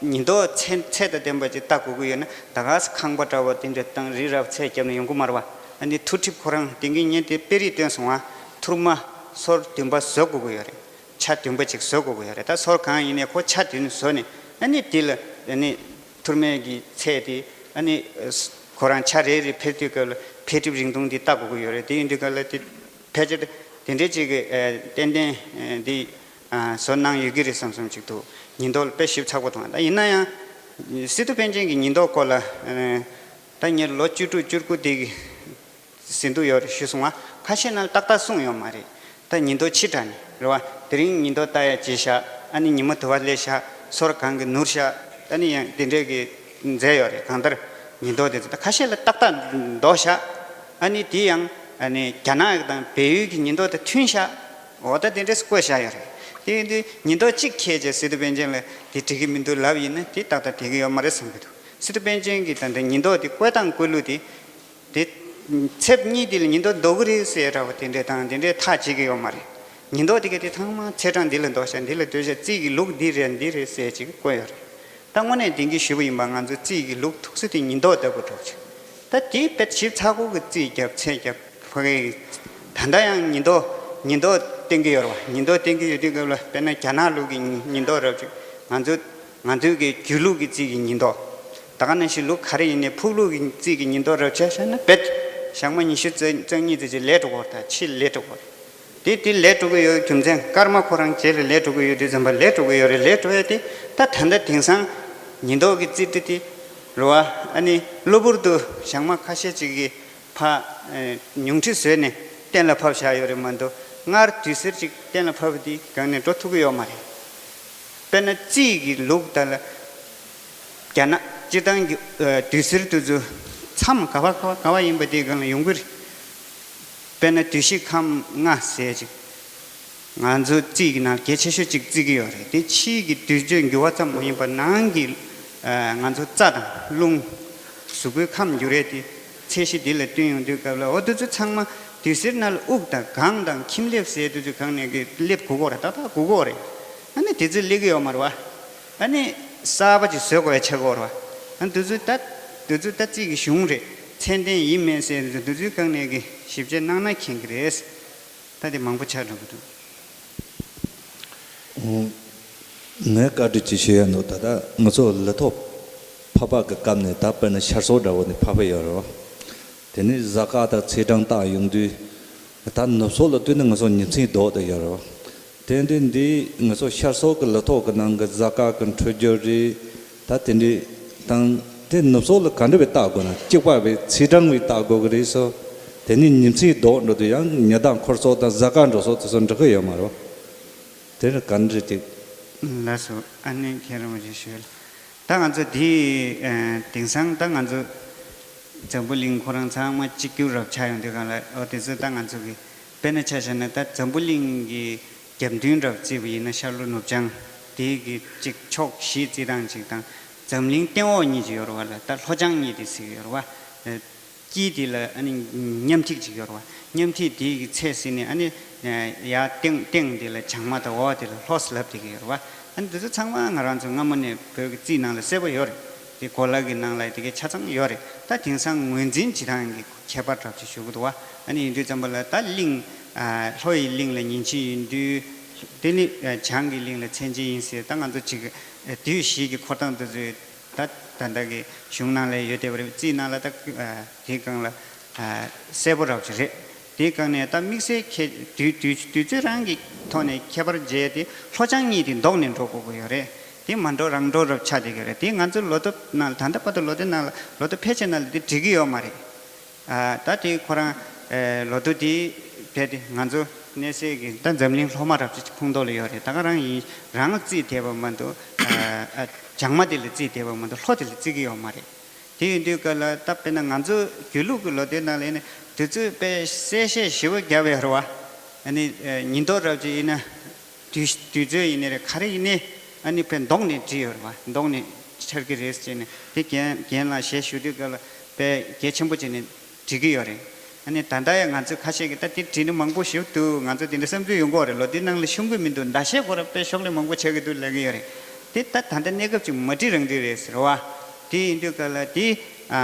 བ། ཉིན་ཐོ་ཚད་ཚད་དང་ལྡན་པ་ཅིག་ལྟ་དགོས་ཀྱི་ཡོད་ན་ད་ག་སེ་ཁང་པ་འདྲ་བོ་དེ་འདྲ་བཏང་རི་རབ་ཚད་བརྒྱབ་ན་ཡོང་གི་མ་རེད་བ། ཨ་ནི་ཐུགས་གྲིབ་ཁོ་རང་དེང་གི་ཉིན་དེ་དཔེ་རིས་བཏོན་སོང་བ། ཐུར་མ་སོར་བདུན་པ་བཟོ་དགོས་ཀྱི་ཡོད་རེད། ཆ་བདུན་པ་ཅིག་བཟོ་དགོས་ཀྱི་ཡོད་རེད། ད་སོར་གང་ཡིན་ནའི་ཁོ་ཆ་བདུན་བཟོས་ནས་ཨ་ནི་དེ་ལ་ཨ་ནི་ཐུར་མའི་གི་ཚད་དེ་ཨ་ནི་ཁོ་རང་ཆ་རེ་རེ་འཕེལ་དུས་སྐབས་ལ་འཕེལ་འགྲིབ་རིང་ཐུང་དེ་ལྟ་དགོས་ཀྱི་ཡོད་རེད། དེ་ཡིན་དུས་སྐབས་ལ་དེ་ཕལ་ཆེར་དེ་འདྲའི་ཅིག་གི་ཨ་ཏན་ཏན་ཨ་འདི་ཨ་བཟོ་གནང་ཡོད་ཀྱི་རེད་བསམ་བསམ་ཅིག་འདུག་ཉིན་ཐོ་ལ་དཔེ་ཞིབ་ཚགས་པོ་མཐོང་བ་ད་ཡིན་ན་ཡང་སི་ཏུ་པཎ་ཆེན་གྱི་ཉིན་ཐོ་སྐོར་ལ་ཨ་ད་ངས་ལོ་བཅུ་དྲུག་བཅུ་དགུ་དེ་གི་ཟིན་ཐུབ་ཡོད་རེད་ཞུས་སོང་ང་། ཁ་ཤས་ནང་ཏག་ཏག་གསུངས་ཡོད་མ་རེད། ད་ཉིན་ཐོ་ཕྱི་དྲགས་ནས་རེད་བ། དེ་རིང་ཉིན་ཐོ་ལྟ་ཡ་བྱས་ཤག་ཨ་ནི་ཉི་མ་དུ་བ་སླེབས་ཤག་སོར་གང་གི་ནུར་ཤག་ཨ་ནི་ཡང་དེ་འདྲས་ཀྱི་མཛད་ཡོད་རེད། གང་ལྟར་ཉིན་ཐོ་དེ་ཚོ་ད་ཁ་ཤས་ལ་ཏག་ཏག་འདོགས་ཤག་ཨ་ནི་དེ་ཡང་ཨ་ནི་རྒྱ་ནག་དང་བལ་ཡུལ་གྱི་ཉིན་ཐོ་དང་མཐུན་ཤག་འོ་ད་དེ་འདྲས་བཀོད་བཞག་ཡོད་རེད། དེ་ཡིན་དུས་ཉིན་ཐོ་གཅིག་ཁྱེད་ཀྱིས་སི་ཏུ་པཎ་ཆེན་ལ་དེ་འགྲིག་གི་མི་འདུག་ལབ་ཡིན་ན་དེ་ཏག་ཏག་བསྡད་ཀྱི་ཡོད་མ་རེད་བསམ་གྱི་འདུག་སི་ཏུ་པཎ་ཆེན་གྱིས་ད་ལྟ་ཉིན་ཐོ་དེ་བཀོད་སྟངས་བཀོད་ལུགས་དེ། དེ། ཚེས་གཉིས་དེ་ལ་ཉིན་ཐོ་འདོགས་ཀྱི་རེད་ཟེར་འདྲ་བོ་དེ་འདྲས་དང་དེ་འདྲས་ཐག་བཅད་ཀྱི་ཡོད་མ་རེད། ཉིན་ཐོ་དེ་ག་དེ་ཚང་མ་ཚེས་གྲངས་འདི་ལ་འདོགས་ཤག་འདི་ལ་འདོགས་ཤག་རྩིས་ཀྱི་ལུགས་འདི་རེད་འདི་རེད་ཟེར་ཅིག་བཀོད་ཡོད་རེད། ད་དངོས་གནས་དེང་གི་ཞུས་པ་ཡིན་པ་ང་ཚོ་རྩིས་ཀྱི་ལུགས་ཐུག་ས་དེ་ཉིན་ཐོ་ལྟ་བུ་འགྲོ་ཅིག་ད་དེ་དཔེ་ཞིབ་ཚགས་པོ་གི་རྩིས་རྒྱབ་ཚད་རྒྱབ་ཕ་གི། ད་ལྟ་ཡང་ཉིན་ཐོ་ཉིན་ཐོ་བསྟན་གྱི་ཡོད་རེད་བ། ཉིན་ཐོ་བསྟན་གྱི་ཡོད་དུས་སྐབས་ལ་དཔེར་ན་རྒྱ་ནག་ལུགས་ཀྱི་ཉིན་ཐོ་རབ་ཅིག་ང་ཚོ། ང་ཚོའི་གི་རྒྱུད་ལུགས་ཀྱི་རྩིས་ཀྱི་ཉིན་ཐོ། ད་ག་ནང་བཞིན་ལུགས་ག་རེ་ཡིན་ནའི་ཕུག་ལུགས་ཀྱི་རྩིས་ཀྱི་ཉིན་ཐོ་རབ་ཆ་བཞག་ན་བེད། ཞག་མ་ཉི་ཤུ་རྩ་གཉིས་ཙམ་ཅིག་ལས་འགྲོ་གི་རེད། ད་ཕྱིས་ལས་འགྲོ་གི་རེད། དེ་དེ་ལས་འགྲོ་གི་ཡོད་རྒྱུ་མཚན་སྐར་མ་ཁོ་རང་རྗེས་ལ་ལས་འགྲོ་གི་ཡོད་དུས་ཙམ་པ་ལས་འགྲོ་གི་ཡོད་རེད། ལས་འགྲོ་ཡ་དེ་ད་ད་ལྟ་དེང་སང་ཉིན་ཐོ་གི་རྩིས་འདི་དེ་རེད་བ། ཨ་ནི་གློ་བུར་དུ་ཞག་མ་ཁ་ཤས་ཅིག་གི་ཕ། ཨེ། ཉུང་འཕྲི་བཟོས་ནས་གཏན་ལ་ཕབ་བཞག་ཡོད་རེད་མ་གཏོགས་སྔར་དུས་ཟེར་ཅིག་གཏན་ལ་ཕབ་པ་དེ་གང་ནས་འགྲོ་ཐུབ་ཀྱི་ཡོད་མ་རེད། དཔེར་ན་རྩིས་ཀྱི་ལུགས་དག་ལ་རྒྱ་ནག་སྤྱིར་བཏང་གི་ཨེ། དུས་ཟེར་དེ་ཚོ་མཚམས་ག་བ་ག་བ་ག་བ་ཡིན་པ་དེའི་སྒང་ལ་ཡོང་གི་རེད། དཔེར་ན་དུས་བཞི་ཁམས་ལྔ་ཟེར་ཅིག་ང་ཚོ་རྩིས་ཀྱི་ནང་གལ་ཆེ་ཤོས་གཅིག་བརྩི་གི་ཡོད་རེད། དེ་ཕྱིའི་གི་དུས་ཚོད་འགྱུར་བ་ཙམ་མ་ཡིན་པར་ནང་གི་ཨ། ང་ཚོ་རྩ་དང་རླུང་། གཟུགས་པོའི་ཁམས་འགྱུར་རེད་དེ། ཚད་གཞི་འདི་ལ་བསྟུན་ཡོང་དུས་སྐབས་ལ་འོ་དེ་ཚོ་ཚང་མ་དུས་ཟེར་ནང་ལ་དབུགས་དང་གངས་དང་ཁྱིམ་སླེབས་ཟེར་དེ་ཚོ་གང་ནས་གི་སླེབས་དགོས་ཀྱི་རེད། ཏག་ཏག་དགོས་ཀྱི་རེད། ཨ་ནི་དེ་ཚོ་སླེབས་ཀྱི་ཡོད་མ་རེད་བ། ཨ་ནི་གསར་པ་ཅིག་བཟོ་དགོས་ཡ་ཆགས་ཀྱི་ཡོད་རེད་བ། ཨ་ནི་དེ་ཚོ་ད་དེ་ཚོ་ད་རྩིས་ཀྱི་གཞུང་རེད། ཚད་ལྡན་ཡིན་མིན་ཟེར་དེ་ཚོ་དེ་ཚོ་གང་ནས་གི་ཞིབ་དཔྱད་གནང་ན་མཁྱེན་གི་རེད། ད་དེ་མང་པོ་ཆགས་འགྲོ་གི་འདུག་ངས་བཀའ་འདྲི་ཅིག་ཞུ་ཡ་འདུག་ད་ལྟ་ང་ཚོ་ལི་ཐོ་ཕབ་པ་གི་སྐབས་ནས་ད་དཔེར་ན་ཤར་ཕྱོགས་འདྲ་བོ་ནས་ཕབ་པ་ཡོད་རེད་བ། དེ་ནས་གཟའ་སྐར་དང་ཚེས་གྲངས་བཏགས་ཡོང་དུས་ད་ནུབ་ཕྱོགས་ལ་ལྟོས་ནས་ང་ཚོ་ཉིན་མཚན་ལྡོག་བསྡད་ཡོད་རེད་བ། དེ་འདི་འདི་ང་ཚོ་ཤར་ཕྱོགས་ཀྱི་ལི་ཐོ་གི་ནང་གི་གཟའ་སྐར་གི་འཕྲོད་སྦྱོར་རེད། ད་དེ་འདྲའི་དང་དེ་ནུབ་ཕྱོགས་ལ་ག་འདྲ་བའི་བལྟ་དགོས་ན་གཅིག་པ་བའི་ཚེས་གྲངས་བའི་བལྟ་དགོས་ཀྱི་རེད་སོ། དེ་ནི་ཉིན་མཚན་ལྡོག་འགྲོ་དུས་ཡང་ཉི་ཟླ་འཁོར་སོགས་དང་གཟའ་སྐར་འགྲོ་སོགས་དེ་ཚོ་འགྲིག་གི་ཡོད་མ་རེད། དེ་ནི་ག་འདྲ་ཅིག་ལགས་སོ། ཨ་ནི་མཁན་རིན་པོ་ཆེ་ཞུ། ད་ང་ཚོ་འདི་ཨ། དེང་སང་ད་ང་ཚོ་འཛམ་བུ་གླིང་ཁོ་རང་ཚང་མ་གཅིག་གྱུར་རབ་ཆགས་ཡོང་དུས་གང་ལ་ཨོ་དེ་ཚོ་ད་ང་ཚོ་གི་དཔེར་ན་ཆ་བཞག་ན་ད་འཛམ་བུ་གླིང་གི་རྒྱབ་མདུན་རབ་བརྩིས་པ་ཡིན་ན་ཤར་ལྷོ་ནུབ་བྱང་དེའི་གི་གཅིག་ཕྱོགས་བཞི་བརྩི་སྟངས་གཅིག་དང་འཛམ་གླིང་སྟེང་འོག་གཉིས་ཀྱི་ཡོད་རེད་བ། ལ་ད་ལྷོ་བྱང་གཉིས་དེ་ཟེར་གི་ཡོད་རེད་བ། དཀྱིལ་དེ་ལ་ཨ་ནི་མཉམ་ཐིག་ཅིག་ཡོད་རེད་བ། མཉམ་ཐིག་དེའི་གི་ཚད་ཟིན་ནས་ཨ་ནི་ཡར་སྟེང་སྟེང་དེ་ལ་བྱང་མ་དང་འོག་དེ་ལ་ལྷོ་ཟེར་ལབ་བསྡད་ཀྱི་ཡོད་རེད་བ། ཨ་ནི་འདི་ཚོ་ཚང་མ་ང་རང་ཚོ་སྔ་མོ་ནས་བོད་ཀྱི་རྩིས་ནང་ལ་གསལ་པོ་ཡོད་རེད། དེ་གོ་ལ་གི་ནང་ལ་དེ་གའི་ཆ་ཚང་ཡོད་རེད། ད་དེང་སང་ངོས་འཛིན་བྱེད་སྟངས་ཀྱི་ཁྱད་པར་འདྲ་ཅིག་ཞུ་གི་འདུག་བ། ཨ་ནི་ཡིན་དུས་ཙམ་པ་ལ་ད་གླིང་ལྷོ་ཡི་གླིང་ལ་ཉིན་བྱེད་ཡིན་དུས། དེ་ནི་བྱང་གི་གླིང་ལ་མཚན་བྱེད་ཡིན་ཟེར། ད་ང་ཚོ་ཅིག་དུས་བཞི་གི་འཁོར་སྟངས་དེ་ཚོའི་ད་ད་ལྟ་གི་གཞུང་ནང་ལ་ཡོད་བསྡད་པ་རེད། རྩིས་ནང་ལ་ད་དེའི་སྒང་ལ་གསལ་པོ་རབ་ཅིག་རེད། དེའི་སྒང་ནས་ད་དམིགས་བསལ་ཁྱེད་དུས་དུས་དུས་ཚོད་རང་གི་ཐོག་ནས་ཁྱད་པར་འབྱེད་དེ་ལྷོ་བྱང་གཉིས་དེ་ལྡོག་ནས་འགྲོ་དགོས་ཀྱི་ཡོད་རེད། དེ་མ་འགྲོ་རང་འགྲོ་རབ་ཆགས་བསྡད་ཀྱི་རེད། དེ་ང་ཚོ་ལོ་ཐོ་ནང་ལ་ད་ལྟ་བར་དུ་ལོ་ཐོ་ནང་ལ་ལོ་ཐོ་ཕལ་ཆེར་ནང་ལ་དེ་འགྲིག་གི་ཡོད་མ་རེད། ཨ་ད་དེ་ཁོ་རང་ཨེ་ལོ་ཐོ་དེ་བས་དེ་ང་ཚོ་གནས་སའི་གི་ད་འཛམ་གླིང་སློབ་མ་རབ་ཅིག་ཁོངས་གཏོགས་ལ་ཡོད་རེད། ད་ག་རང་ཡིན་རང་ལ་རྩིས་དེད་པ་མ་གཏོགས་ཨ་ཨ་སྦྱང་མ་དེ་ལ་རྩིས་དེད་པ་མ་གཏོགས་ལྷོ་དེ་ལ་རྩིས་ཀྱི་ཡོད་མ་རེད། དེ་ཡིན་དུས་ག་ལ་ད་དཔེར་ན་ང་ཚོ་དགེ་ལུགས་ཀྱི་ལོ་ཐོའི་ནང་ལ་ཡིན་ན་དུས་ཚོད་དཔེ་གསལ་བཤད་ཞིབ་པོ་བརྒྱབ་ཡོད་རེད་བ། ཨ་ནི་ཨེ་ཉིན་ཐོ་རབ་ཅིག་ཡིན་ན། དུས་དུས་ཚོད་ཡིན་ནའི་རེད། ག་རེ་ཡིན་ནའི་ཨ་ནི་དཔེ་མདོག་ནས་བྲིས་ཡོད་རེད་བ། མདོག་ནས་འཆར་གི་རེད་ཟེར་ནས་དེ་རྒན་རྒན་ལགས་ཞལ་ཞུ་དུས་སྐབས་ལ་དཔེ་གལ་ཆེན་པོ་བྱས་ནས་བྲིས་ཀྱི་ཡོད་རེད། ཨ་ནི་ད་ལྟ་ཡང་ང་ཚོས་ཁ་ཤས་ཀྱིས་ད་དེ་བྲིས་ནི་མང་པོ་ཞིག་འདུག་ང་ཚོ་དེ་འདྲ་བསམ་ཚུལ་ཡོང་གི་ཡོད་རེད། ལོ་དེའི་ནང་ལ་ཤོང་གི་མི་འདུག་འདྲ་བཤད་ཁོ་རང་དཔེ་ཤོག་ལྷེ་མང་པོ་ཆགས་ཀྱི་འདུག་ལབ་ཀྱི་ཡོད་རེད། དེ་ད་ད་ལྟ་གནས་སྐབས་ཅིག་མ་བྲིས་རང་བྲིས་རེད་ཟེར་བ། དེ་ཡིན་དུས་སྐབས་ལ་དེ་ཨ་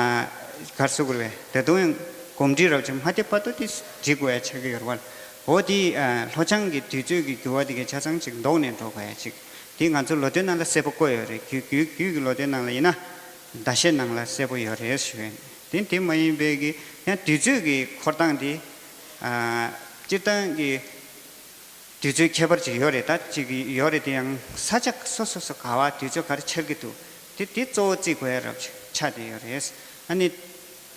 ག་རེ་ཟེར་དགོས་རེད་པས། ད་དུང་ཡང་གོམས་འདྲིས་རབ་ཅིག་མ་བསྡད་བར་དུ་དེ་བྲིས་དགོས་ཡ་ཆགས་ཀྱི་ཡོད་རེད་བ། འོ་དེ་ཨ་ལྷོ་བྱང་གི་དུས་ཚོད་ཀྱི་འགྱུར་བ་དེ་གའི་ཆ་ཚང་ཅིག་ལྡོག་ནས་འགྲོ་དགོས་ཡ་ཅིག་དེ་ང་ཚོ་ལོ་ཐོའི་ནང་ལ་གསལ་པོ་བཀོད་ཡོད་རེད། རྒྱུད་རྒྱུད་རྒྱུད་ཀྱི་ལོ་ཐོའི་ནང་ལ་ཡིན་ན་ཟླ་ཤས་ནང་ལ་གསལ་པོ་ཡོད་རེད་ཞུ་ཡ་ཡིན། དེ་དེ་མ་ཡིན་པའི་གི་ཡང་དུས་ཚོད་ཀྱི་འཁོར་སྟངས་དེ་ཨ་སྤྱིར་བཏང་གི་དུས་ཚོད་ཁྱད་པར་ཅིག་ཡོད་རེད། ད་ཅིག་ཡོད་རེད། དེ་ཡང་ས་ཆ་སོ་སོ་སོ་ག་བ་དུས་ཚོད་ག་རེ་འཆར་གི་འདུག་དེ་དེ་གཙོ་བོ་བརྩི་དགོས་ཡ་རབ་ཆགས་བསྡད་ཡོད་རེད། ཨ་ནི་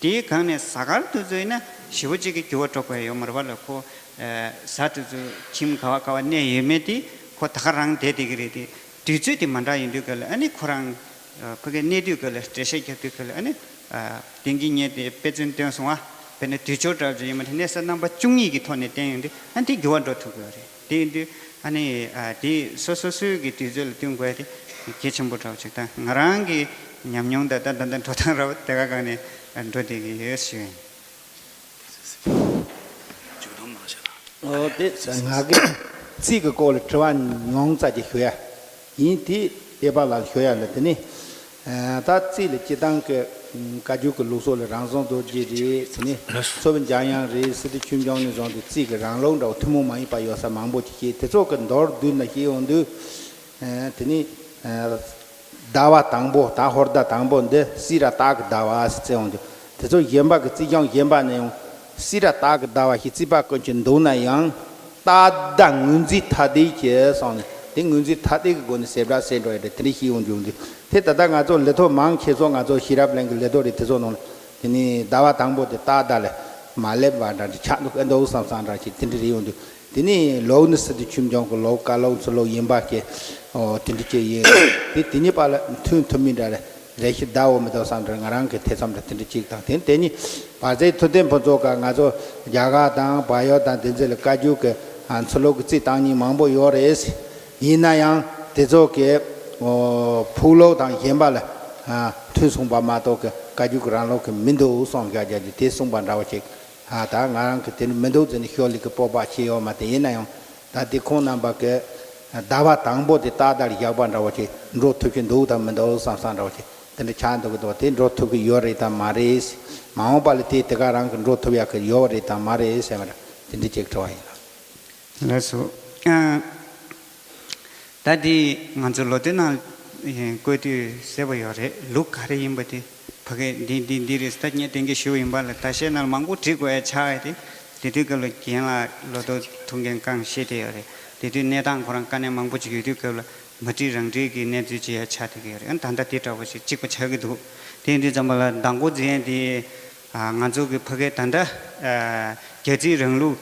དེའི་སྒང་ནས་གཟའ་སྐར་དུས་ཚོད་ཡིན་ན་ཞེ་པོ་ཅིག་གི་འགྱུར་བ་འགྲོ་དགོས་ཡ་ཡོད་མ་རེད་བ་ལ། ཁོ་ཨ་གཟའ་དུས་ཚོད་ཁྱིམ་ག་བ་ག་བ་གནས་ཡོད་མེད་དེ་ཁོ་ད་ག་རང་བསྡད་བསྡད་ཀྱི་རེད་དེ། དུས་ཚོད་དེ་མ་འདྲ་ཡིན་དུས་ག་ལ་ཨ་ནི་ཁོ་རང་ཨ་ཕ་གིར་གནས་དུས་ག་ལ་འགྲེལ་བཤད་རྒྱབ་དུས་ག་ལ་ཨ་ནི་ཨ་དེང་གི་ངས་དེ་དཔེ་མཚོན་བཏོན་སོང་ཨ། དཔེར་ན་དུས་སྦྱོར་འདྲ་བོ་ཅིག་ཡིན་པ་དེ་གནས་ས་རྣམ་པ་བཅུ་གཉིས་ཀྱི་ཐོག་ནས་བསྟན་ཡོང་དུས་ཨ་ནི་དེ་འགྱུར་བ་འགྲོ་ཐུབ་ཀྱི་ཡོད་རེད། དེ་ཡིན་དུས་ཨ་ནི་ཨ་དེ་སོ་སོ་སོའི་གི་དུས་ཚོད་ལ་བསྟུན་དགོས་ཡ་དེ་གལ་ཆེན་པོ་འདྲ་བོ་ཅིག་དང་ང་རང་གི་ཉམས་མྱོང་དང་ད་ད་ལྟ་འགྲོ་སྟངས་ར་བ་དེ་ག་སྒང་ནས་འགྲོ་བསྡད་ཀྱི་ཡོད་ཞུ་ཡིན། ཨོ་དེ་ང་གི་རྩིས་ཀྱི་སྐོར་ལ་དྲི་བ་ཉུང་ཙམ་ཅིག་ཞུ་ཡ་ཡིན། དེ་ཨེ་པ་ལགས་ཞུ་ཡ་ལ་དེ་ནི་ད་རྩིས་ལ་སྤྱི་བཏང་གི་བཀའ་བརྒྱུད་ཀྱི་ལུགས་སྲོལ་ལ་རང་བྱུང་རྡོ་རྗེ་རེད། དེ་ནི་མཚོ་བོད་འཇམ་དབྱངས་རེད། སི་ཏུ་ཆོས་འབྱུང་ནས་བཟུང་སྟེ་རྩིས་ཀྱི་རང་ལུགས་འདྲ་བོ་ཐུན་མོང་མ་ཡིན་པ་ཡོད་ས་མང་པོ་ཅིག་བཤད། དེ་ཚོ་གི་མདོར་བསྡུས་ནས་བཤད་ཡོང་དུས། ཨ་དེ་ནི་ཨ་ཟླ་བ་དང་པོ་ད་ཧོར་ཟླ་དང་པོ་འདི་སི་ར་སྟག་གི་ཟླ་བ་ཟེར་བརྩི་ཡོང་དུས། དེ་ཚོ་གཞན་པ་གི་རྩིས་རྐྱང་གཞན་པ་ནས་ཡང་སི་ར་སྟག་གི་ཟླ་བ་ཞེས་རྩིས་པ་ཀུན་གྱི་འདུག་ན་ཡང་། སྟག་ཟླ་ངོས་འཛིན་ཐ་དད་ཀྱི་སོང་ནས་དེ་ངོས་འཛིན་ཐ་དད་ཀྱི་སྒོ་ནས་ཟེར་བ་ཟེར་འགྲོ་ཡ་རེད། དེ་འདྲ་ཞིག་ཡོང་རྒྱུ་འདུག་དེ་ད་ལྟ་ང་ཚོ་ལས་ཐོག་མང་ཆེ་ཚོ་ང་ཚོ་ཤེས་རབ་གླིང་གི་ལས་ཐོག་རེད། དེ་ཚོ་ནང་དེ་ནི་ཟླ་བ་དང་པོ་དེ་སྟག་ཟླ་ལས་མ་སླེབས་པ་འདྲ་འདྲ་ཆགས་འདུག་ཨེ་འདུག་བསམ་བསམ་འདྲ་ཞིག་དེ་འདྲ་རེད་ཡོང་དུས། དེ་ནས་ལོ་ནི་སི་ཏུ་ཆོས་འབྱུང་གི་ལོ་བཀའ་ལོ་ཚུ་ལོ་ཡིན་པ་ཞིག་ཨོ་དེ་འདྲ་ཅིག་ཡིན། དེ་དེ་གཉིས་བར་ལ་མཐུན་ཐུབ་མིན་འདྲ་རེ་རེ་ཞིག་བདའ་འོ་མི་འདུག་བསམ་འདྲ་ང་རང་གི་ཐེ་ཚོམ་འདྲ་དེ་འདྲ་ཅིག་དང་། དེ་དེ་ནི་བར་ཚེ་ཐུབ་བསྟན་ཕུན་ཚོགས་ཀ་ང་ཚོ་རྒྱ་གར་དང་བལ་ཡུལ་དང་དེ་ཚོ་ལ་བཀའ་བརྒྱུད་ཀྱི་ཨ་ཚུ་ལོ་གི་རྩིས་བཏང་མཁན་མང་པོ་ཡོད་རེད། ཡིན་ན་ཡང་དེ་ཚོ་གི་ཨོ་ཕུག་ལོག་དང་གཞན་པ་ལ་ཨ་མཐུན་སོང་པ་མ་གཏོགས་ཀྱི་བཀའ་བརྒྱུད་ཀྱི་རང་ལོག་གི་མི་འདུག་གསུངས་བཞག་རྒྱ་ཇུ་དེ་གསུངས་པ་འདྲ་བོ་ཅིག་ཨ་ད་ང་རང་གི་དེ་ནི་མི་འདུག་ཟེར་ནས་ཤོ་ལི་གི་སྤོབས་པ་ཆེ་ཡོད་མ་རེད། ཡིན་ན་ཡང་ད་དེ་ཁོང་རྣམ་པ་གི་ཟླ་བ་དང་པོ་དེ་ཏག་ཏག་བཞག་པ་འདྲ་བོ་ཅིག་འགྲོ་ཐུབ་ཀྱི་འདུག་དང་མི་འདུག་བསམ་བསམ་འདྲ་བོ་ཅིག་དེ་འདྲ་ཆགས་འདུག་གི་འདུག་དེ་འགྲོ་ཐུབ་ཀྱི་ཡོད་རེད་དང་མ་རེད། མ་འོངས་པ་ལ་དེ་དེ་ག་རང་གི་འགྲོ་ཐུབ་ཡག་གི་ཡོད་རེད་དང་མ་རེད་ཟེར་བ་རེད། དེ་འདྲ་ཅིག་དྲི་བ་ཡིན་ལ། ལགས་སོ། ཨ། ད་འདི་ང་ཚོ་ལོ་ཐོའི་ནང་བཀོད་དུས་གསལ་པོ་ཡོད་རེད། ལུགས་ག་རེ་ཡིན་པ་དེ་ཕ་གི་འདི་འདི་འདི་རེད། ད་ངས་དེང་གི་ཞུ་ཡིན་པ་ལ་ད་བཤད་ན་མང་པོ་བྲིས་དགོས་ཡ་ཆགས་ཡ་དེ། དེ་དུས་སྐབས་ལ་རྒན་ལགས་ལོ་ཐོ་ཐུགས་འགན་རྐང་བཞེས་བསྡད་ཡོད་རེད། དེ་དུས་གནས་སྟངས་ཁོ་རང་དཀའ་གནད་མང་པོ་ཅིག་ཡོད་དུས་སྐབས་ལ་མ་བྲིས་རང་བྲིས་ཀྱི་གནས་ཚུལ་ཅིག་ཡ་ཆགས་བསྡད་ཀྱི་ཡོད་རེད། ཨ་ད་ལྟ་དེ་འདྲ་བོ་ཞིག་གཅིག་པ་ཆགས་ཀྱི་འདུག་དེ་ཡིན་དུས་ཙམ་པ་ལ་མདང་དགོང་མཛད་ཡས་དེ་ང་ཚོ་གི་ཕ་གི་ད་ལྟ་རྒྱལ་རྩིས་རིང་ལུགས་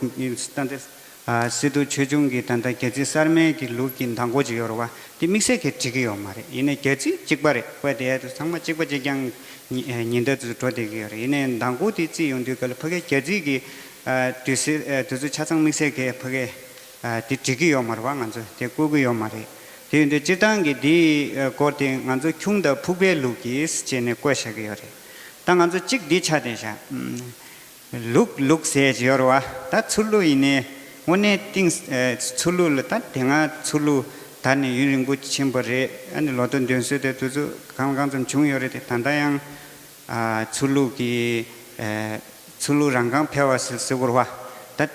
ད་ལྟ། ཨ་སི་ཏུ་ཆོས་འབྱུང་གི་ད་ལྟ་རྒྱལ་རྩིས་གསར་མའི་གི་ལུགས་ཀྱི་མདང་དགོང་ཅིག་ཡོད་རེད་བ། དེ་དམིགས་བསལ་གྱིས་འགྲིག་གི་ཡོད་མ་རེད། ཡིན་ནའི་རྒྱལ་རྩིས་གཅིག་པ་རེད་བ། དེ་ཡ་དུ་ཚང་མ་གཅིག་པ་གཅིག་རྐྱང་ཉི་ཨ་ཉིན་ཟླ་ཚོ་འགྲོ་བསྡད་ཀྱི་ཡོད་རེད། ཡིན་ནའི་མདང་དགོང་དེ་རྩིས་ཡོང་དུས་ག་ལ་ཕ་གིའི་རྒྱལ་རྩིས་ཀྱི་ཨ་དུས་ཚོད་ཨ་དུས་ཚོད་ཆ་ཚང་དམིགས་བསལ་གྱིས་ཕ་གི་ཨ་དེ་འགྲིག་གི་ཡོད་མ་རེད་བ། ང་ཚོ་དེ་བཀོད་ཀྱི་ཡོད་མ་རེད། དེ་ཡིན་དུས་སྤྱིར་བཏང་གི་དེའི་ཨ་སྐོར་དེ་ང་ཚོ་ཁྱུང་དང་ཕུག་པའི་ལུགས་ཀྱིས་བྱས་ནས་བཀོད་བཞག་གི་ཡོད་རེད། ད་ང་ཚོ་གཅིག་འདི་ཆ་དེ་བཞག་ལུག་ལུག་ཟེར་གྱི་ཡོད་རེད་བ། ད་ཚུར་ལུག་ཡིན་ནའི་དངོས་གནས་གཏིང་ཨེ་ཚུར་ལུག་ལ་ད་དེ་སྔ་ཚུར་ལུག་དར་ནས་ཡུན་རིང་པོ་ཕྱིན་པ་རེད། ཨ་ནི་ལོ་ཐོ་འདོན་སྲོལ་དེ་དུས་ཚོད་གང་ལ་གང་འཚམ་བྱུང་ཡོད་རེད་དེ། ད་ལྟ་ཡང་ཨ་ཚུར་ལུག་གི་ཨེ་ཚུར་ལུག་རང་རྐང་འཕེལ་བ་ཟེར་ཟེར་དགོས་རེད་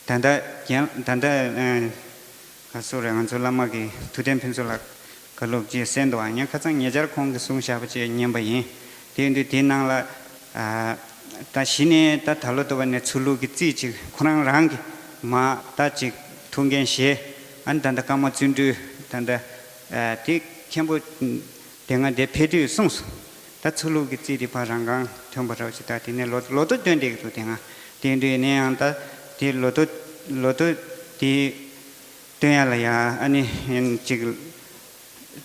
བ། ད། ད་ལྟ་རྒན་ད་ལྟ་ཨ་ག་སོ་རེད། ང་ཚོ་བླ་མ་གི་ཐུབ་བསྟན་ཕུན་ཚོགས་ལགས་བཀའ་སློབ་ཅིག་གསན་འདུག་ཨ་ངས་ཁ་སང་ཉེ་ཆར་ཁོང་གིས་གསུངས་བཞག་པ་ཅིག་ཉན་པ་ཡིན། དེ་ཡིན་དུས་དེའི་ནང་ལ་ཨ་ད་གཞི་ནས་ད་ད་ལོ་ཐོ་བ་ནས་ཚུར་ལུག་གི་རྩིས་ཅིག་ཁོ་རང་རང་གི་མ་ད་ཅིག་ཐུགས་འགན་བཞེས། ཨ་ནི་ད་ལྟ་ཀརྨ་བརྩོན་འགྲུས་ད་ལྟ་ཨ་དེ་མཁན་པོ་དེ་སྔ་དེ་ཕེབས་དུས་གསུངས་སོང་། ད་ཚུར་ལུགས་ཀྱི་རྩིས་དེ་ཕར་རང་གང་ཐོན་པ་འདྲ་བོ་ཅིག་ད་དེ་ནས་ལོ་ལོ་ཐོ་བཏོན་བསྡད་ཀྱི་འདུག་དེ་སྔ་དེ་འདྲ་ཡིན་ན་ཡང་ད་དེ་ལོ་ཐོ་ལོ་ཐོ་དེ་སྟོན་ཡ་ལ་ཡ་ཨ་ནི་ཅིག་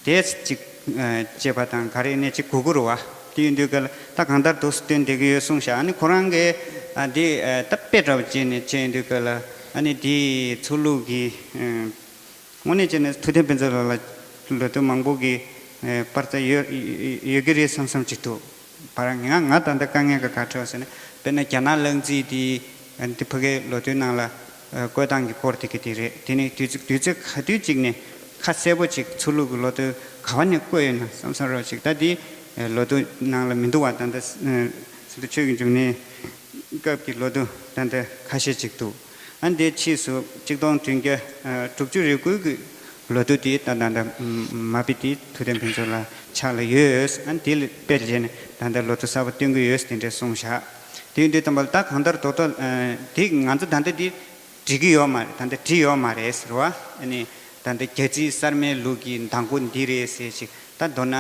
དེས་ཅིག་བྱེད་པ་དང་ག་རེ་ནས་ཅིག་གོ་གི་རེད་བ། དེ་ཡིན་དུས་ག་ལ་ད་གང་ལྟར་དུ་སྟོན་བསྡད་ཀྱི་ཡོད་གསུངས་ཤག་ཨ་ནི་ཁོ་རང་གིས་ཨ་དེ་ད་དཔེ་འདྲ་བོ་བྱས་ནས་བྱས་ཡིན་དུས་ག་ལ་ཨ་ནི་དེ་ཚུར་ལུགས་ཀྱི་དངོས་གནས་བྱས་ན་ཐུབ་བསྟན་ཕུན་ཚོགས་ལགས་ལ་ལོ་ཐོ་མང་པོ་གི་པར་རྩ་ཡོད་ཡོད་ཀྱི་རེད་བསམ་བསམ་ཅིག་འདུག་བར་ང་ང་ད་ལྟ་དཀའ་ངལ་ག་ག་འཕྲད་ཟེར་ན་དཔེར་ན་རྒྱ་ནག་གླང་རྩིས་དེ་འདི་ཕ་གའི་ལོ་ཐོའི་ནང་ལ་བཀོད་སྟངས་ཀྱི་སྐོར་དེ་ག་དེ་རེད། དེ་ནི་དུས་ཚོད་དུས་ཚོད་ག་དུས་གཅིག་ནས་ཁ་གསལ་པོ་ཅིག་ཚུར་ལུགས་ཀྱི་ལོ་ཐོ་ག་བ་ནས་བཀོད་ཡོད་ན་བསམ་བསམ་རོགས་ཅིག་ད་དེ་ལོ་ཐོ་ནང་ལ་མི་འདུག་བ། ད་ལྟ་སི་ཏུ་ཆོས་ཀྱི་འབྱུང་གནས་སྐབས་ཀྱི་ལོ་ཐོ་ད་ལྟ་ཁ་ཤས་ཅིག་འདུག་ཨ་འདིའི་ཕྱིས་སུ་གཅིག་སྟོང་བདུན་བརྒྱ་དྲུག་ཅུ་རེ་དགུ་གི་ལོ་ཐོ་དེ་ད་ད་ད་མ་པི་དེ་ཐུབ་བསྟན་ཕུན་ཚོགས་ལགས་ཕྱག་ལ་ཡོད། ཨ་འདི་ལ་དཔེ་བྱས་ནས་ད་ལྟ་ལོ་ཐོ་གསར་པ་སྟོན་གྱི་ཡོད་དེ་འདྲས་གསུངས་བཞག་དེ་ཡིན་དུས་ཙམ་པ་ལ་ད་གང་ལྟར་རྡོག་རྡོག་དེ་ང་ཚོ་ད་ལྟ་འདི་འབྲི་གི་ཡོད་མ་རེད། ད་ལྟ་བྲིས་ཡོད་མ་རེད་ཟེར་བ། ཨ་ནི་ད་ལྟ་རྒྱ་རྩིས་གསར་མའི་ལུགས་ཀྱི་གདམས་སྐོར་འདི་རེད་ཟེར་ཅིག་ད་མདོར་ན་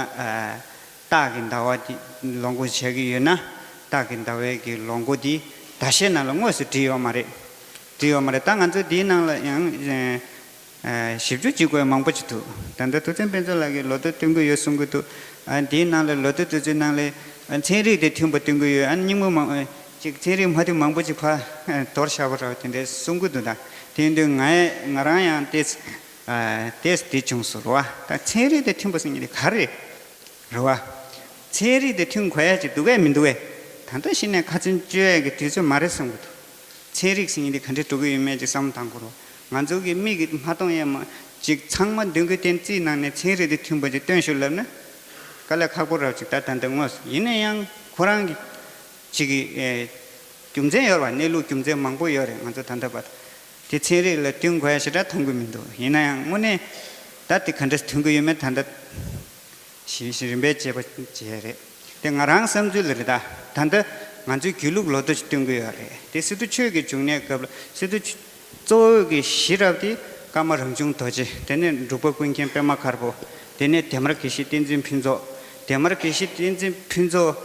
སྟག་གི་ཟླ་བ་འདི་ལོ་འགོ་བྱེད་ཀྱི་ཡོད་ན་སྟག་གི་ཟླ་བའི་གི་ལོ་འགོ་འདི་ཟླ་ཤས་ནང་ལ་དངོས་སུ་བྲིས་ཡོད་མ་རེད། བྲིས་ཡོད་མ་རེད། ད་ང་ཚོ་འདིའི་ནང་ལ་ཡང་ཞིབ་འཇུག་བྱེད་དགོས་མང་པོ་ཅིག་འདུག་ད་ལྟ་ཐུབ་བསྟན་ཕུན་ཚོགས་ལགས་ཀྱིས་ལོ་ཐོ་སྟོན་གྱི་ཡོད་གསུང་གི་འདུག་ཨ་འདིའི་ནང་ལ་ལོ་ཐོ་དེ་ཚོའི་ནང་ལ་ཚན་རིག་དེ་མཐུན་པ་སྟོན་གྱི་ཡོད། ཨ་རྙིང་མ་མང་ཅིག་ཚན་རིག་མ་མཐུན་མང་པོ་ཅིག་ཕར་དོར་བཞག་པ་འདྲ་བ་དེ་འདྲའི་གསུང་གི་འདུག་ད་དེ་ཡིན་དུས་ང་ང་རང་ཡང་ཏེས་ཏེས་དེ་བྱུང་སོང་རེད་བ། ད་ཚན་རིག་དེ་མཐུན་པ་ཟེར་མཁན་དེ་ག་རེ་རེད་བ། ཚན་རིག་དེ་མཐུན་དགོས་ཡ་ཅིག་འདུག་གས་མི་འདུག་གས། ད་ལྟ་གཞི་ནས་ཁ་ཚོན་གཅོད་ཡ་གི་དུས་ཚོད་མ་རེད་བསམ་གི་འདུག་ཚན་རིག་ཟེར་མཁན་དེ་ག་འདྲས་འགྲོ་གི་ཡོད་མེད་ཅིག་བསམ་བློ་བཏང་དགོས་རེད། ང་ཚོ་གི་མིག་གིས་མ་མཐོང་ཡས་མ་ཅིག་ཚང་མ་མདུན་གྱི་སྟེང་རྩིས་ནང་ནས་ཚན་རིག་དེ་མཐུན་པ་ཅིག་སྟོན་ཤོག་ལབ་ན་དཀའ་ལས་ཁག་པོ་རབ་ཅིག་ད་ད་ལྟ་དངོས་སུ་ཡིན་ན་ཡང་ཁོ་རང་གི་ཅིག་གི་ཨེ་རྒྱུ་མཚན་ཡོད་རེད་བ། གནས་ལུགས་རྒྱུ་མཚན་མང་པོ་ཡོད་རེད། ང་ཚོ་ད་ལྟ་བར་དེ་ཚན་རིག་ལ་བསྟུན་དགོས་ཡ་ཞེ་དྲག་མཐོང་གི་མི་འདུག་ཡིན་ན་ཡང་དངོས་གནས་ད་དེ་ག་འདྲས་མཐུན་གི་ཡོད་མེད་ད་ལྟ་ཞིབ་ཞིབ་རིམ་པས་དཔྱད་པ་བྱས་རེད། དེ་ང་རང་བསམ་ཚུལ་ལ་རེད། ད་ད་ལྟ་ང་ཚོའི་གུས་ལུགས་ལོ་ཐོ་ཞིག་སྟོན་གི་ཡོད་རེད། དེ་སི་ཏུ་ཆོས་ཀྱི་འབྱུང་གནས་སྐབས་ལ་སི་ཏུ་ཆོས་གཙོ་བོ་གི་གཞི་རབ་དེ་ཀརྨ་རང་བྱུང་རྡོ་རྗེ། དེ་ནས་འབྲུག་པ་ཀུན་མཁྱེན་པད་མ་དཀར་པོ། དེ་ནས་དེ་མར་དགེ་བཤེས་བསྟན་འཛིན་ཕུན་ཚོགས། དེ་མར་དགེ་བཤེས་བསྟན་འཛིན་ཕུན་ཚོགས་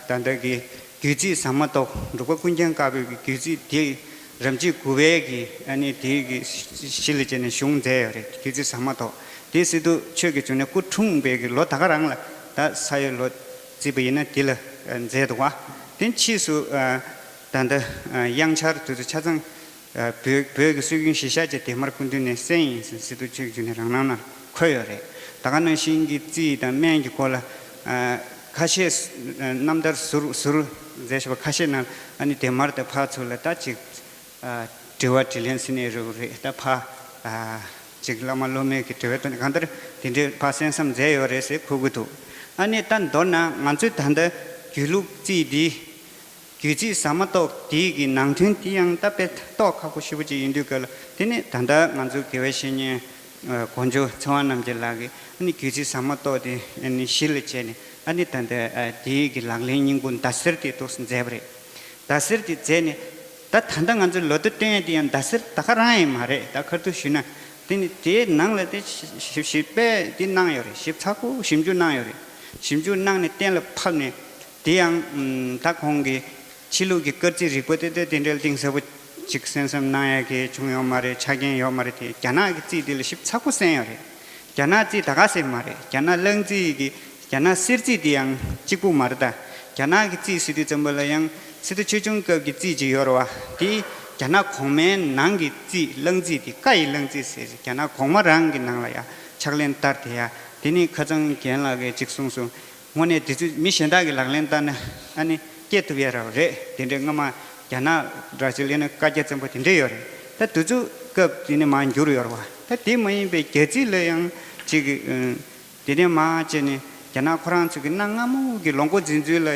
ད་ལྟ་གི་རྒྱུད་རྩིས་ཟ་མ་ཏོག་འབྲུག་པ་ཀུན་མཁྱེན་དཀར་པོའི་གི་རྒྱུད་རྩིས་དེ་རབ་བྱེད་དགུ་པའི་གི་ཨ་ནི་དེའི་གི་གཞི་ལ་བྱས་ནས་གཞུང་མཛད་ཡོད་རེད། རྒྱུད་རྩིས་ཟ་མ་ཏོག་དེ་སི་ཏུ་ཆོས་ཀྱི་འབྱུང་གནས་སྐུ་འཁྲུངས་པའི་གི་ལོ་ད་ག་རང་ལ་ད་ས་ཡོས་ལོ་བརྩིས་པ་ཡིན་ན་དེ་ལ་མཛད་འདུག་བ། དེ་ཕྱིས་སུ་ད་ལྟ་དབྱངས་འཆར་དེ་ཚོ་ཆ་ཚང་བོད་བོད་ཀྱི་སྲོལ་རྒྱུན་གཞིར་བཞག་བྱས་དེ་མར་སྐུ་མདུན་ནས་གསན་ཡིན་ཟེར་སི་ཏུ་ཆོས་ཀྱི་འབྱུང་གནས་རང་སྣང་ནང་འཁོད་ཡོད་རེད། ད་ག་ནང་བཞིན་གྱི་རྩིས་དང་སྨན་གྱི་སྐོར་ལ་ཁ་ཤས་རྣམ་ཐར་ཟུར་ཟུར་མཛད་བཞག་པ་ཁ་ཤས་ནང་ཨ་ནི་དེ་མར་དང་ཕར་ཚུར་ལ་ད་ཅིག་དྲི་བ་དྲིས་ལན་ཟེར་ནའི་རེད་རེད། ད་ཕར་ཅིག་བླ་མ་སློབ་མའི་གི་དྲི་བའི་ཐོག་ནས་གང་ལྟར་དེ་འདྲའི་ཕར་གསན་བསམ་མཛད་ཡོད་རེད་ཟེར་གོ་གི་འདུག་ཨ་ནི་ད་མདོར་ན་ང་ཚོའི་ད་ལྟ་གུས་ལུགས་རྩིས་འདི་རྒྱུད་རྩིས་ཟ་མ་ཏོག་དེའི་གི་ནང་དོན་དེ་ཡང་ད་དཔེ་རྟོགས་ཁག་པོ་ཞེ་པོ་ཅིག་ཡིན་དུས་ག་ལ་དེ་ནི་ད་ལྟ་ང་ཚོ་དགེ་བའི་བཤེས་གཉེན་གོ་འཇོ་ཚེ་དབང་རྣམ་རྒྱལ་ལགས་ཀྱིས་ཨ་ནི་རྒྱུད་རྩིས་ཟ་མ་ཏོག་དེ་ཨ་ནི་གཞི་ལ་བྱས་ནས་ཨ་ནི་ད་ལྟ་དེའི་གི་ལག་ལེན་སྙིང་པོ་ཟླ་ཟེར་དེ་ཏོག་ཙམ་མཛད་པ་རེད། ཟླ་ཟེར་དེ་མཛད་ནས་ད་ད་ལྟ་ང་ཚོས་ལོ་ཐོ་སྟོན་ཡ་དེ་ཡང་ཟླ་ཟེར་ད་ག་རང་ཡང་མ་རེད། ད་ཁ་ཐུག་ཞུས་ན་དེ་ནི་དེའི་ནང་ལ་དེ་ཞིབ་ཞིབ་པས་དེ་གནང་ཡོད་རེད། ཞིབ་ཚགས་པོ་ཞིབ་འཇུག་གནང་ཡོད་རེད། ཞིབ་འཇུག་གནང་ནས་གཏན་ལ་ཕབ་ནས་དེ་ཡང་ད་ཁོང་གི་ཕྱི་ལུགས་ཀྱི་སྐར་རྩིས་རིག་པ་དེ་དེ་དེ་འདྲའི་གཏིང་ཟབ་པོ་ཅིག་གསན་བསམ་གནང་ཡ་གི་བྱུང་ཡོད་མ་རེད། ཆ་རྐྱེན་ཡོད་མ་རེད། དེ་རྒྱ་ནག་གི་རྩིས་དེ་ལ་ཞིབ་ཚགས་པོ་གསན་ཡོད་རེད། རྒྱ་ནག་རྩིས་ད་ག་ཟེར་མ་རེད། རྒྱ་ནག་གླང་རྩིས་ཀྱི་རྒྱ་ནག་གསེར་རྩིས་དེ་ཡང་གཅིག་པུ་མ་རེད་ད། རྒྱ་ནག་གི་རྩིས་ཟེར་དུས་ཙམ་པ་ལ་ཡང་སི་ཏུ་ཆོས་འབྱུང་སྐབས་ཀྱི་རྩིས་ཅིག་ཡོད་རེད་བ། དེ་རྒྱ་ནག་གོང་མའི་ནང་གི་རྩིས་གླང་རྩིས་དེ་ཀ་ཡི་གླང་རྩིས་ཟེར། རྒྱ་ནག་གོང་མ་རང་གི་ནང་ལ་ཡང་ཕྱག་ལེན་བསྟར་དེ་ཡ། དེ་ནི་ཁ་སང་རྒན་ལགས་ཀྱིས་གཅིག་གསུངས་སོང་། དངོས་གནས་དེ་ཚོ་མི་གཞན་དག་གིས་ལག་ལེན་བསྟར་ན་ཨ་ནི་སྐྱེ་ཐུབ་ཡ་ར་རེད། དེ་འདྲའི་སྔ་མ་རྒྱ་ནག་འདྲ་ཅིག་ལ་ཡིན་ན་བཀའ་རྒྱ་བཙན་པོ་དེ་འདྲས་ཡོད་རེད། ད་དེ་ཚོ་སྐབས་དེ་ནས་མར་འགྱུར་ཡོད་རེད་བ། ད་དེ་མ་ཡིན་པའི་རྒྱ་རྩིས་ལ་ཡང་ཅིག་དེ་ནས་མར་བྱས་ནས་རྒྱ་ནག་ཁོ་རང་ཚོ་གི་གནའ་སྔ་མོ་གི་ལོ་འགོ་འཛིན་ཚུལ་ལ་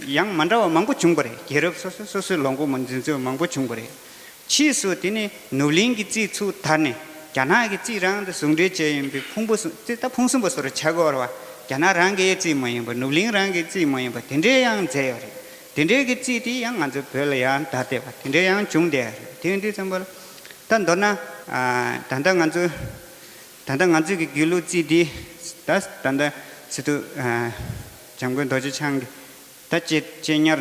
ཡང་མ་འདྲ་བ་མང་པོ་བྱུང་བ་རེད། རྒྱལ་རབས་སོ་སོ་སོ་སོའི་ལོ་འགོ་མ་འཛིན་ཚུལ་མང་པོ་བྱུང་བ་རེད། ཕྱིས་སུ་དེ་ནི་ནོར་གླིང་གི་རྩིས་ཚུར་དར་ནས་རྒྱ་ནག་གི་རྩིས་རང་དང་ཟུང་འབྲེལ་བྱས་ཡིན་པའི་ཕུང་པོ་སུ་རྩིས་ད་ཕུང་གསུམ་པ་སོ་རུ་ཆགས་ཀྱི་ཡོད་རེད་བ། རྒྱ་ནག་རང་གི་རྩིས་མ་ཡིན་པ་ནོར་གླིང་རང་གི་རྩིས་མ་ཡིན་པ་དེ་འདྲའི་ཡང་མཛད་ཡོད་རེད། དེ་འདྲའི་གི་རྩིས་དེ་ཡང་ང་ཚོའི་བོད་ལ་ཡང་དར་བསྡད་པ་དེ་འདྲའི་ཡང་བྱུང་བསྡད་ཡོད་རེད། དེ་ཡིན་དུས་ཙམ་པ་ལ་ད་མདོར་ན་ད་ལྟ་ང་ཚོའི་ད་ལྟ་ང་ཚོའི་གི་གུས་ལུགས་རྩིས་འདི་ད་ད་ལྟ་སི་ཏུ་ བྱམས་མགོན་རྡོ་རྗེ་འཆང་གིས་ད་གཅེས་གཅེས་ཉར་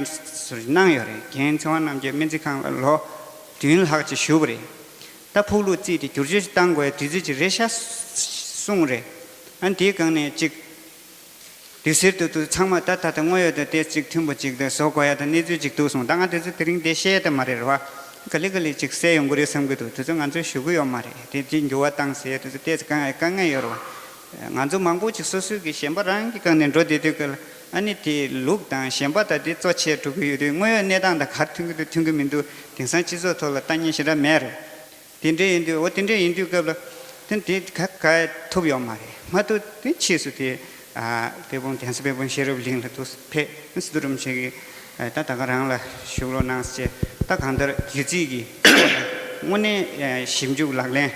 གནང་ཡོད་རེད། རྒན་ཚེ་དབང་རྣམ་རྒྱལ་སྨན་རྩིས་ཁང་ལ་ལོ་བདུན་ལྷག་ཅིག་བཞུགས་པ་རེད། ད་ཕུག་ལུགས་རྩིས་དེ་བསྒྱུར་བཅོས་ཤིག་བཏང་དགོས་ཡ་དུས་ཚོད་ཅིག་རེད་ཤག་གསུངས་རེད། ཨ་ནི་དེའི་སྒང་ནས་ཅིག་དུས་སེར་དུ་དུ་ཚང་མ་ད་ད་ད་དངོས་ཡོད་དུ་དེ་ཅིག་མཐུན་པོ་ཅིག་ཏུ་བཟོ་དགོས་ཡ་ད་གནས་ཚུལ་ཅིག་འདུག་གསུངས། ད་ང་དེ་ཚོ་དེ་རིང་དེ་བཤད་ཡ་ད་མ་རེད་རེད་བ། ག་ལེ་ག་ལེ་ཅིག་གསལ་ཡོང་གི་རེད་བསམ་གི་འདུག་དེ་ཚོ་ང་ཚོས་ཞུ་གི་ཡོད་མ་རེད། དེ་དེ་འགྱུར་བ་བཏང་ཟེར་དེ་ཚོ་ཏོག་ཙམ་དཀའ་ངལ་དཀའ་ངལ་ཡོད་རེད་བ། ང་ཚོ་མང་པོ་ཅིག་སོ་སོའི་གི་ཞེན་པ་རང་གི་སྒང་ནས་འགྲོ་བསྡད་དུས་སྐབས་ལ་ཨ་ནི་དེ་ལུགས་དང་ཞེན་པ་དང་དེ་གཙོ་ཆེ་འགྲོ་གི་ཡོད་དུས་དངོས་ཡོད་གནས་སྟངས་དང་ག་རེ་མཐུན་གི་འདུག་མཐུན་གི་མི་འདུག་དེང་སང་སྤྱི་ཚོགས་ཐོག་ལ་ལྟ་ཉན་ཞེ་དྲག་མེད་རེད། དེ་འདྲ་ཡིན་དུས་འོ་དེ་འདྲ་ཡིན་དུས་སྐབས་ལ་དེ་དེ་ག་ག་ཐུབ་ཡོད་མ་རེད། མ་གཏོགས་དེ་ཕྱིས་སུ་དེ་ཨ་དཔལ་སྤུངས་གདན་ས་དཔལ་སྤུངས་ཤེས་རབ་གླིང་ལ་འདུག་ཕེབས་སི་ཏུ་རིན་པོ་ཆེ་གིས་ད་ད་ག་རང་ལ་བཞུགས་རོགས་གནང་ཟེར་ད་གང་ལྟར་སྒྱུ་རྩལ་གྱི་དངོས་གནས་ཞིབ་འཇུག་ལག་ལེན་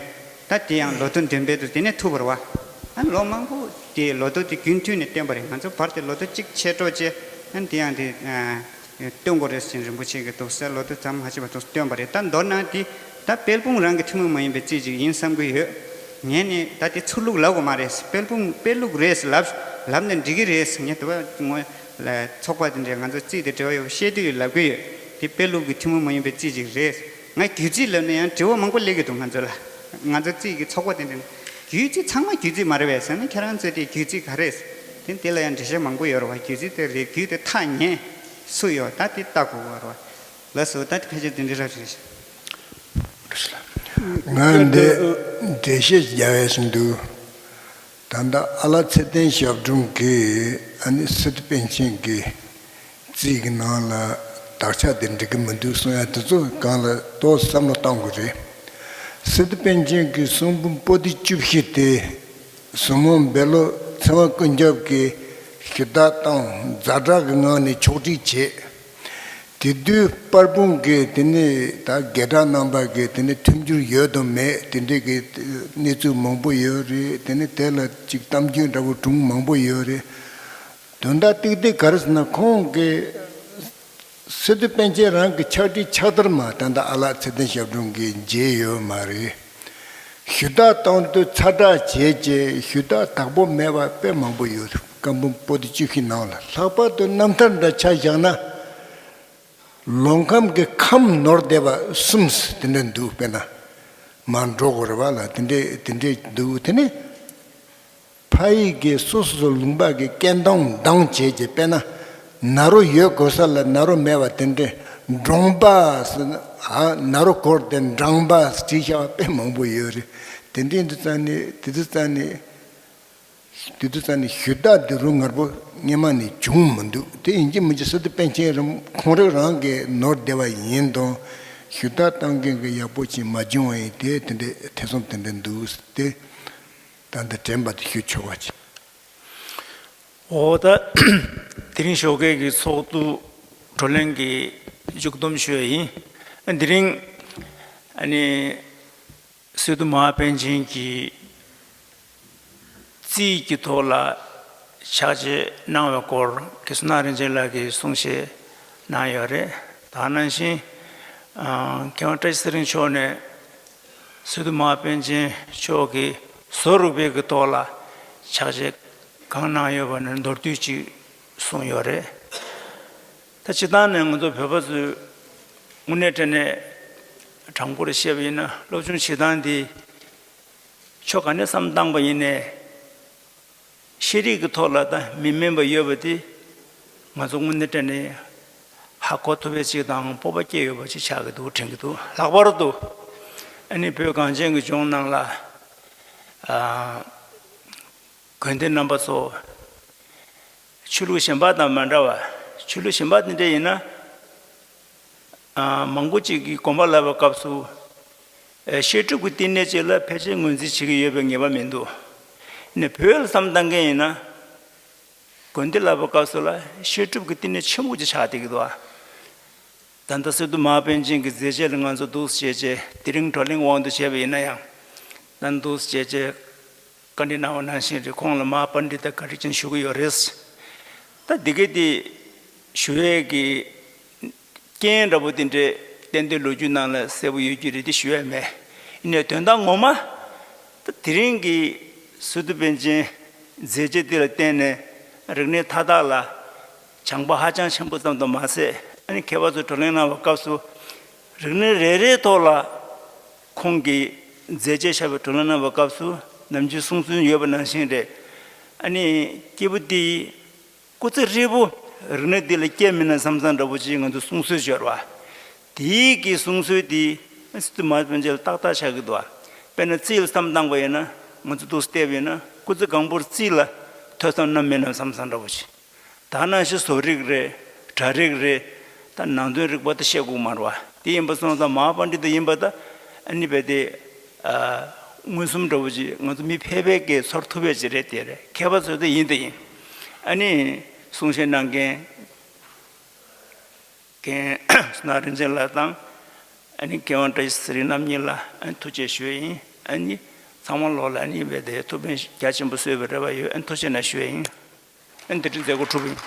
ད་དེ་ཡང་ལོ་ཐོ་འདོན་སྤེལ་དུ་དེ་ནས་ཐུབ་པ་རེད་བ། ཨ་ལོ་མང་པོ་དེ་ལོ་ཐོ་དེ་རྒྱུན་མཐུད་ནས་བཏོན་པ་རེད། ང་ཚོ་བར་དེ་ལོ་ཐོ་གཅིག་ཆད་འགྲོ་བྱས་ཨ་དེ་ཡང་དེ། སྟོན་དགོས་རེད་ཟེར་རིན་པོ་ཆེ་གིས་འདུག་སེ་ལོ་ཐོ་མཚམས་མ་ཆད་པ་འདུག་སྟོན་པ་རེད། ད་མདོར་ན་འདི་ད་དཔལ་སྤུངས་རང་གི་ཐུན་མོང་མ་ཡིན་པའི་རྩིས་ཅིག་ཡིན་བསམ་གྱི་ཡོད། ངས་ནི་ད་དེ་ཚུར་ལུགས་ལབ་དགོས་མ་རེད། དཔལ་སྤུངས་དཔལ་ལུགས་རེད་ལབ་ལབ་ནས་འགྲིག་གི་རེད། ངས་དུ་བ་ངོ་ལ་ཚོགས་པ་དེ་འདྲས་ང་ཚོ་རྩིས་དེ་འབྲེལ་བ་ཡོད་པ་བཤད་དུས་ལབ་གི་ཡོད། དེ་དཔལ་ལུགས་ཀྱི་ཐུན་མོང་མ་ཡིན་པའི་རྩིས་ཅིག་རེད། ང་རྒྱུད་རྩིས་ལབ་ན་ཡང་དྲི་བ་མང་པོ་སླེབས་ཀྱི་འདུག་ང་ཚོ་ལ། ང་ཚོ་རྩིས་ཀྱི་ཚོགས་པ་དེ་འདྲས་རྒྱུད་རྩིས་ཚང་མ་རྒྱུད་རྩིས་མ་རེད་པས་ཟེར་ན་ཁྱེད་རང་ཚོས་དེ་རྒྱུད་རྩིས་ག་རེད། དེ་དེ་ལ་ཡང་འགྲེལ་བཤད་མང་པོ་ཡོད་རེད་བ། རྒྱུད་རྩིས་དེ་རེད། རྒྱུད་དེ་ཐག་ཉེ་སུ་ཡོད་ད་དེ་ལྟ་དགོས་པ་རེད་བ། ལགས་སོ། ད་དེ་ཕལ་ཆེར་དེ་འདྲ་རབ་རེད། ང་འདི་འགྲེལ་བཤད་རྒྱག་ཡ་ཞིག་འདུག་ད་ལྟ་ཨ་ལགས་ཚེ་བརྟན་ཞབས་དྲུང་གིས་ཨ་ནི་སི་ཏུ་པཎ་ཆེན་གྱི་རྩིས་ཀྱི་ནང་ལ་དག་ཆ་དེ་འགྲིག་གི་མི་འདུག་གསུང་ཡ་དེ་ཚོ་སྒང་ལ་ཏོག་བསམ་བློ་གཏོང་དགོས་རེད། སི་ཏུ་པཎ་ཆེན་གྱི་གསུང་འབུམ་པོ་ཏི་བཅུ་བཞི་དེ། ཟབ་མོ་བཻ་ལོ་ཚེ་དབང་ཀུན་ཁྱབ་ཀྱིས་ཞུ་དག་བཏང་ཛ་དྲག་གི་ངང་ནས་ཕྱོགས་སྒྲིག་བྱས། དེ་དུས་དཔལ་སྤུངས་ཀྱི་དེ་ནས་ད་དགེ་གྲགས་རྣམ་པ་གི་དེ་ནས་མཐུན་འགྱུར་ཡོད་དམ་མེད་དེ་འདྲའི་གི་གནས་ཚུལ་མང་པོ་ཡོད་རེད། དེ་ནས་དེ་ལ་ཅིག་གཏམ་རྒྱུད་འདྲ་བོ་སྒྲུང་མང་པོ་ཡོད་རེད། དོན་དག་ཏིག་ཏིག་ག་རེ་ཟེར་ན་ཁོང་གིས། སི་ཏུ་པཎ་ཆེན་རང་གི་ཕྱག་བྲིས་ཕྱག་བསྟར་མ་ད་ལྟ་ཨ་ལགས་ཚེ་བརྟན་ཞབས་དྲུང་གིས་མཇལ་ཡོད་མ་རེད། ཞུ་དག་གཏོང་དུས་ཚ་དྲག་བྱས་རྗེས་ཞུ་དག་དག་པོ་མེད་པ་དཔེ་མང་པོ་ཡོད། བཀའ་འབུམ་པོ་ཏི་བཅུ་བཞི་ནང་ལ་ལྷག་པར་དུ་རྣམ་ཐར་འདྲ་ཆ་བཞག་ན། ལོ་ཁམས་ཀྱི་ཁམས་ནོར་བསྡད་པ་གསུམ་དེ་འདྲ་འདུག་དཔེར་ན། མར་འགྲོ་དགོས་རེད་བ་ལ་དེ་འདྲས་དེ་འདྲས་འདུག་དེ་ནི། ཕ་ཡི་གི་སོ་སོ་སོ་ལུང་པ་གི་སྐད་གདངས་གདངས་བྱས་ཀྱི་དཔེར་ན། ན་རོ་ཡོད་དགོས་ས་ལ་ན་རོ་མེད་པ་དེ་འདྲས། འབྲོང་པ་ཟེར་ན་ཨ་ན་རོ་བསྐོར་ཏེ་འབྲང་པ་བྲིས་བཞག་པ་དཔེ་མང་པོ་ཡོད་རེད། དེ་འདྲས་འདི་ཙང་ནི་དེ་ཚོ་ཙང་ནི་དེ་ཚོ་ཙང་ནི་ཞུ་དག་འདི་རུ་ངར་པོ་སྔོན་མ་ནས་བྱུང་མི་འདུག་དེ་ཡིན་གཅིག་མིན་གཅིག་སི་ཏུ་པཎ་ཆེན་རིན་ཁོང་རང་རང་གི་ནོར་བསྡད་པ་ཡིན་དང་། ཞུ་དག་གཏོང་མཁན་གྱི་ཡག་པོ་ཅིག་མ་བྱུང་བ་ཡིན་དེ་དེ་འདྲས་ཐེ་ཚོམ་དེ་འདྲས་འདུག་དེ། ད་ལྟ་དྲན་པ་དེ་ཞུ་ཆོག་པ་ཅིག་འོ་ད་དེ་རིང་ཞོགས་ཀས་ཀྱི་ཚོགས་འདུ་བགྲོ་གླེང་གི་མཇུག་བསྡོམས་ཞུ་ཡ་ཡིན། དེ་རིང་ཨ་ནི་སི་ཏུ་མ་ཧཱ་པཎ་ཆེན་གྱི་རྩིས་ཀྱི་ཐོག་ལ་ཕྱག་རྗེས་གནང་བའི་སྐོར་དགེ་བསོད་ནམས་རིན་ཆེན་ལགས་ཀྱིས་གསུང་བཤད་གནང་ཡོད་རེད། ད་ནང་བཞིན་མཁས་དབང་བཀྲ་ཤིས་ཚེ་རིང་མཆོག་ནས། སི་ཏུ་མ་ཧཱ་པཎ་ཆེན་མཆོག་གིས་བཟོ་རིག་པའི་གི་ཐོག་ལ་ཕྱག་རྗེས་གང་གནང་ཡོད་པ་ནི་མདོར་བསྡུས་ཅིག་གསུངས་ཡོད་རེད། ད་སྤྱིར་བཏང་ནས་ང་ཚོ་བོད་པ་ཚོས་དངོས་གནས་དྲང་གནས་དྲང་པོར་བཤད་པ་ཡིན་ན་སློབ་སྦྱོང་བྱེད་སྟངས་འདི་ཕྱོགས་ག་ནས་བསམ་བཏང་པ་ཡིན་ནའི། ཤེས་རིག་གི་ཐོག་ལ་ད་མི་དམན་པ་ཡོད་པ་དེ་ང་ཚོ་དངོས་གནས་དྲང་གནས་ཧ་གོ་ཐུབ་པའི་ཅིག་དང་སྤོབས་པ་སྐྱེ་ཡོད་པ་ཅིག་ཆགས་ཀྱི་འདུག་དྲན་གྱི་འདུག་ལྷག་པར་དུ་ཨ་ནི་བོད་གངས་ཅན་གྱི་ལྗོངས་ནང་ལ་ཨ་དགོན་སྡེ་རྣམ་པ་ཚོ་ཆོས་ལུགས་གཞན་པ་དང་མ་འདྲ་བ། ཆོས་ལུགས་གཞན་པ་དེ་འདྲ་ཡིན་ན། མང་པོ་ཅིག་གིས་དགོན་པ་ལབ་པའི་སྐབས་སུ། བཤད་སྒྲུབ་ཀྱི་བསྟི་གནས་ཅིག་ལ་ཕལ་ཆེར་ངོས་འཛིན་བྱེད་ཀྱི་ཡོད་པའི་ངེས་པ་མི་འདུག་ནས་བོད་ལ་བསམ་བཏང་མཁན་ཡིན་ན། དགོན་སྡེ་ལབ་པའི་སྐབས་སུ་ལ་བཤད་སྒྲུབ་ཀྱི་བསྟི་གནས་ཆེན་པོ་ཅིག་ཆགས་བསྡད་ཀྱི་འདུག་ད་ལྟ་སི་ཏུ་མ་ཧཱ་པཎ་ཆེན་གྱི་མཛད་རྗེས་ལ་ང་ཚོ་འདུག་སེ་བྱས་རྗེས་དེ་རིང་བགྲོ་གླེང་དབང་དུ་བྱས་པ་ཡིན་ན་ཡང་། ད་འདུག་སེ་བྱས་རྗེས། བཀའ་འདྲི་གནང་བ་ནང་བཞིན་རེད། ཁོང་ལ་མར་པཎྜི་ཏ་བཀའ་དྲིན་ཅན་ཞུ་གི་ཡོད་རེད། ད་འདི་གའི་དེ་ཞུ་ཡས་ཀྱི་རྐྱེན་འདྲ་པོ་དེ་འདྲས་ཏན་ཏན་ལོ་རྒྱུས་ནང་ལ་གསལ་པོ་ཡོད་རྒྱུ་རེད་དེ་ཞུ་ཡས་མེད། ཡིན་ནའི་དོན་དག་ངོ་མ་ད་དེ་རིང་གི་སི་ཏུ་པཎ་ཆེན་མཛད་རྗེས་དེ་ལ་བརྟེན་ནས་ རིག་གནས་མཐའ་དག་ལ་སྦྱང་པ་ཧ་ཅང་ཆེན་པོ་ཙམ་དུ་མ་ཟད། ཨ་ནི་མཁས་པ་ཚོས་བགྲོ་གླེང་གནང་བའི་སྐབས་སུ་རིག་གནས་རེ་རེའི་ཐོག་ལ་ཁོང་གིས་མཛད་རྗེས་བཞག་པའི་བགྲོ་གླེང་གནང་བའི་སྐབས་སུ་ནམ་རྒྱུན་གསུང་སྲོལ་ཡོད་པ་ནང་བཞིན་རེད། ཨ་ནི་སྐྱེས་བུ་འདི་སྐུ་ཚེ་ཧྲིལ་པོ་རིག་གནས་འདི་ལ་སྐྱེལ་མི་ན་བསམ་བསམ་འདྲ་པོ་ཅིག་ང་ཚོ་གསུང་སྲོལ་ཡོད་རེད་བ། དེའི་གི་གསུང་སྲོལ་འདི་སྲིད་མ་སྤེན་ཆེན་ལ་ཏག་ཏག་ཆགས་ཀྱི་འདུག་བ། དཔེར་ན་རྩིས་ལ་བསམ་བཏང་བ་ཡིན་ན། ང་ཚོ་འདུག་བལྟས་པ་ཡིན་ན་སྐུ་ཚེ་གང་པོར་རྩིས་ལ་ཐོས་བསམ་གནང་མི་ན་བསམ་བསམ་འདྲ་པོ་ཅིག་ད་ནང་བཞིན་བཟོ་རིག་རེད། སྒྲ་རིག་རེད། ད་ནང་དོན་རིག་པ་ད་བཤད་དགོས་མ་རེད་བ། དེ་ཡིན་པ་སོང་ཙང་མ་ཧཱ་པཎྜི་ཏ་ཡིན་པ་ད་ཨ་ནི་བས་དེ་མངོན་སུམ་འདྲ་པོ་ཅིག་ང་ཚོ་མི་ཕལ་པའི་གི་ཚོར་ཐུབ་པའི་ཅིག་རེད། དེ་རེད། མཁས་པ་ཚོ་ད་ཡིན་ད་ཡིན། ཨ་ནི་གསུང་བཤད་གནང་མཁན་མཁན་སུ་ན་རིན་ཆེན་ལགས་དང་། ཨ་ནི་མཁས་དབང་བཀྲ་ཤིས་ཚེ་རིང་རྣམ་གཉིས་ལ་ཨ་ནི་ཐུགས་རྗེ་ཞུ་ཡ་ཡིན། ཨ་ནི་ཚང་མ་ལོག་ལ་ཨ་ནི་བས་དེ་ཐུགས་ཕན་རྒྱ་ཆེན་པོ་གསོས་པའི་རེ་བ་ཡོད། ཨ་ནི་ཐུགས་རྗེ་གནང་ཞུ་ཡ་ཡིན། ཨ་ནི་དེ་རིང་མཛད་སྒོ་གྲུབ་ཡིན།